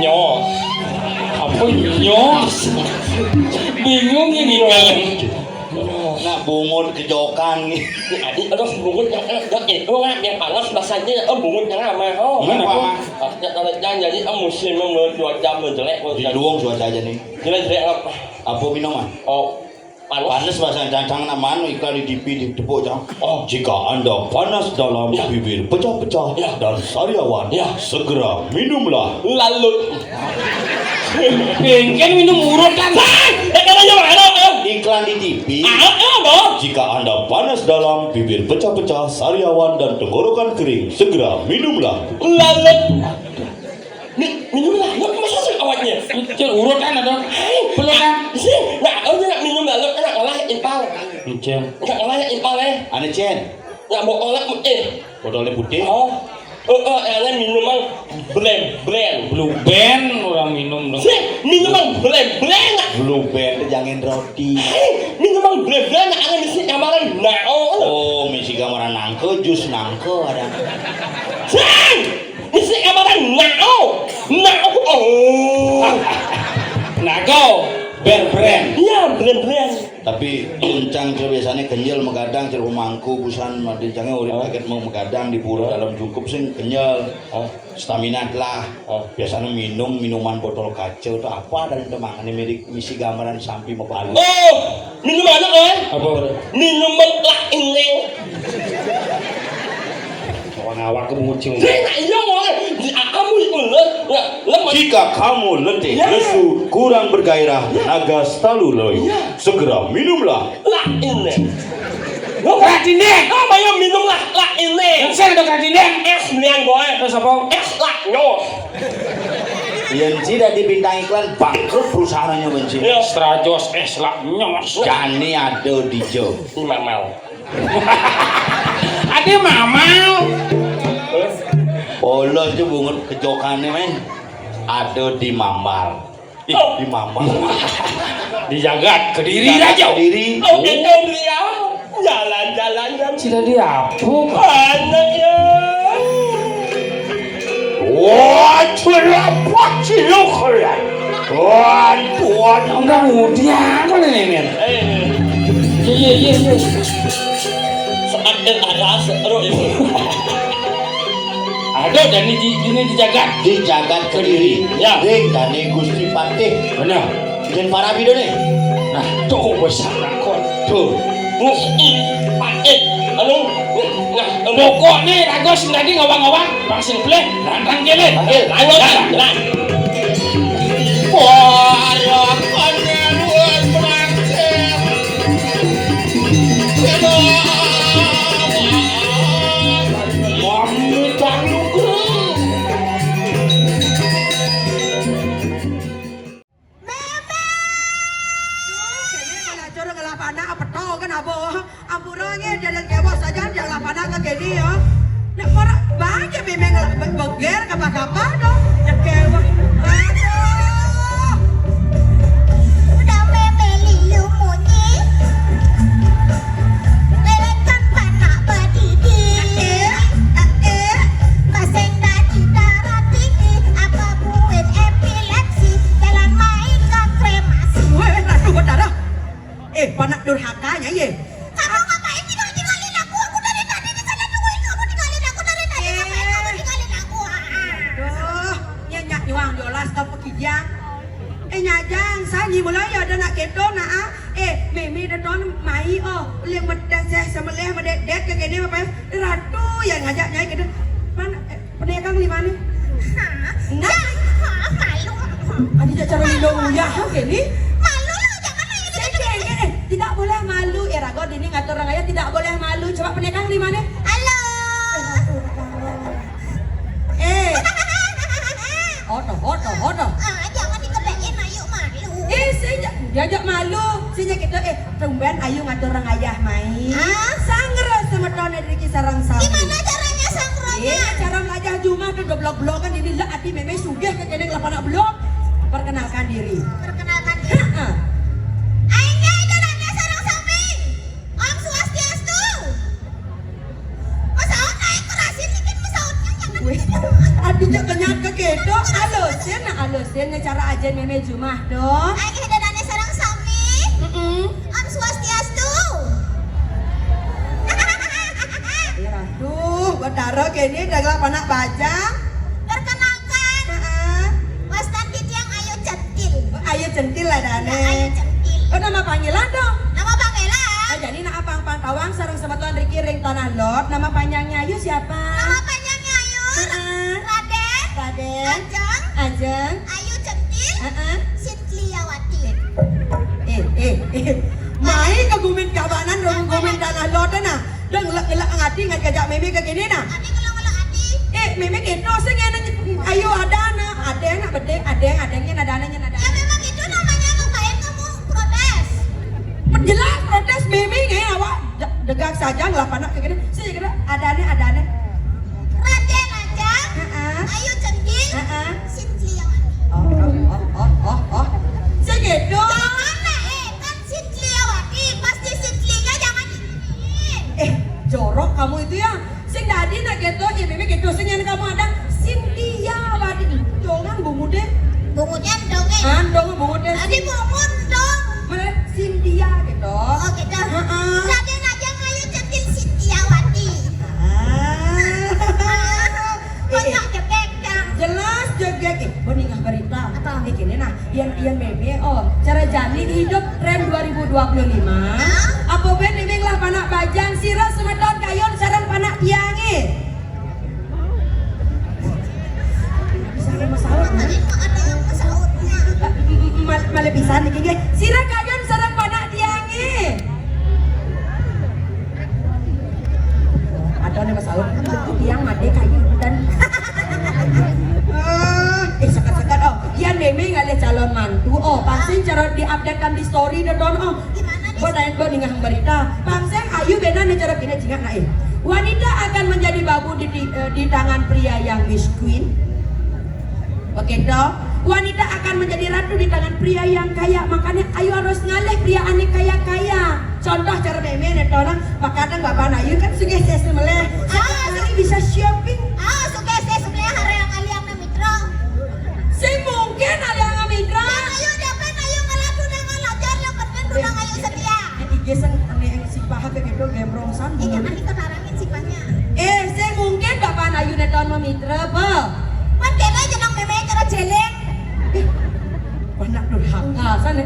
Nyos. Apa nyos? Bingung ini kan. Nak bungut kejokan. Adik, aduh, bungut yang, yang, yang, yang, yang panas rasanya, eh, bungut yang lama, oh. Mana, Pak? Apa? Ah, ya, kalau jangan jadi, eh, musim yang ber-, cuaca menjelek, Di luar cuaca aja nih. Jelek-jelek apa? Apa minuman? Oh, panas. Panas bahasa Cangcang nak manu iklan di T V di tepuk, Cang. Oh. Jika Anda panas dalam, ya, bibir pecah-pecah, ya, dan sariawan, ya, segera minumlah. Lalu. Bengkel minum urut kan. Hah? Eh, katanya mana, eh? Iklan di T V. Ah, ah, apa? Jika Anda panas dalam, bibir pecah-pecah, sariawan, dan tenggorokan kering, segera minumlah. Lalu. Mi-, minumlah. Lu masa sih awalnya? Cil urut kan ada. Hai. Belum kan? Sih, nah, aku nak minum lalu, nak ngalah impal. Cil. Nak ngalah impal, eh. Ane, Cen? Nak bawa oleh, eh. Botolnya putih. Oh. Oh, oh, eh, minuman blend, blend. Blue Band orang minum dong. Sih, minuman blend, blend. Blue Band itu jangan roti. Hei, minuman blend, blend, ada mesti kamaran. Nah, oh. Oh, mesti kamaran nangke, jus nangke ada. Sih, mesti kamaran. Nah, oh. Nah, oh. Nago, brand, brand. Iya, blend, blend. Tapi Cang, Cil, biasanya kenyel megadang, Cil, pemangku busan mati Cangnya urip kaget mau megadang di pura dalam cukup sing kenyel. Oh. Stamina lah. Oh. Biasanya minum minuman botol kaca itu apa dan itu makanya mirip misi gambaran sampi mebalu. Oh, minum anak, eh? Apa? Minum lah ini. Orang awak ke muncul. Dia nak iya, orang. Di kamu itu, le-, le-, lemah. Jika kamu letih, ya, lesu, kurang bergairah, ya, naga selalu loyo, ya, segera minumlah. Lah ini. Lo Radine. Apa yang minum lah, lah ini? Yang saya ada Radine. Es nian, boy. Terus apa? Es lah nyos. Yang tidak di bintang iklan, bangkrut perusahaannya, benci. Ya. Strajos es lah nyos. Jani ada di jauh. Ini mamau. Ada mamau. Polo itu bungut kejokane, men. Ada di mambal. Ih, oh, di mambal. Di jagat Kediri. Jagat aja. Kediri. Oh, itu dia. Jalan-jalan kan. Tidak diapuk. Anak ya. Wah, celapah ciluk kalian. Tuan, tuan. Enggak mudian apa nih, men? Eh. Iya, iya, iya, iya. Seakan ada seru itu. Ada dan ini di, ini di jagat. Di jagat Kediri. Ya. Ring dan Gusti Patih. Benar. Yen para pidone. Nah, tuh wis lakon. Tuh. Nih, ih, Pak, eh, anu, nah, pokokne raga sing dadi ngawang-ngawang, bang sing bleh, lantang kene. Oke, lanjut, nah. Para pangeluan pengantin. Wami tanggung. Mémé! Duh, kéné malah cara ngelah panak apa to kan apa? Ampura nggih, dia kéwah saja dia ngelah panak ke kéné ya. Nek ora banyak mémé ngelah be- beger kapa-kapa to. Dia kéwah. Aduh. Udah mémé liu munyi. Lelekan panak bedidi. Eh, eh, eh. Paseng dadi darah tinggi, apa buin epilepsi, jalan main ke kremasi. Weh, aduh, berdarah. Eh, panak durhakanya, ye. Kamu ngapain tinggal-tinggalin aku? Aku dari tadi di sana tungguin kamu, tinggalin aku dari tadi. Ngapain kamu tinggalin aku? Ah, ah. Duh, nyenyak nyuang jolas ke pekijang. Eh, nyajang, sanyi mulai ada nak keto, nak, ah. Eh, mémé da ton mai, oh, ulih medes eh, semeleh medet-det ke kéné apa? Ratu yang ngajak nyai kéné. Pan, eh, penekang di mana? Hah? Nah. Hah, malu. Adi jak cara lindung uyah, ha, kéné? Malu lah, jangan nanya gitu. Eh, eh, eh, tidak boleh malu. Eh, raga dini ngatur orang ayah tidak boleh malu. Coba penekang di mana? Halo. Eh. Hodo, hodo, hodo. Ah, jangan dikebekin, ayu malu. Eh, sing ja-, diajak malu. Sing ja kita, eh, tumben ayu ngatur orang ayah mai. Ah? Sangro semeton dari kisah orang sami. Gimana caranya sangro? Eh, cara melajah jumah tuh geblok-blokan ini lah ati mémé sugih ke kéné ngelah panak belum. Perkenalkan diri. Perkenalkan diri. Heeh. Aing gé adalah sareng sami. Om Swastiastu. Masaut naik kerasin bikin masautnya jangan. Wih, artinya kenyang ke kedo. Alusin, nah alusin nih cara ajen mémé jumah dong. Ayo dadane sareng sami. Mm-mm. Om Swastiastu. Iya, duh, betara kene dagelah panak bajang. Perkenalkan. Heeh. Wastan titiang Ayu Centil. Oh, Ayu Centil lah dane. Ya, Ayu Centil. Oh, nama panggilan dong. Nama panggilan. Ah, jadi nak apang pantawang sareng semeton riki ring Tanah Lot. Nama panjangnya Ayu siapa? Nama panjangnya Ayu. Heeh. Raden. Raden. Ajeng. Ajeng. Ayu Centil. Heeh. Sintliawati. Eh, eh, eh. Mai ke gumin kabanan, gumin Tanah Lot nah. Dah ngelak-ngelak ngati ngan kajak mémé ke kene nah. Ati ngelak-ngelak ati. Eh, mémé keto sing ngene ayu ada nah, ada nak bedé, ada, ada nyén ada, ada nyén ada. Ya memang itu namanya ngapain kamu protes? Jelas protes mémé nge awak de- degak saja ngelah panak ke kene. Sing kene ada nih, ada nih. Raden Ajeng. Heeh. Ayu Centil. Heeh. Sintliawati. Oh, oh, oh, oh, oh, oh. Segitu. Jangan lah, eh, kan Sintliawati, pasti Sintlinya jangan diginiin. Eh, jorok kamu itu ya. Sing dadi nak gitu, ya mémé gitu sing yang kamu ada Sintiawati. Dongan bungude. Bungude dongeng. Ah, dongan bungude. Tadi bungut dong. Mana Sintia gitu. Oh, gitu. Heeh. Raden Ajeng Ayu Centil Sintiawati. Ah. Eh, eh. Banyak jebek, Kang. Jelas jebek. Eh, bening ah berita. Apa? Eh, gini nah, yang yang mémé, oh, cara jani hidup tren dua ribu dua puluh lima. Hah? Apa ben mémé ngelah panak bajang sira semeton kayun sareng panak tiange. Bisa ada masalah, kan? Tadi mah ada yang masautnya. Mal- malah bisa nih, gini. Sira kayun sareng panak tiange. Ada nih masalah. Tiang mati kayu dan eh, sekat-sekat, oh. Iya, mémé ngalih calon mantu. Oh, pasti cara diupdatekan di story deh, Don. Oh, gimana nih? Bo naik bo ningah berita. Pangseng Ayu bena nih cara kena jingak naik. Wanita akan menjadi babu di, di, eh, di tangan pria yang miskin. Oke, toh. Wanita akan menjadi ratu di tangan pria yang kaya. Makanya Ayu harus ngalih pria ane kaya-kaya. Contoh cara mémé nih, Don. Makanya Bapak Ayu kan sugih ses meleh. Ah, hari bisa shopping. Ah, sugih ses meleh hari yang kali yang Mitra. Sing mungkin ada yang Mitra. Ayo dapat ayo ngelah tunangan ajar yang penting tunang ayo setia. Eh, I G sing ane yang si paha ke gitu gembrong san. Eh, jangan dikenarangin sipahnya. Eh, sing mungkin Bapak Ayu neton memitra apa? Kan kena jenang mémé cara jelek. Eh, panak durhaka sana.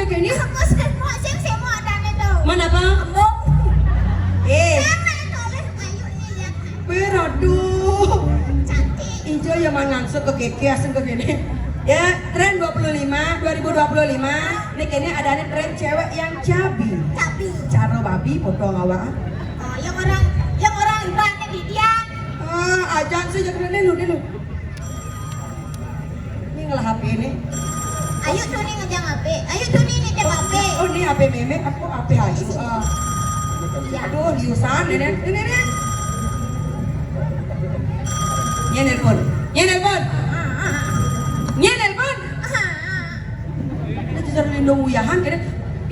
Ini aku semua, sing semua ada nih tuh. Mana, Bang? Embung. Eh. Sana itu oleh Ayu nih, lihat. Ber, aduh. Cantik. Ijo ya mah langsung ke keke, langsung ke gini. Ya, tren dua puluh lima, dua ribu dua puluh lima. Nih kayaknya ada nih tren cewek yang cabi. Cabi. Caro babi, potong awak. Oh, yang orang, yang orang ibaratnya di dia. Ah, ajan sih, jangan dulu, dulu. Ini ngelah H P ini. Ayu tuh nih ngejang H P. Ayu tuh nih ngejang H P. Oh, ini H P Meme, aku H P Ayu. Ah. Iya. Aduh, liusan ini. Ini, ini. Ini nelpon. Ini nelpon. Ah, ah, ah. Ini nelpon. Ah, ah. Ini cari lindung uyahan kira.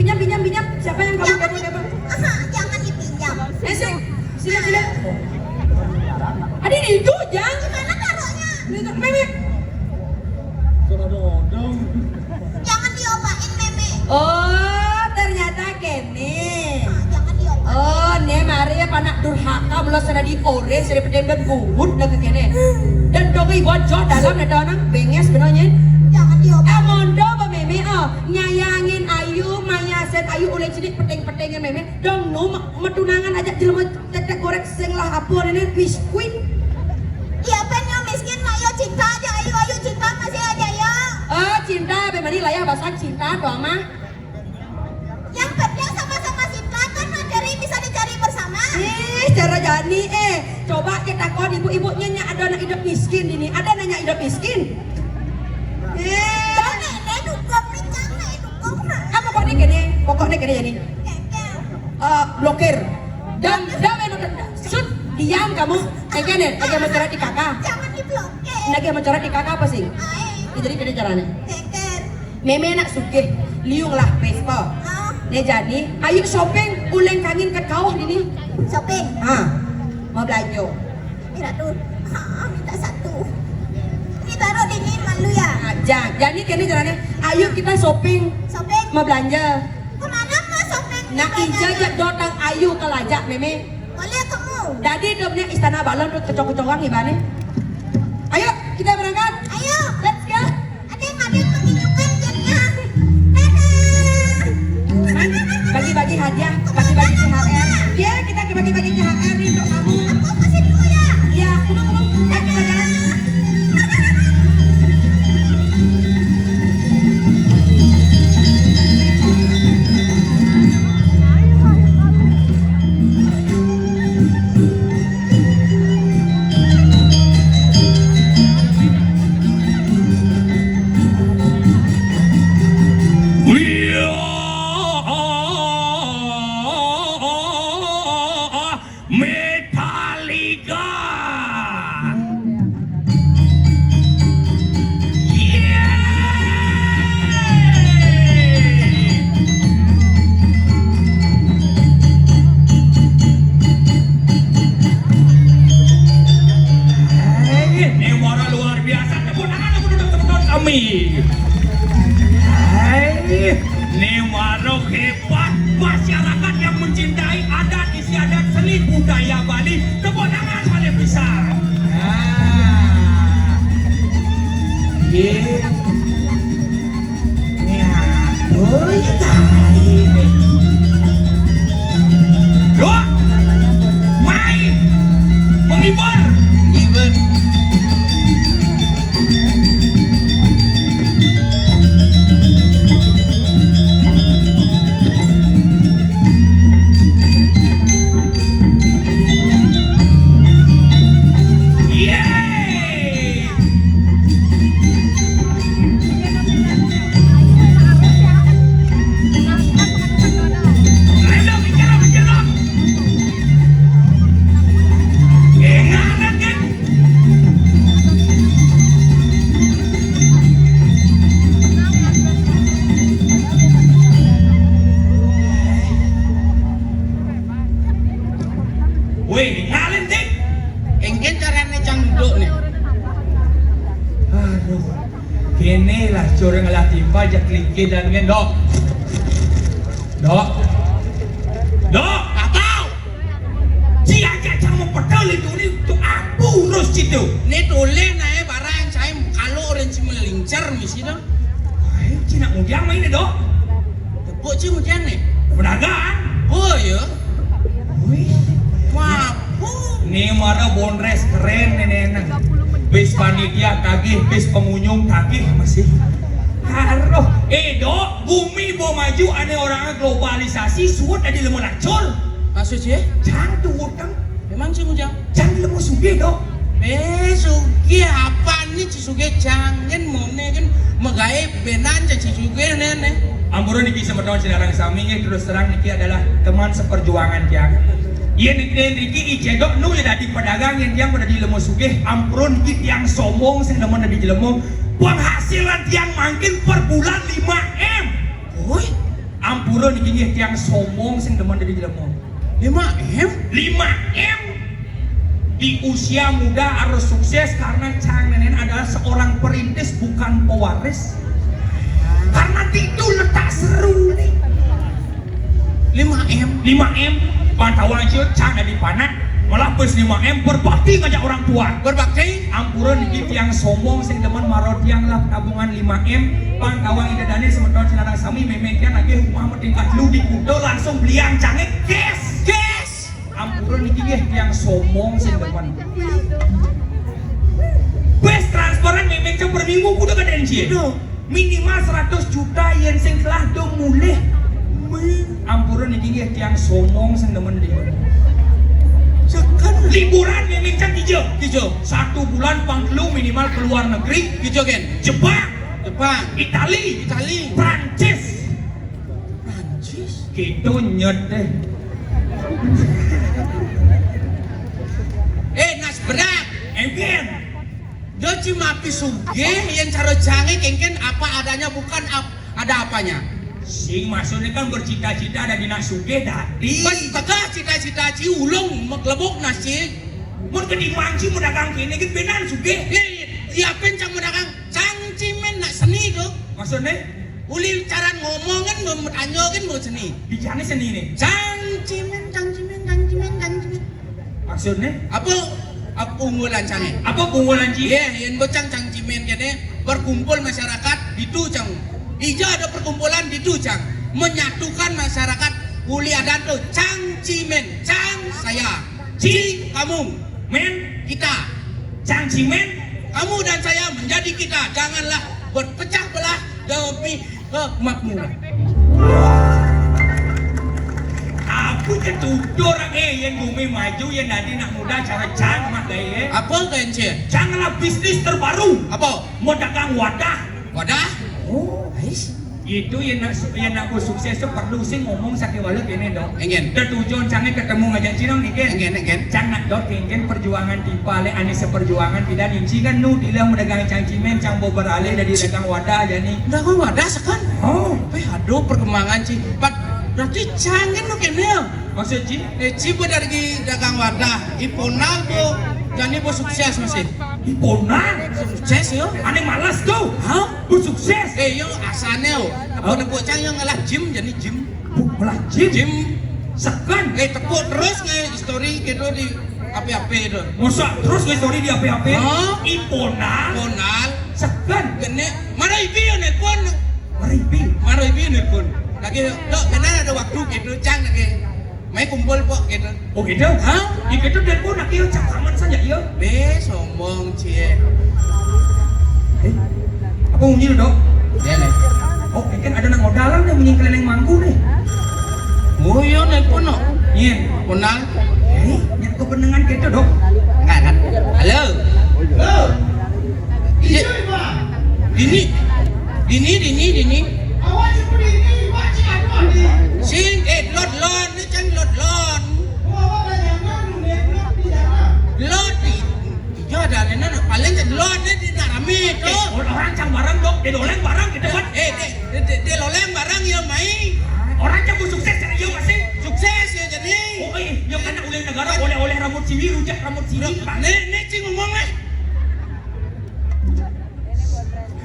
Pinjam, pinjam, pinjam. Siapa yang kamu, jangan kamu, di-, kamu? Ah, jangan dipinjam. Eh, sini. Sini, sini. Adi di itu, Jang. Gimana taruhnya? Di itu, Meme. Jangan diopain, Meme. Oh, ternyata kene. Ah, jangan diopain. Oh, ne mari ya panak durhaka, belum sudah diores, sudah pedem dan gugut dah ke kene. Dan dong ibu jok dalam, ada orang benges benarnya. Jangan diopain. Eh, mondo ba Meme, oh, nyayangin Ayu, mayasen Ayu, ulai cilik peteng-petengan Meme. Dong nu ma-, metunangan aja jelema tetek goreng sing lah apa ini miskin. Iya, pen yang miskin mah ya cinta aja, ayo, ayo, cinta masih aja ya. Eh, cinta, bagaimana lah ya bahasa cinta tuh mah. Yang penting sama-sama cinta kan materi bisa dicari bersama. Ih, cara jani, eh. Coba kita kon ibu-ibunya nya ada anak hidup miskin ini. Ada nanya hidup miskin. Eh. Tuh, nenek dukung nih, Cang, nenek dukung. Apa kok nih gini? Pokoknya gini ya nih. Keke. Eh, blokir. Dan dia memang, sut, diam kamu. Keke nih, lagi mau curhat di kakak. Jangan diblokir. Lagi mau curhat di kakak apa sih? Ae. Ya, jadi gini caranya. Keke. Meme nak sugih, liu ngelah Vespa. Ah. Ne jani, ayo shopping, uleng kangin ke kawah dini. Shopping. Ah, mau belanja. Ini ratu. Ah, minta satu. Ini taruh dini malu ya. Aja. Jani kene caranya. Ayo kita shopping. Shopping. Mau belanja. Kemana mau shopping? Nak ija aja dotang ayu ke lajak Meme. Boleh kamu. Jadi dia punya istana balon tuh kecok-kecokan gimana? Ayo, kita berangkat. Ayo. Let's go. Ada yang, ada yang menginjukkan jamnya. Dadah. Man, bagi-bagi hadiah, bagi-bagi C H R. Ya, kita bagi-bagi C H R nih untuk kamu. Aku kasih dulu ya. Ya, dulu, dulu. Ya, kita jalan. Metallica. Hei, ini muara luar biasa. Tepuk tangan untuk teman-teman kami. Hei, ini muara hebat. Masyarakat yang mencintai adat istiadat seni budaya Bali. Tepuk tangan paling besar. Nah. Iya. Nyadoy tai. Dok, mai, menghibur. Menghibur. Yeay. Woi, ngalin, Dik. Engken carane cangduk nih. Aduh. Kene lah coreng lah timpal jak kelingke dan ngen, Dok. Dok. Dok, atau si aja cang mau pedal itu nih untuk aku urus situ. Ini tulen ae barang saya kalau orang si melincar misi dong. Ayo, cina mudiang main, Dok. Cing Ujang nih. Pedagang. Oh ya. Wih. Wah. Nih mara bondres keren nih, nih. Bis panitia tagih, bis pengunjung tagih masih. Aduh, eh, Dok, bumi mau maju, aneh orangnya globalisasi, suut ada lemu lacur. Maksudnya? Cang tuh utang. Memang sih Ujang. Cang lemu sugih, Dok. Eh, sugih apa nih, ci sugih cang? Kan mone kan magaib benan, ci sugih nene. Ampura niki semeton sinareng sami nggih, terus terang niki adalah teman seperjuangan tiang. Iya niki niki ijai Dok nu ya dadi pedagang yang tiang pada di lemu sugih. Ampura niki tiang sombong sing demen dadi jelema. Penghasilan tiang mangkin per bulan lima M. Woi, ampura niki nggih tiang sombong sing demen dadi jelema. Lima M? Lima M. Di usia muda harus sukses karena cang nenen adalah seorang perintis bukan pewaris. Karena itu letak seru nih. Lima M. Lima M. Pantauan ciut cang dari panak. Melapis lima M berbakti ngajak orang tua. Berbakti. Ampura niki tiang sombong sing demen maro tiang lah tabungan lima M. Pantauan ida dani semeton sinareng sami memeng tiang lagi rumah metingkat lu di kuda langsung belian cange cash. Cash. Ampura niki nggih tiang sombong sing demen. Wes transferan memeng cang per minggu kuda kaden cie. Minimal seratus juta yen sing telah do mulih. Ampura niki nggih tiang sombong sing demen di. Sekan liburan memeng cang tiga. Tiga. Satu bulan pang telu minimal ke luar negeri. Tiga kan? Jepang. Jepang. Itali. Itali. Prancis. Prancis. Gitu nyet deh. Eh, nas berat. Empian. Dia cuma api sugih yang cara cange kengken apa adanya bukan ap- ada apanya. Sing maksudnya kan bercita-cita ada di nak sugih dadi. Pas tegah cita-cita ci ulung meklebuk nasi. Mun ketimbang ci medagang kene gitu benan sugih. Eh, siapin cang medagang cang cimen nak seni tuh. Maksudnya? Uli cara ngomong kan mau tanya kan mau seni. Bicaranya seni nih. Cang cimen, cang cimen, cang cimen, cang cimen. Maksudnya? Apa apa unggulan cange? Apa unggulan ci? Iya, yang bocang cang cimen kene berkumpul masyarakat di tu cang. Ija ada perkumpulan di tu cang. Menyatukan masyarakat uli adan tu cang cimen, cang saya. Ci kamu. Men kita. Cang cimen. Kamu dan saya menjadi kita. Janganlah berpecah belah demi kemakmuran. Aku ketutur eh yang bumi maju yang nanti nak muda cara cang mah gaya. Apa gaya cie? Cang lah bisnis terbaru. Apa? Mau dagang wadah. Wadah? Oh, ais. Itu yang nak yang nak sukses tu perlu sih ngomong sakit walau kene dong. Engen. Dan tujuan cange ketemu ngajak cinang nih kan. Engen engen. Cang nak dot engen perjuangan tipa le anis seperjuangan tidak ninci kan nu tidak mendagang cang cimen cang bober alih dari dagang wadah aja nih. Dagang wadah sekan. Oh. Weh, aduh perkembangan ci. Pat berarti canggih nu kene. Maksud ci? Eh, ci pada lagi dagang wadah. Iponal bo. Jani bo sukses masih. Iponal? Sukses yo. Aneh malas tuh. Hah? Bo sukses. Eh yo asane yo. Tepuk-tepuk cang yo ngelah gym jani gym. Bu, ngelah gym? Gym. Sekan. Eh tepuk terus nge story gitu di H P-H P itu. Masa terus nge story di H P-H P? Hah? Iponal. Ponal. Sekan. Kene. Mara ibi yo nelpon. Mara ibi. Mara ibi nelpon. Lagi dok benar ada waktu gitu cang lagi. Mai kumpul pok gitu. Oh gitu? Hah? Ya gitu nelpon nak yo cang aman saja yo. Be sombong cie. Eh, apa bunyi dok? Ya nih. Oh, kan ada nang odalan nih bunyi keleneng mangku nih. Oh iya nelpon no. Iya. Ponal. Eh, yang kebenengan gitu dok. Enggak kan? Halo. Halo. Iya. Dini. Dini, dini, dini. Sing eh lon lon ni cang lon lon. Lon ni. Iya ada lena paling lon ni di nak rame tu. Eh, orang cang barang dok, dia doleng barang kita buat. Eh, dia dia dia loleng barang ya mai. Orang cang sukses ya masih. Sukses ya jadi. Oh, eh, dia kan oleh negara oleh-oleh rambut siwi, rujak rambut siwi. Ni ni cing ngomong eh.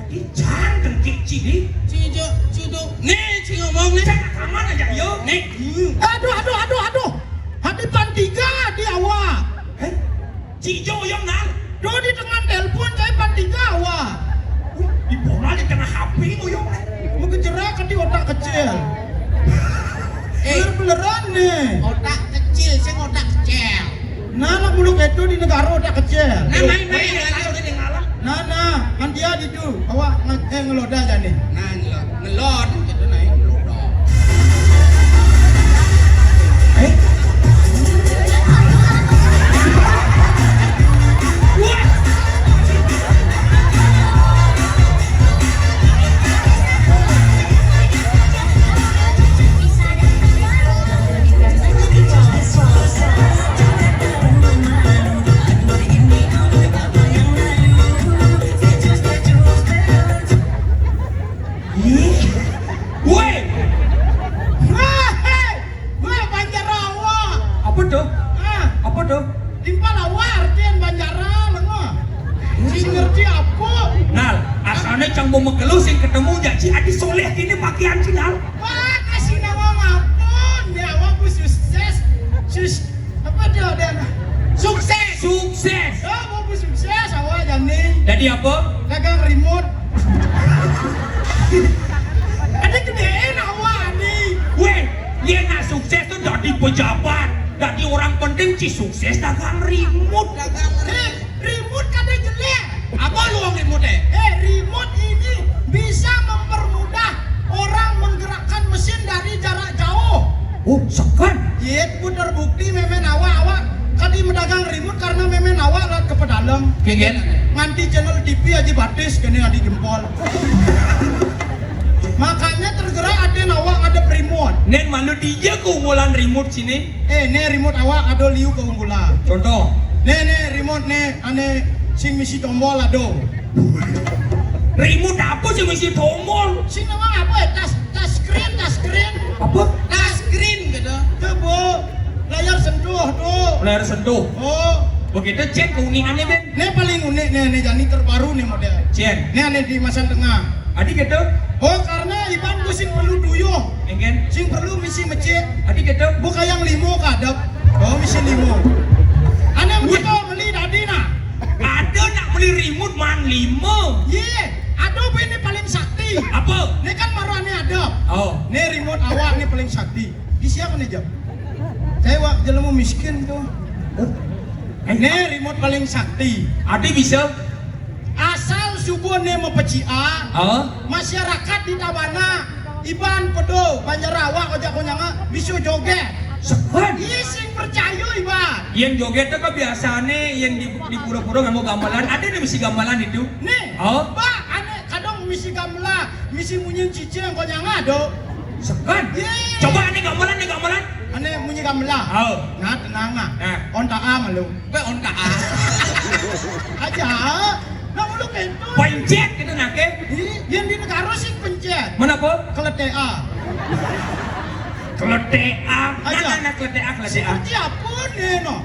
Ih, cang dengkik ci di. Ci jo, ci do. Nih, ci ngomong nih. Cang rekaman aja yo. Nih. Hmm. Aduh, aduh, aduh, aduh. Hati pantiga di awak. Heh? Ci jo yang nang. Do di tengah telepon saya pantiga awak. Di bola di tengah H P mo yang. Mungkin jerak di otak kecil. Itu di negara udah kecil. Nah, main-main, kalau udah ngalah. Nah, nah, kan dia di itu. Awak nge-, eh, ngeloda aja nih. Nah, ngelot. Ngelot, gitu, nah, ngeloda. Eh? Woi. Wah, hei. Wah, Banjar awak. Apa tuh? Ah. Apa tuh? Timpal awak artian Banjar lengo. Sing ngerti apa? Nal, asalnya cang mau mekelu sing ketemu jak si Adi Soleh ini pakaian si Nal. Wah, kasih nama ngapun. Ya, awak pun sukses. Sus-, apa dia, dia? Sukses. Sukses. Ya, awak pun sukses, awak jani. Jadi apa? Dagang remote. Ada gedein awak ni. Weh, dia nak sukses tu jadi pejabat, jadi orang penting, ci sukses dagang remote. Dagang remote. Eh, remote kada jelek. Apa luang remote, eh? Eh, remote ini bisa mempermudah orang menggerakkan mesin dari jarak jauh. Oh, sekan. Yet, ku terbukti memen awak-awak kadi medagang remote karena memen awak lat ke pedalem. Kengken. Nganti channel T V aja batis kene adi jempol. Makanya tergerak aden awak ngadep remote. Nen malu dija keunggulan remote sini. Eh, ne remote awak ada liu keunggulan. Contoh. Ne, ne remote ne ane sing misi tombol ada. Remote apa sing misi tombol? Sing nama apa ya? Touch, touch screen, touch screen. Apa? Touch screen gitu. Tuh, Bu. Layar sentuh tuh. Layar sentuh. Oh. Begitu, Cen, keunikannya, Ben. Ne paling unik ne, ne jani terbaru ne model. Cen. Ne ane di masa tengah. Adi gitu? Oh, karena Iban ku sing perlu tuyuh. Engen. Sing perlu misi mecik. Adi gitu? Bukan yang limo kadep. Oh, misi limo. Ane mesti beli tadi nah. Ada nak beli remote man limo. Ye, ada apa ini paling sakti? Apa? Ini kan baru ane ada. Oh. Ini remote awak ini paling sakti. Di siapa nih, Jam? Saya wak jelema miskin tuh. Oh. Ini remote paling sakti. Adi bisa. Asal subuh ne mepecian, hah? Masyarakat di Tabana, Iban, Pedo, Banjar awak, ojak konyanga, bisa joget. Sekan. Ih, sing percaya, Iban. Yang joget tu kan biasanya yang di, di pura-pura nganggo gamelan. Ada nih misi gamelan itu. Nih, oh? Ba, ane kadang misi gamelan, misi munyin cicing konyanga ada. Sekan. Ye. Coba ane gamelan, ane gamelan. Ane munyi gamelan. Oh. Nah, tenang ah. Nah. Onta am lu. Be onta ah. Aja. Nah, mulu kento. Pencet gitu nah, ke? Ih, yang di negara sing pencet. Mana apa? Keletea. Keletea. Aja. Mana, mana keletea, keletea? Seperti apa nih, no?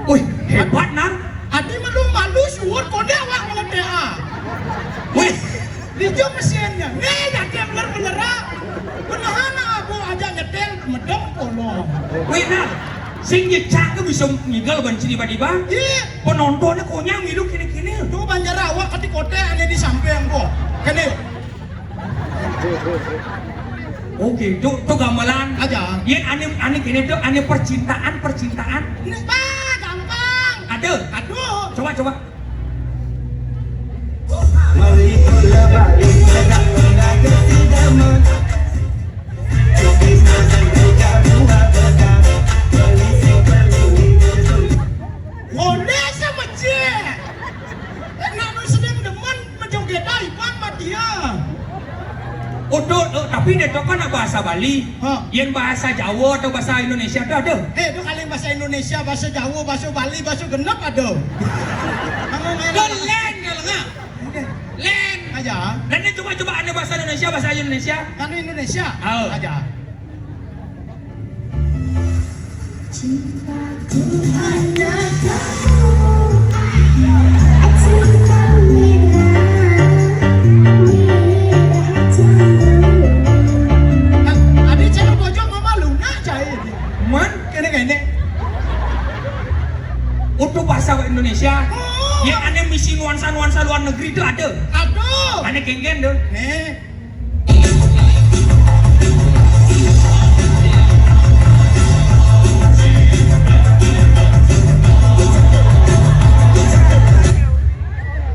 Wih, hebat, Nang. Adi malu-malu suwun kode awak ngeledek, ah. Wih, dija mesinnya. Nih, yakin bener-bener, ah. Beneran, ah, aku aja nyetel, medem kolong. Wih, nah, sing nyecak ke bisa ngigel banci tiba-tiba. Iya. Penontonnya konyang milu kini-kini. Tuh, Banjar awak ketik kote ane di samping, kok. Kene. Oke, tuh, tuh gamelan. Aja. Yen ane, ane kene tuh, ane percintaan, percintaan. Ini, Pak, gampang. Ada? Aduh. Coba, coba. Boleh sama je. Enak nu sedang demen menjoget Iban mah dia. Udah, eh, tapi dia tuh kan bahasa Bali. Hah? Yen bahasa Jawa atau bahasa Indonesia tuh ada? Eh, itu kali bahasa Indonesia, bahasa Jawa, bahasa Bali, bahasa genep ada. Kamu main Tuh, apa? Len, kalau nggak. Oke. Len. Aja. Dan ini coba-coba ada bahasa Indonesia, bahasa Indonesia. Kan Indonesia. Oh. Aja. Cintaku hanya kamu. Indonesia. Oh. Yang aneh misi nuansa-nuansa luar negeri itu ada. Aduh. Aneh geng-geng tuh. Nih.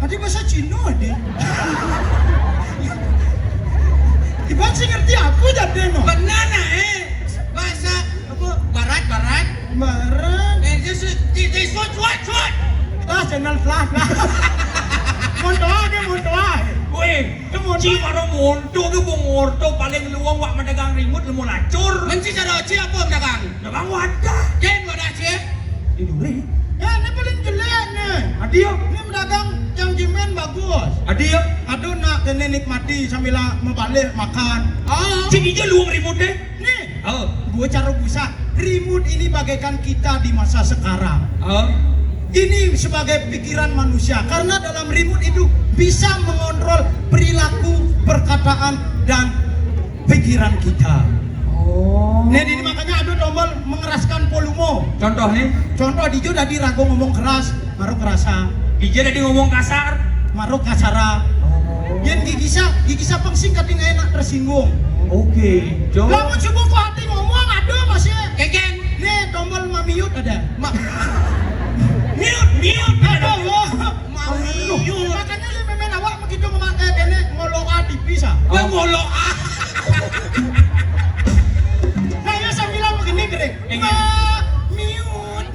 Tadi bahasa Cina deh. Iban sih ngerti aku jadi no. Benar nah eh. Bahasa apa? Barat, barat. Barat. Eh, dia su-, dia, dia suat, suat, suat. Ah, channel flash lah. Montoa dia montoa. Weh, montoa. Ci maro monto ke bung orto paling luang wak mendagang rimut lemu lacur. Menci cara ci apa mendagang? Dagang wadah. Ken wadah ci. Tidure. Eh, ini paling jelek nih. Adi ya? Ini mendagang yang jimen bagus. Adi ya? Aduh nak kena nikmati sambil membalik makan. Oh. Ci ija luang rimut deh. Nih, oh. Gua cara busa. Rimut ini bagaikan kita di masa sekarang. Oh. Ini sebagai pikiran manusia. Karena dalam rimut itu bisa mengontrol perilaku, perkataan, dan pikiran kita. Oh. Nah, ini makanya ada tombol mengeraskan volume. Contoh nih? Contoh, dijo tadi ragu ngomong keras, baru kerasa. Dijo tadi ngomong kasar, baru kasara. Oh. Yang gigisa, gigisa pengsing kati nggak enak tersinggung. Oke, Jo. Lamun subuh ku hati ngomong, aduh masih. Keken. Nih, tombol mamiut ada. Ma- Miut, miut. Aduh, oh. Mamiut. Makanya li memen awak begitu memakai kene ngoloa tipis ah. Wah, ngoloa. Nah, ya sambilan begini gering. Iya. Ma-, miut.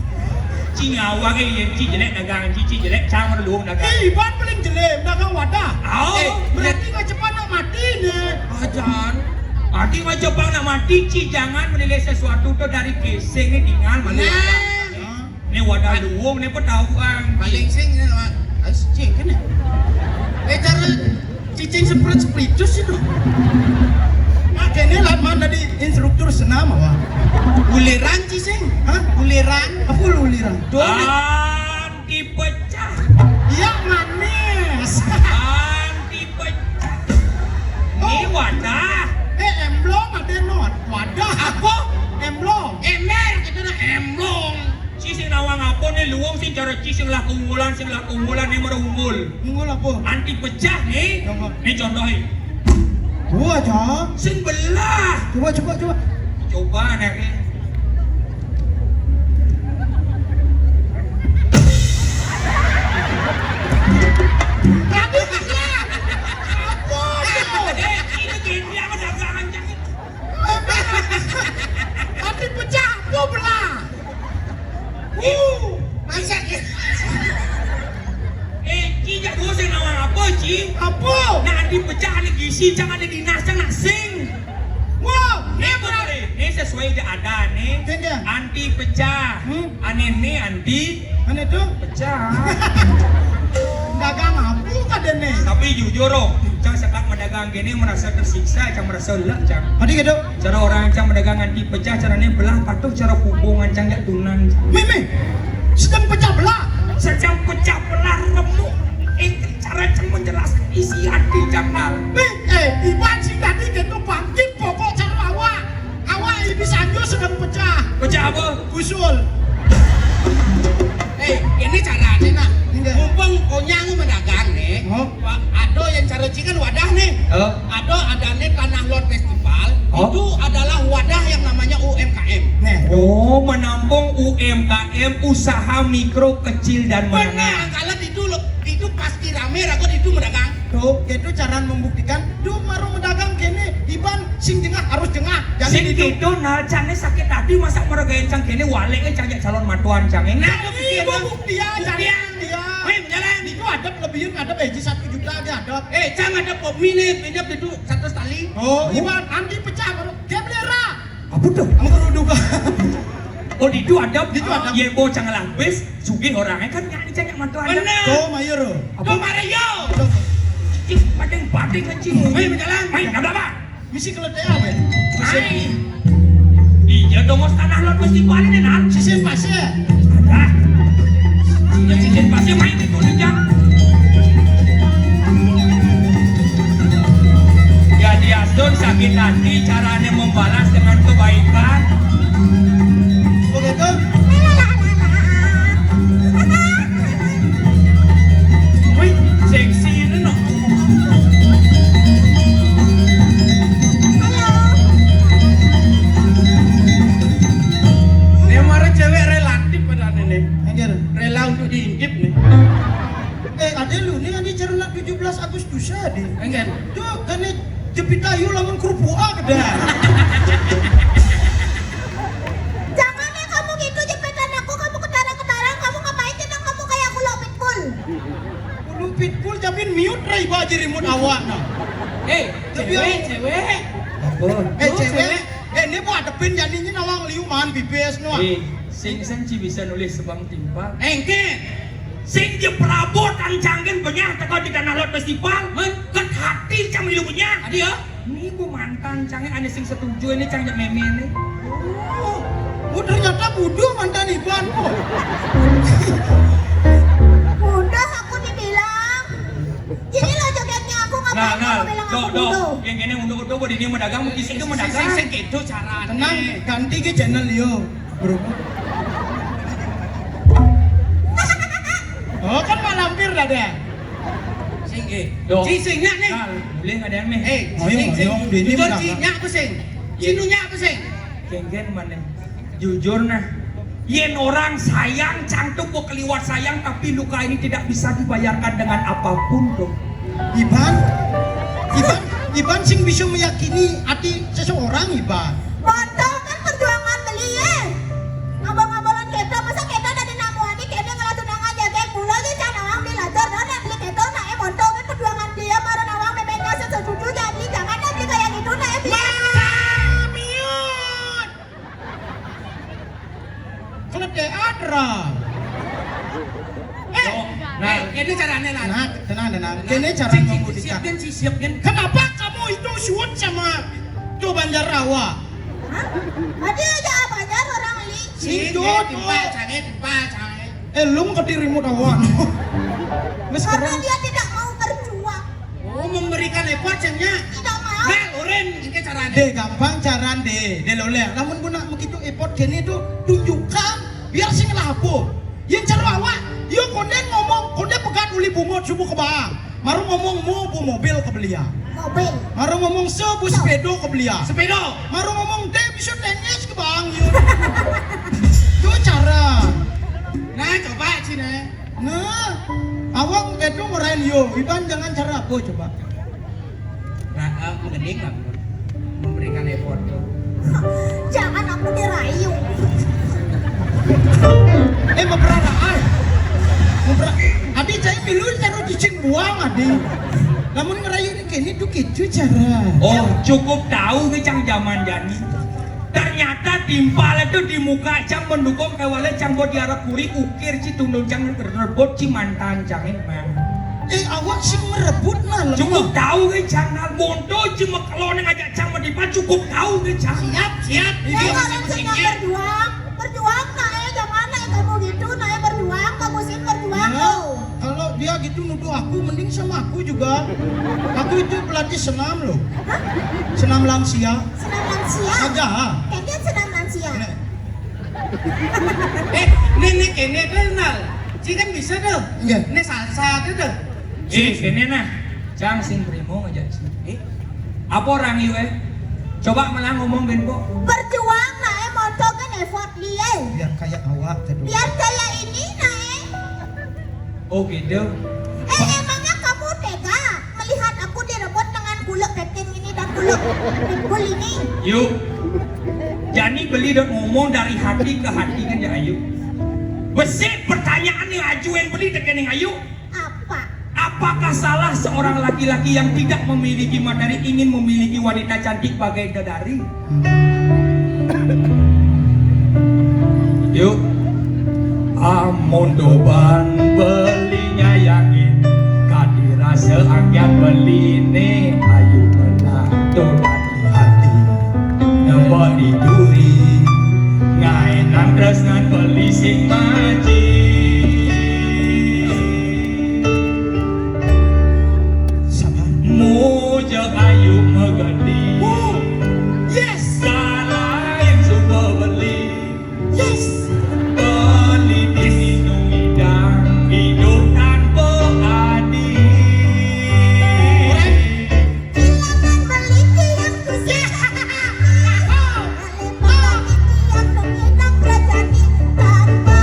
Ci nyawa ke iya, ci jelek dagang, ci, ci jelek cang luang dagang. Ih, iban paling jelek dagang wadah. Oh. Eh, berarti nggak cepat nak mati nih. Ajan. Adi nggak cepat nak mati, ci jangan menilai sesuatu tuh dari casing tinggal mana. Nah. Ini wadah luwung, ini petahuan. Paling sing ini, Wan. Ayo, cicing, kan, ya? Eh, cara cicing sprint sprint jus itu. Nah, kene lan man tadi instruktur senam apa? Uliran, cicing. Hah? Uliran. Apa uliran? Doni. Anti pecah. Iya, manis. Anti pecah. Ini wadah. Eh, emblong ada not. Wadah. Apa? Emblong. Ember, kita nak emblong. Ci sing nawang apa nih luwung sing cara ci sing lah keunggulan, sing lah keunggulan nih mara unggul. Unggul apa? Anti pecah nih. Coba. Nih contohin. Gua aja. Sing belah. Coba, coba, coba. Coba anaknya. Tapi belah. Apa tuh? Eh, ini gini apa dagangan jangan. Tapi pecah, apa belah? Uh, masa ya? Eh, Ci, jak dua sing nawang apa, Ci? Apa? Nak anti pecah, ada gizi, cang ada dinas, cang nak sing. Wah, ini boleh. Ini sesuai je ada nih. Anti pecah. Hmm? Aneh nih, anti. Aneh tuh? Pecah. Dagang apa kadene? Tapi jujur, oh, cang sekat mendagang gini merasa tersiksa, cang merasa lelak, cang. Adi gitu? Cara orang cang mendagang anti pecah, caranya belah patuh cara hubungan cang jak tunang. Mimi, sedang pecah belah. Sedang pecah belah remuk. Eh, cara cang menjelaskan isi hati cang nal. Nih, eh, iban sing tadi gitu bangkit pokok cara awak. Awak ibi sanjo sedang pecah. Pecah apa? Usul. Eh, ini caranya nak. Iya. Mumpung konyang mendagang nih. Oh. Ada yang cara cikan wadah nih. Oh. Ada ada nih Tanah Lot Festival. Oh. Itu adalah wadah yang namanya U M K M. Nih. Oh, menampung U M K M, usaha mikro, kecil dan menengah. Benar, kalau itu itu pasti rame, ragu itu mendagang. Tuh, itu cara membuktikan. Duh, marung mendagang kene, iban sing jengah harus jengah. Jadi sing itu. Itu nalcane sakit hati masa meregain cang kene wale eh cang jak calon matuan cang eh. Nah, nah, itu bukti ya, bukti ya, cari bukti ya. Weh, jalan. Itu ada kelebihan, ada biji satu juta aja ada. Eh, cang ada pop mini pinjam itu satu tali. Oh, iban anti pecah baru. Dia melera. Apa tuh? Menggeruduk. Oh, di itu ada. Di itu ada. Ye bocah ngelah bis, sugih orangnya kan nyak dicak nyak mantu aja. Benar. Tuh, mayur. Apa? Tuh, Mario. Cik, padeng-padeng kan, Cik. Ayo, berjalan. Main, nggak apa-apa. Misi keledai apa ya? Hai. Iya, dong, Tanah Lot mesti balik nih, Nat. Sisin pasir. Dah. Iya, sisin pasir main di gunung, Jang. Jadi Astun sakit hati, caranya membalas dengan kebaikan. Begitu? Eh, lu ni ane cara nak tujuh belas Agustus ade. Enggan. Tu kane jepit ayu lamun kerupuk ah keda. Jangan ya kamu gitu jepitan aku, kamu ketara-ketara, kamu ngapain jenang kamu kayak kulo pitbull? Kulo pitbull, tapi miut rai ba jerimut awak nah. Eh, tapi cewek, cewek. Apa? Eh, oh, cewek. Cewek. Eh, ini buat depin jadinya nawang liu man bibis no. Eh, sing sing ci bisa nulis sebang timpal. Engke. Sing je perabot ancangin benyang teko di Tanah Laut Festival. Men? Ket hati cang milu benyang. Adi ya? Ini bu mantan cangin ane sing setuju ini cang je meme ini. Oh, oh, ternyata bodoh mantan Iban kok. Bodoh aku dibilang. Ini lo jogetnya aku ngapain nah, nah, kamu bilang aku bodoh? Yang kene untuk-untuk di dia mau dagang, mungkin itu mau dagang. Sing, sing, sing gitu caranya. Tenang, ganti ke channel yo. Bro. Oh, kan mak lampir dah deh. Sing eh. Yo. Sing sing nyak nih. Nah, boleh ada yang nih. Eh, oh, sing sing. Jujur sing nyak apa sing? Sing nyak apa sing? Genggen mana? Jujur nah. Yen orang sayang, cantik kok keliwat sayang, tapi luka ini tidak bisa dibayarkan dengan apapun dong. Iban, Iban, Iban sing bisa meyakini hati seseorang, Iban. Bodoh kan perjuangan beliau. Ngabal-ngabalan kita, masa kita dari namu adik ini ngelah tunangan jaga pulau aja cang nawang belajar dan beli kita nak eh bodoh kan perjuangan dia baru nawang memenya setuju jadi jangan nanti kayak gitu nah eh. Keledean ra. Eh, nah, eh, ini caranya lah. Nah, tenang, tenang. Ini cara membuktikan. Siap kan, siap kan. Kenapa kamu itu suut sama tuh Banjar Rawa? Hah? Tadi aja Banjar orang licin. Itu tuh. Timpal, canggih, timpal, canggih. Eh, lu mau ke dirimu kawan. Karena dia tidak mau berjuang. Oh, memberikan effort cenah. Tidak mau. Nah, urin, ini caranya. Deh, gampang caranya deh. Deh lo leh. Lamun guna begitu effort gini tuh tunjukkan biar sing lapo. Yang ceru awak, yo konden ngomong, konden pegat uli bungut subuh ke bang. Maru ngomong mu bu mobil ke belia. Mobil. Maru ngomong se bu sepeda ke belia. Sepeda. Maru ngomong deh bisa tenis ke bang yo. Itu cara. Nah, coba sini. Nah, awang itu ngerain yo, Iban jangan cara apa coba? Nah, uh, mending lah memberikan effort tuh. Jangan aku dirayu. Eh, beberapa ah. Beberapa. Adi cai milu taruh cicing buang adi. Namun ngerayu ini kini tuh gitu cara. Oh, cukup tahu nih cang zaman jani. Ternyata timpal itu di muka cang mendukung kewale cang buat diarap kuri ukir ci tundun cang rebut ci mantan cangin mah. Eh, awak sih merebut nah lemah. Cukup tahu ke cang nal monto ci mekelone ngajak cang medipa cukup tahu ke cang. Siap, siap. Ini masing-masing ya. Berjuang, berjuang nah eh jangan nah eh kamu gitu nah eh berjuang bagusin berjuang tuh. Kalau dia gitu nuduh aku, mending sama aku juga. Aku itu pelatih senam loh. Senam lansia. Senam lansia. Aja. Kayaknya senam lansia. Eh, ini ini kene tuh nal. Ci kan bisa tuh. Iya. Ini salsa tuh tuh. Eh, ini nah. Cang sing primo aja sih. Eh, apa orang yu eh? Coba malah ngomong ben kok. Berjuang nah eh montok kan effort liye. Biar kayak awak gitu. Biar kayak ini nah eh. Oh gitu. Eh, emangnya kamu tega melihat aku direbut dengan kulek peting ini dan kulek pinggul ini? Yuk. Jani beli dok ngomong dari hati ke hati kan ya ayu. Besi pertanyaan yang ajuin beli dekening ayu. Apa? Apakah salah seorang laki-laki yang tidak memiliki materi ingin memiliki wanita cantik bagai dedari? Yuk. Amun doban beli nyayangin kadi rasa anggian beli ne ayu belah dodan hati nemba di duri ngainang tresnan beli sing maji. Sabar. Muja ayu megedi. Yes. Salain suba beli. Yes. Beli di sinu idang hidup tanpa adi. Silakan beli tiang kusir. Beli tiang kusir tanpa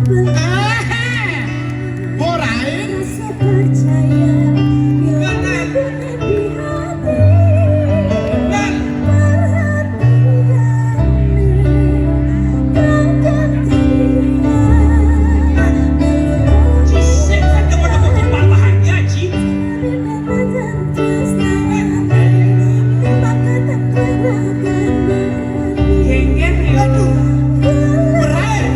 Morain. Rasa percaya yang ada di hati. Perhatianmu takkan hilang. Ci, sing kan demen aku timbal bahagia, Ci. Gengger, ya. Aduh, berat.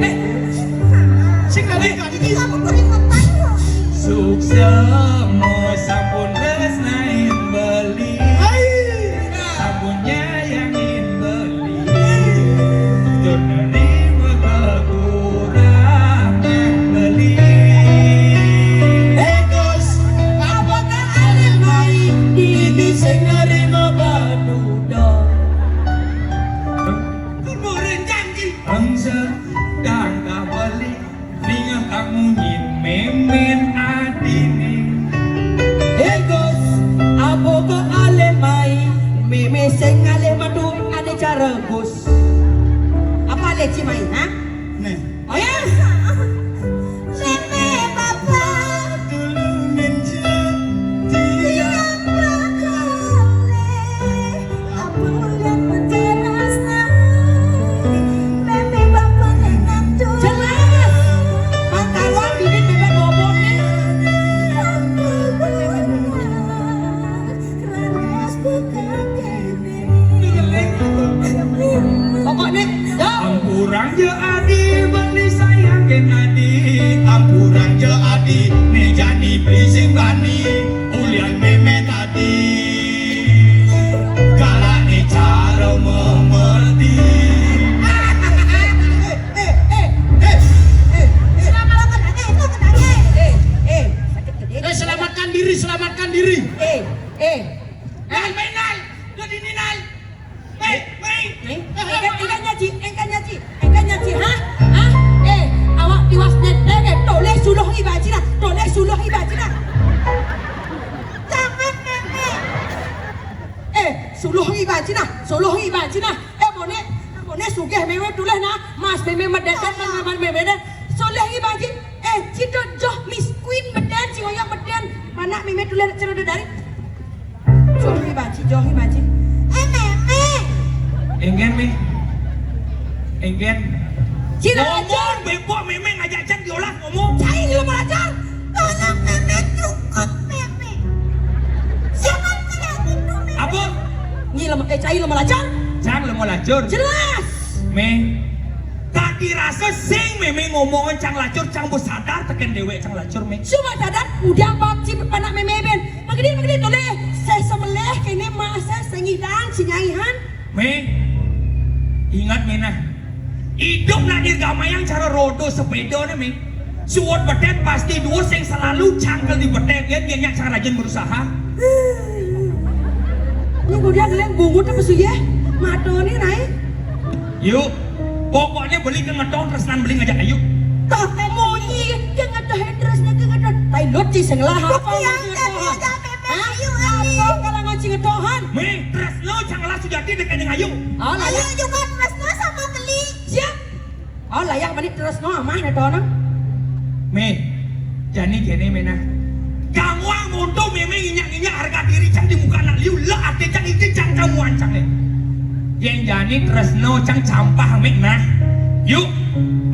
Eh, sing lagi. Iki aku keringetan kok. Suksema sampun tresnain beli. Hai. Sampun nyayangin beli. Tur nerima kekurangan beli. Hei Gus, apakah alih mai? Dini sing nerima batuda. Kumurin janji. Bangsa dan tak beli. Ringah kamu nyin memen adini. Hei Gus, apa kok alih mai? Meme sing alih metu ane cara Gus. Apa alih ci mai, ha? Nih. Oh ya? Meme bapak. Tulungin je. Tiang bakal. Apa ulian menjelaskan? Meme bapak nengan dulu. Jelas. Bang Karwan, bibit bebek bobot nih. Pokoknya, ya. Ampurang je adi, bani sayangin adi. Ampurang je adi, ne jani beli sing bani. Ulian meme tadi. Galak ne cara memerdi. Eh, eh, eh, eh, eh, eh. Selamatkan, eh, selamatkan, eh. Eh, eh, sakit gede. Eh, selamatkan diri, selamatkan diri. Eh, eh. Nal, main, Nal. Udah dini, Nal. Main, main. Main. Engkan, engkan nyaji, engkan nyaji, engkan nyaji, ha? Ha? Eh, awak tiwas nyetek, eh, toleh suluh iba cina, toleh suluh iba cina. Jangan, Nenek. Eh, suluh iba cina, suluh iba cina. Eh, mone, mone sugih meme tuleh nah, mas meme mededet, mas meme mededet. Suluh iba cina. Eh, cito joh Miss Queen beden, ci ngoyong beden. Mana meme tuleh cina dari? Joh iba ci, joh iba ci. Eh, meme. Enggen, Mi. Enggen. Cina aja. Ngomong bebok meme ngajak cang diolah ngomong. Cai ilmu ajar. Tolong meme, cukup meme. Siapa yang ngajak itu meme? Apa? Nyi lem-, eh, cai lemu lacur? Cang lemu lacur. Jelas. Me. Tadi rasa sing meme ngomong cang lacur, cang bu sadar teken dewek cang lacur, me. Coba sadar, udah bab ci panak meme ben. Magedi, magedi toleh. Saya semeleh kene masa sengidang ci nyai han. Me. Ingat, me, nah. Idup nak dirgamayang cara roda sepeda ne, me. Suwut betet pasti dua sing selalu cangkel di betet, ya, dia nyak cara rajin berusaha. Ini kemudian leng bungut apa sih ya? Mata ni naik. Yuk, pokoknya beli ke ngetong tresnan beli ngajak ayu. Tak munyi ke ngetong tresnan ke ngetong. Tai lut ci senglah apa? Bukti yang ngetong? Tadi ada meme. Hah? Ayu, apa ayu? Kalau ngaji ngetohan? Me, tresno cang lah sujati dekat dengan ayu. Oh, lah, ayu ya. Juga tresno sama beli. Siap. Oh, layang bani terus no amah neto nang. Me, jani kene, me, nah. Gangwang monto meme nginyak-nginyak harga diri cang di muka anak liu, le ate cang ite cang kamu ancang, eh. Yen jani tresno cang campah, me, nah. Yuk,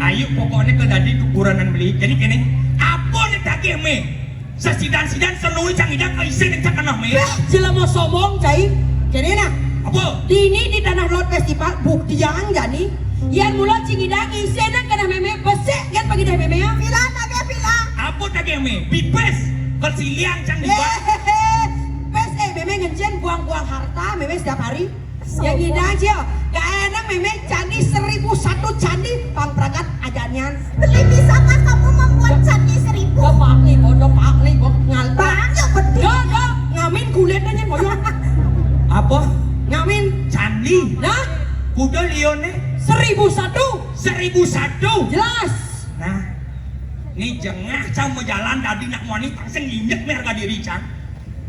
ayo pokoknya ke dadi tukuranan beli. Jadi kene, apa ne tagih, me? Sesidan-sidan senui cang idang ka isin cang kenah me. Beh, jelema sombong, cai. Kene nah. Apa? Dini di Tanah Lot Festival, buktiang jani. Yan mula cing idang isin kenah meme, besek yan pagi dah meme ya. Pila tagih pila. Apa tagih me? Pipes. Persiliang cang di bang. Hehehe. Pes, eh, meme ngencen buang-buang harta, meme setiap hari. Yang ngidang, Cil. Gak enak, meme candi seribu satu candi, pang pragat ajanyan. Beli, bisakah kamu membuat candi seribu? Gak pakli, bodoh pakli, bodoh ngal. Bang, ya betul. Gak, gak. Ngamin kulit aja, bodoh. Apa? Ngamin. Candi. Nah? Kuda lione? Seribu satu. Seribu satu. Jelas. Nah. Ni jengah cang mau jalan tadi nak mani pang sing injek me harga diri cang.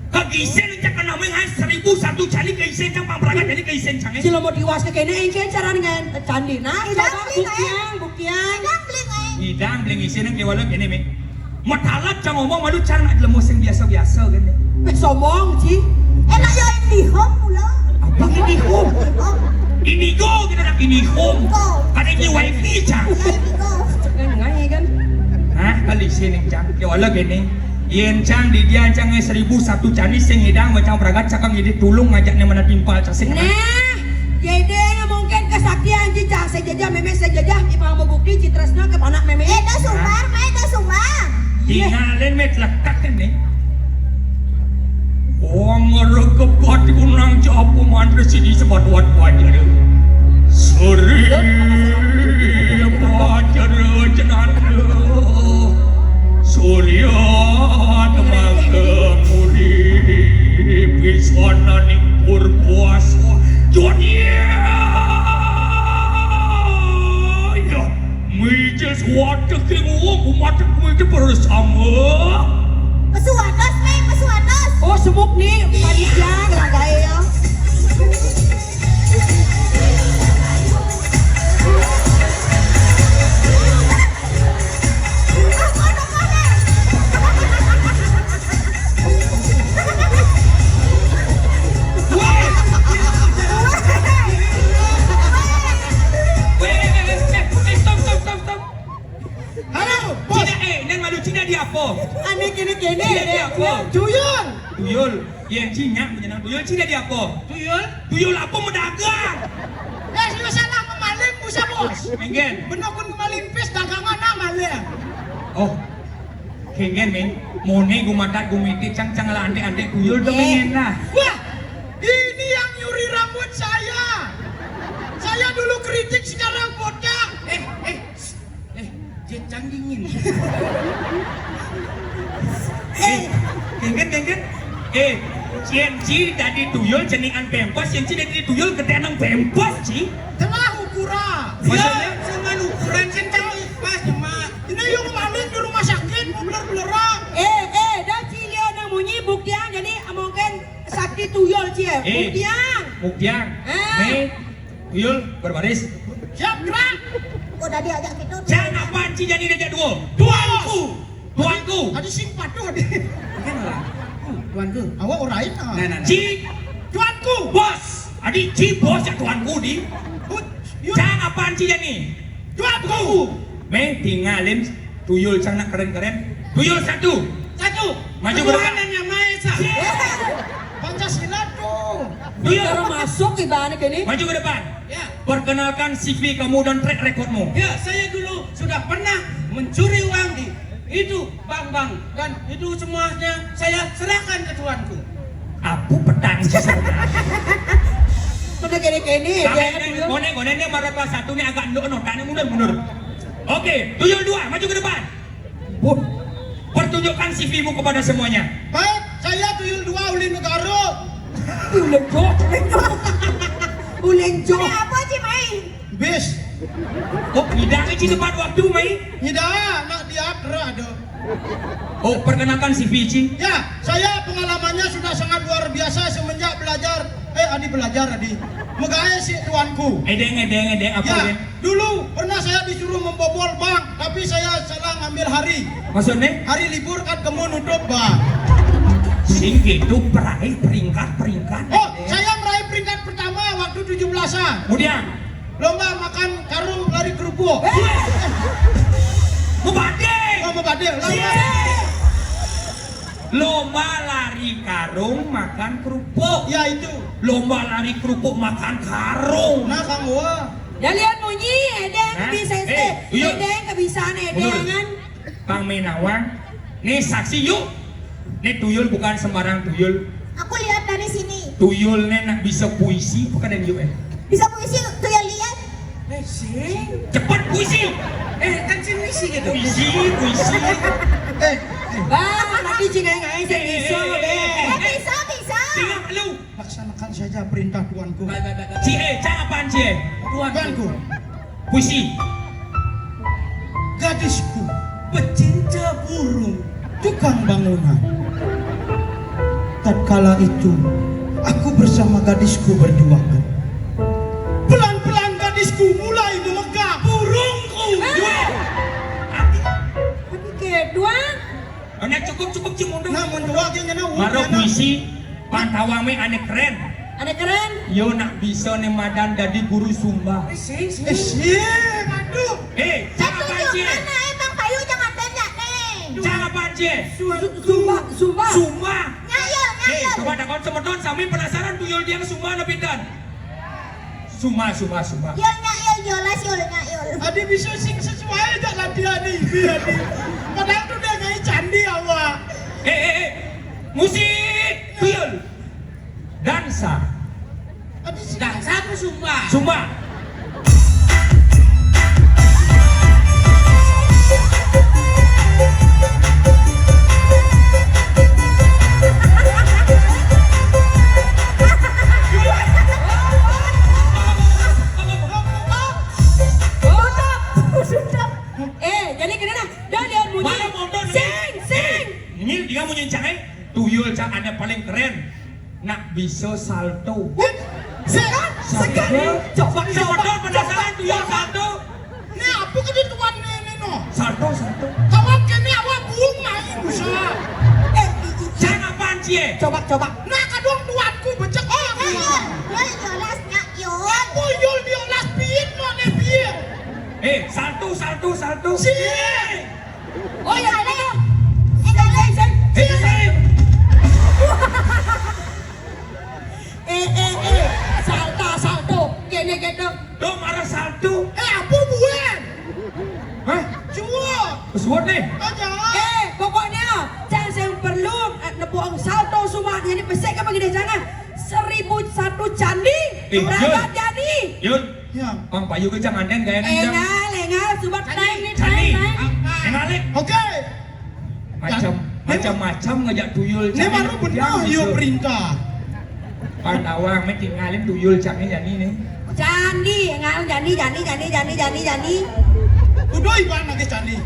Kegisin cang kena me ngai seribu satu candi ke Cing lamun tiwas ka kéné, engké cara ngan candi. Nah, coba buktian, buktian. Idang beli ngisi nang kéwala kéné, Mi. Matalat cang ngomong malu cang nak jelema sing biasa-biasa kéné. Éh, sombong, Ci. Éh, nak yo IndiHome pula. Apa IndiHome? IndiGo. IndiGo kita nak IndiHome. Go. Kada ini wifi cang. Ya, IndiGo. Kan ngai kan. Hah, kali sini cang. Kéwala kéné. Yén cang di dia cang seribu satu candi sing idang macam pragat cakang ini tulung ngajak né mana timpal cang sing. Nah, jadi mungkin kesaktian Ci cang sing jajah mémé sing jajah ipang bukti Ci tresna ka panak mémé. Éh, dah sumbar, mai dah sumbar. Tingalin mét lekat kan nih. Wong ngeregebat gunang japu mantra sini sebat wat wajar. Suri wajar jenana. Surya temaga muri pisananing purpuasa. Dunia. Ya, mija suwata king uwung umatek mija bersama. Pesuwatos, Mé, pesuwatos. Oh, semuk nih, panitia, lagaé ya. Wéh, wéh, wéh, wéh, wéh, stop, stop, stop, stop. Halo, bos. Cina, éh, nang malu Cina di apa? Ané kéné-kéné. Cina di apa? Tuyul. Tuyul. Yén Cina menyenang tuyul, Cina di apa? Tuyul. Tuyul apa mendagang? Ya, sudah salah memaling, bisa, bos. Menggen. Bener pun memaling pis dagangan nah maling. Oh. Kéngkén, Mén. Moné gumatat gumiti cang cang lah anték-anték tuyul tuh, Mén, nah. Wah, ini yang nyuri rambut saya. Saya dulu keriting, sekarang botak. Éh, éh, éh, dia cang dingin. Éh, kéngkén, kéngkén. Éh, yén Ci dadi tuyul ceningan pémpos, yén Ci dadi tuyul gedé nang pémpos, Ci. Telah ukuran. Maksudnya? Ya, cuman ukuran kan cang pas cuma. Ini yang maling di rumah sakit, bener-benerang. Éh, éh, dah Ci lihat nang munyi, buktian, jadi mungkin sakti tuyul, Ci, ya. Éh, buktian. Buktian. Ah. Mé, tuyul, berbaris. Siap, gerak. Kok dah diajak gitu? Cang apaan Ci jadi diajak dua? Tuanku. Tuanku. Tadi sing patuh, tadi. Kan orang. Tuanku. Awak orang lain, ah. Nah, nah, nah. Ci. Tuanku. Bos. Adi Ci bos ya tuanku di. But, yuk. Cang apaan Ci jadi? Tuanku. Mé, tingalin tuyul cang nak keren-keren. Tuyul satu. Satu. Maju ke depan. Tuhan yang Maha Esa. Pancasila tuh. Tuyul. Cara masuk ibaratnya gini. Maju ke depan. Ya. Perkenalkan C V kamu dan track recordmu. Ya, saya dulu sudah pernah mencuri uang di itu bank-bank dan itu semuanya saya serahkan ke tuanku. Apa petang sih sebenarnya? Udah gini-gini, ya, tuyul. Koné, koné ini marah kelas satu nih agak endok, no, tanya mundur, mundur. Oke, tuyul dua, maju ke depan. Pertunjukkan C V-mu kepada semuanya. Baik, saya tuyul dua Uli Negara. Ulenjo. Ulenjo. Ada apa, Ci, Mai? Bis. Oh, ngidang Ci tepat waktu, Mai. Ngidang, nak diatra ada. Oh, perkenalkan C V Ci. Ya, saya pengalamannya sudah sangat luar biasa semenjak belajar, eh, adi belajar, adi. Megaé si tuanku. Édéng, édéng, édéng, apa ya? Dulu pernah saya disuruh membobol bank, tapi saya salah ngambil hari. Maksudnya? Hari libur kan kemu nutup bank. Sing gitu, peraih peringkat, peringkat. Oh, saya meraih peringkat pertama waktu tujuh belasan. Kemudian? Lomba makan karung lari kerupuk. Mubading. Oh, mubading. Lari. Lomba lari karung makan kerupuk. Ya, itu. Lomba lari kerupuk makan karung. Nah, Kang Wa. Dah lihat munyi, édéng. Hah? Bisa, éh, tuyul. Édéng kebisaan, édéng. Mundur. Kan? Pang Mé nawang. Nih saksi yuk. Nih tuyul bukan sembarang tuyul. Aku lihat dari sini. Tuyul né nak bisa puisi, bukan yang yuk, éh. Bisa puisi, tuyul lihat. Éh, sing. Cepat puisi. Éh, kan sing puisi gitu. Puisi, puisi. Éh, éh. Bang, nanti Ci ngai-ngai sing bisa, éh, éh, éh, éh. Bisa, bisa. Tinggal lu. Laksanakan saja perintah tuanku. Baik, baik, baik, baik. Ci, éh, cang apaan, Ci, éh? Tuanku. Tuanku. Puisi. Gadisku, pecinta burung, tukang bangunan. Tatkala itu, aku bersama gadisku berduaan. Mulai memegah burungku. Hah? Ati, ati keduan. Hanya cukup-cukup cing mundur. Nah, mun dua gé ngena. Maro puisi, pantawang mé ané kerén. Ané kerén? Yo nak bisa né madan dadi guru sumba. Eh, sing, sing. Eh, sing, aduh. Eh, jangan. Mana emang payu jangan tenda nih. Jangan. Su-, sumba, sumba. Sumba. Nyayel, eh, nyayel. Coba takon semeton sami penasaran tuyul tiang sumba napa pinten? Suma, suma, suma. Yul nyak yul, yolas yul nyak yul. Adi bisa sing sesuai jak latihan nih, bi adi. Padahal tuh udah kayak candi awak. Eh, eh, eh. Musik, tuyul. Dansa. Adi sing dansa apa sumba? Sumba. Tutup, tutup. Eh, jadi kena dah. Dah dia bunyi. Mana motor ni? Sing, sing. Ini dia bunyi cang, eh. Tuyul cang ané paling kerén. Nak bisa salto. Sekarang, sekarang. Coba, coba, coba. Penasaran tuyul salto? Né apa kéné tuan né, né, no? Salto, salto. Kawan kéné awak buung main, bisa. Eh, i-, i-, jangan apaan, cie? Coba, coba. Nah, kadung tuanku becek. Eh, eh, eh, eh, yolas nyak yul. Apa yul biolas piit, no, né, piit? Eh, salto, salto, salto. Cie. Oh, ya, ada. Eh, sing, sing, sing. Eh, sing. Eh, eh, eh, salta, salto, kéné kéto. Dong, ada salto. Eh, apa buan? Hah? Suwut. Suwut nih. Aja. Eh, pokoknya, cang sing perlu, eh, nepuang salto sumba, jadi pesek apa gini, jangan. Seribu satu candi, eh, berangkat Yun. Jadi. Yun. Ya. Pang payu ke cang anden gaya nih, cang. Engal, engal, subat candi. Time nih, candi. Time, time. Engal, eh. Oke. Macam, ya, macam-macam ngajak tuyul. Ini baru benar, yo, perintah. Pandawang, mé tinggalin tuyul candi jani nih. Candi, ngal jandi, jandi, jandi, jandi, jandi, jandi. Udah iban lagi candi.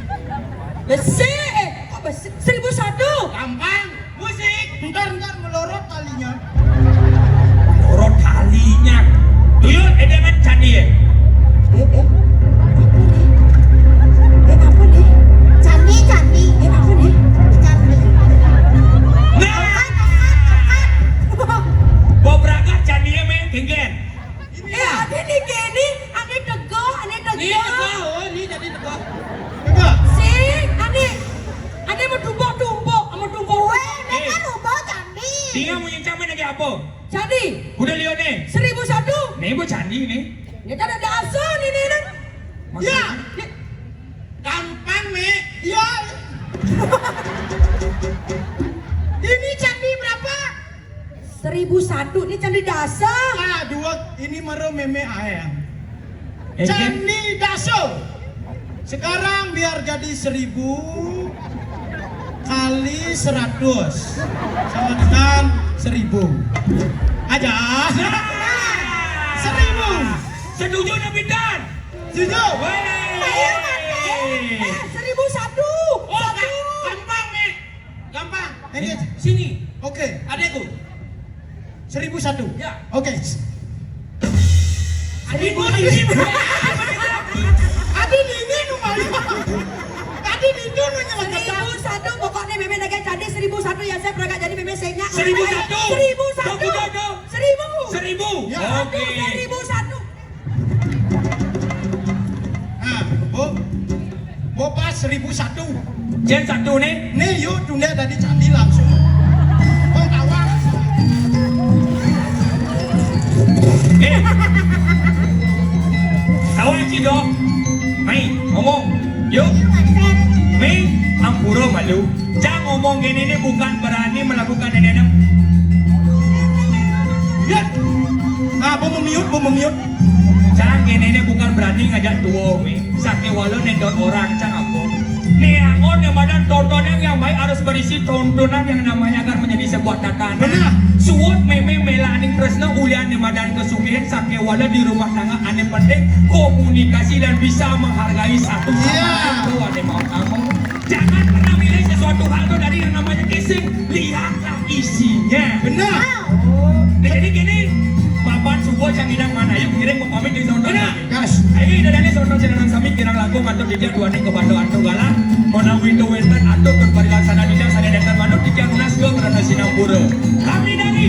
Besi, eh, kok besi? Seribu satu. Gampang. Musik. Ntar, ntar melorot talinya. Melorot talinya. Tuyul, eh, jangan candi ya. Eh, eh, apa nih? Eh, apa nih? Candi, candi. Eh, apa nih? Candi. Nah. Bawa berangkat candinya, men. Genggen. Eh, ada nih, gini. Ada tegak, ada tegak. Ini tegak, oh, ini jadi tegak. Tegak. Sing, ada. Ada mau tumpuk-tumpuk, mau tumpuk. Weh, mereka lupa candi. Dia mau nyencang main lagi apa? Candi. Udah lihat nih. Seribu satu. Nih, Bu, candi nih. Ini kan ada asal nih, nih, nih. Maksudnya? Ya. Gampang, Mi. Ya. Ini candi berapa? Seribu satu. Ini candi dasar. Ah, dua. Ini mero mémé aé. Eh, candi dasar. Sekarang biar jadi seribu kali seratus sama dengan seribu. Aja. Seribu. Setuju, Nabitan? Setuju. Weh. Eh, seribu satu. Oh, satu. Gampang, Mi. Gampang. Ini. Sini. Oke. Adekku. Seribu satu. Ya. Oke. Seribu satu. Adi ini lumayan. Tadi itu nu nyelengketan. Seribu satu, pokoknya mémé lagi candi seribu satu ya, saya berangkat jadi mémé senya. Seribu satu. Seribu satu. Dong, dong, dong. Seribu. Seribu. Ya. Oke. Seribu satu. Nah, Bu. Bu pas seribu satu. Jén satu nih. Nih, yuk tunda tadi candi langsung. Bang tawar. Eh. Tawar, Ci, dong. Mai, ngomong. Yuk. Mai, ampura malu. Cang ngomong gini ini bukan berani melakukan ini, nem. Ya. Ah, Bu memiut, Bu memiut. Cang gini ini bukan berani ngajak tua, Mi. Sakéwala néndot orang, cang apa. Nih, angon yang badan tontonan yang baik harus berisi tontonan yang namanya akan menjadi sebuah tatanan. Benar. Suwut mémé mélaning tresna ulian né madan kesugihan sakéwala di rumah tangga ané penting komunikasi dan bisa menghargai satu sama lain. Iya. Tuh, ané mau kamu. Jangan pernah milih sesuatu hal tuh dari yang namanya casing. Lihatlah isinya. Benar. Nah, jadi gini, papan subuh cang ngidang mana? Ayo ngiring pamit di sono. Gas. Ayo dadane sono jenengan sami kirang langkung antuk titiang duaning kepada antuk galah. Menawi itu wenten atur tur parilaksana titiang saking nenten manut titiang nunas ke merana sinampura. Kami dari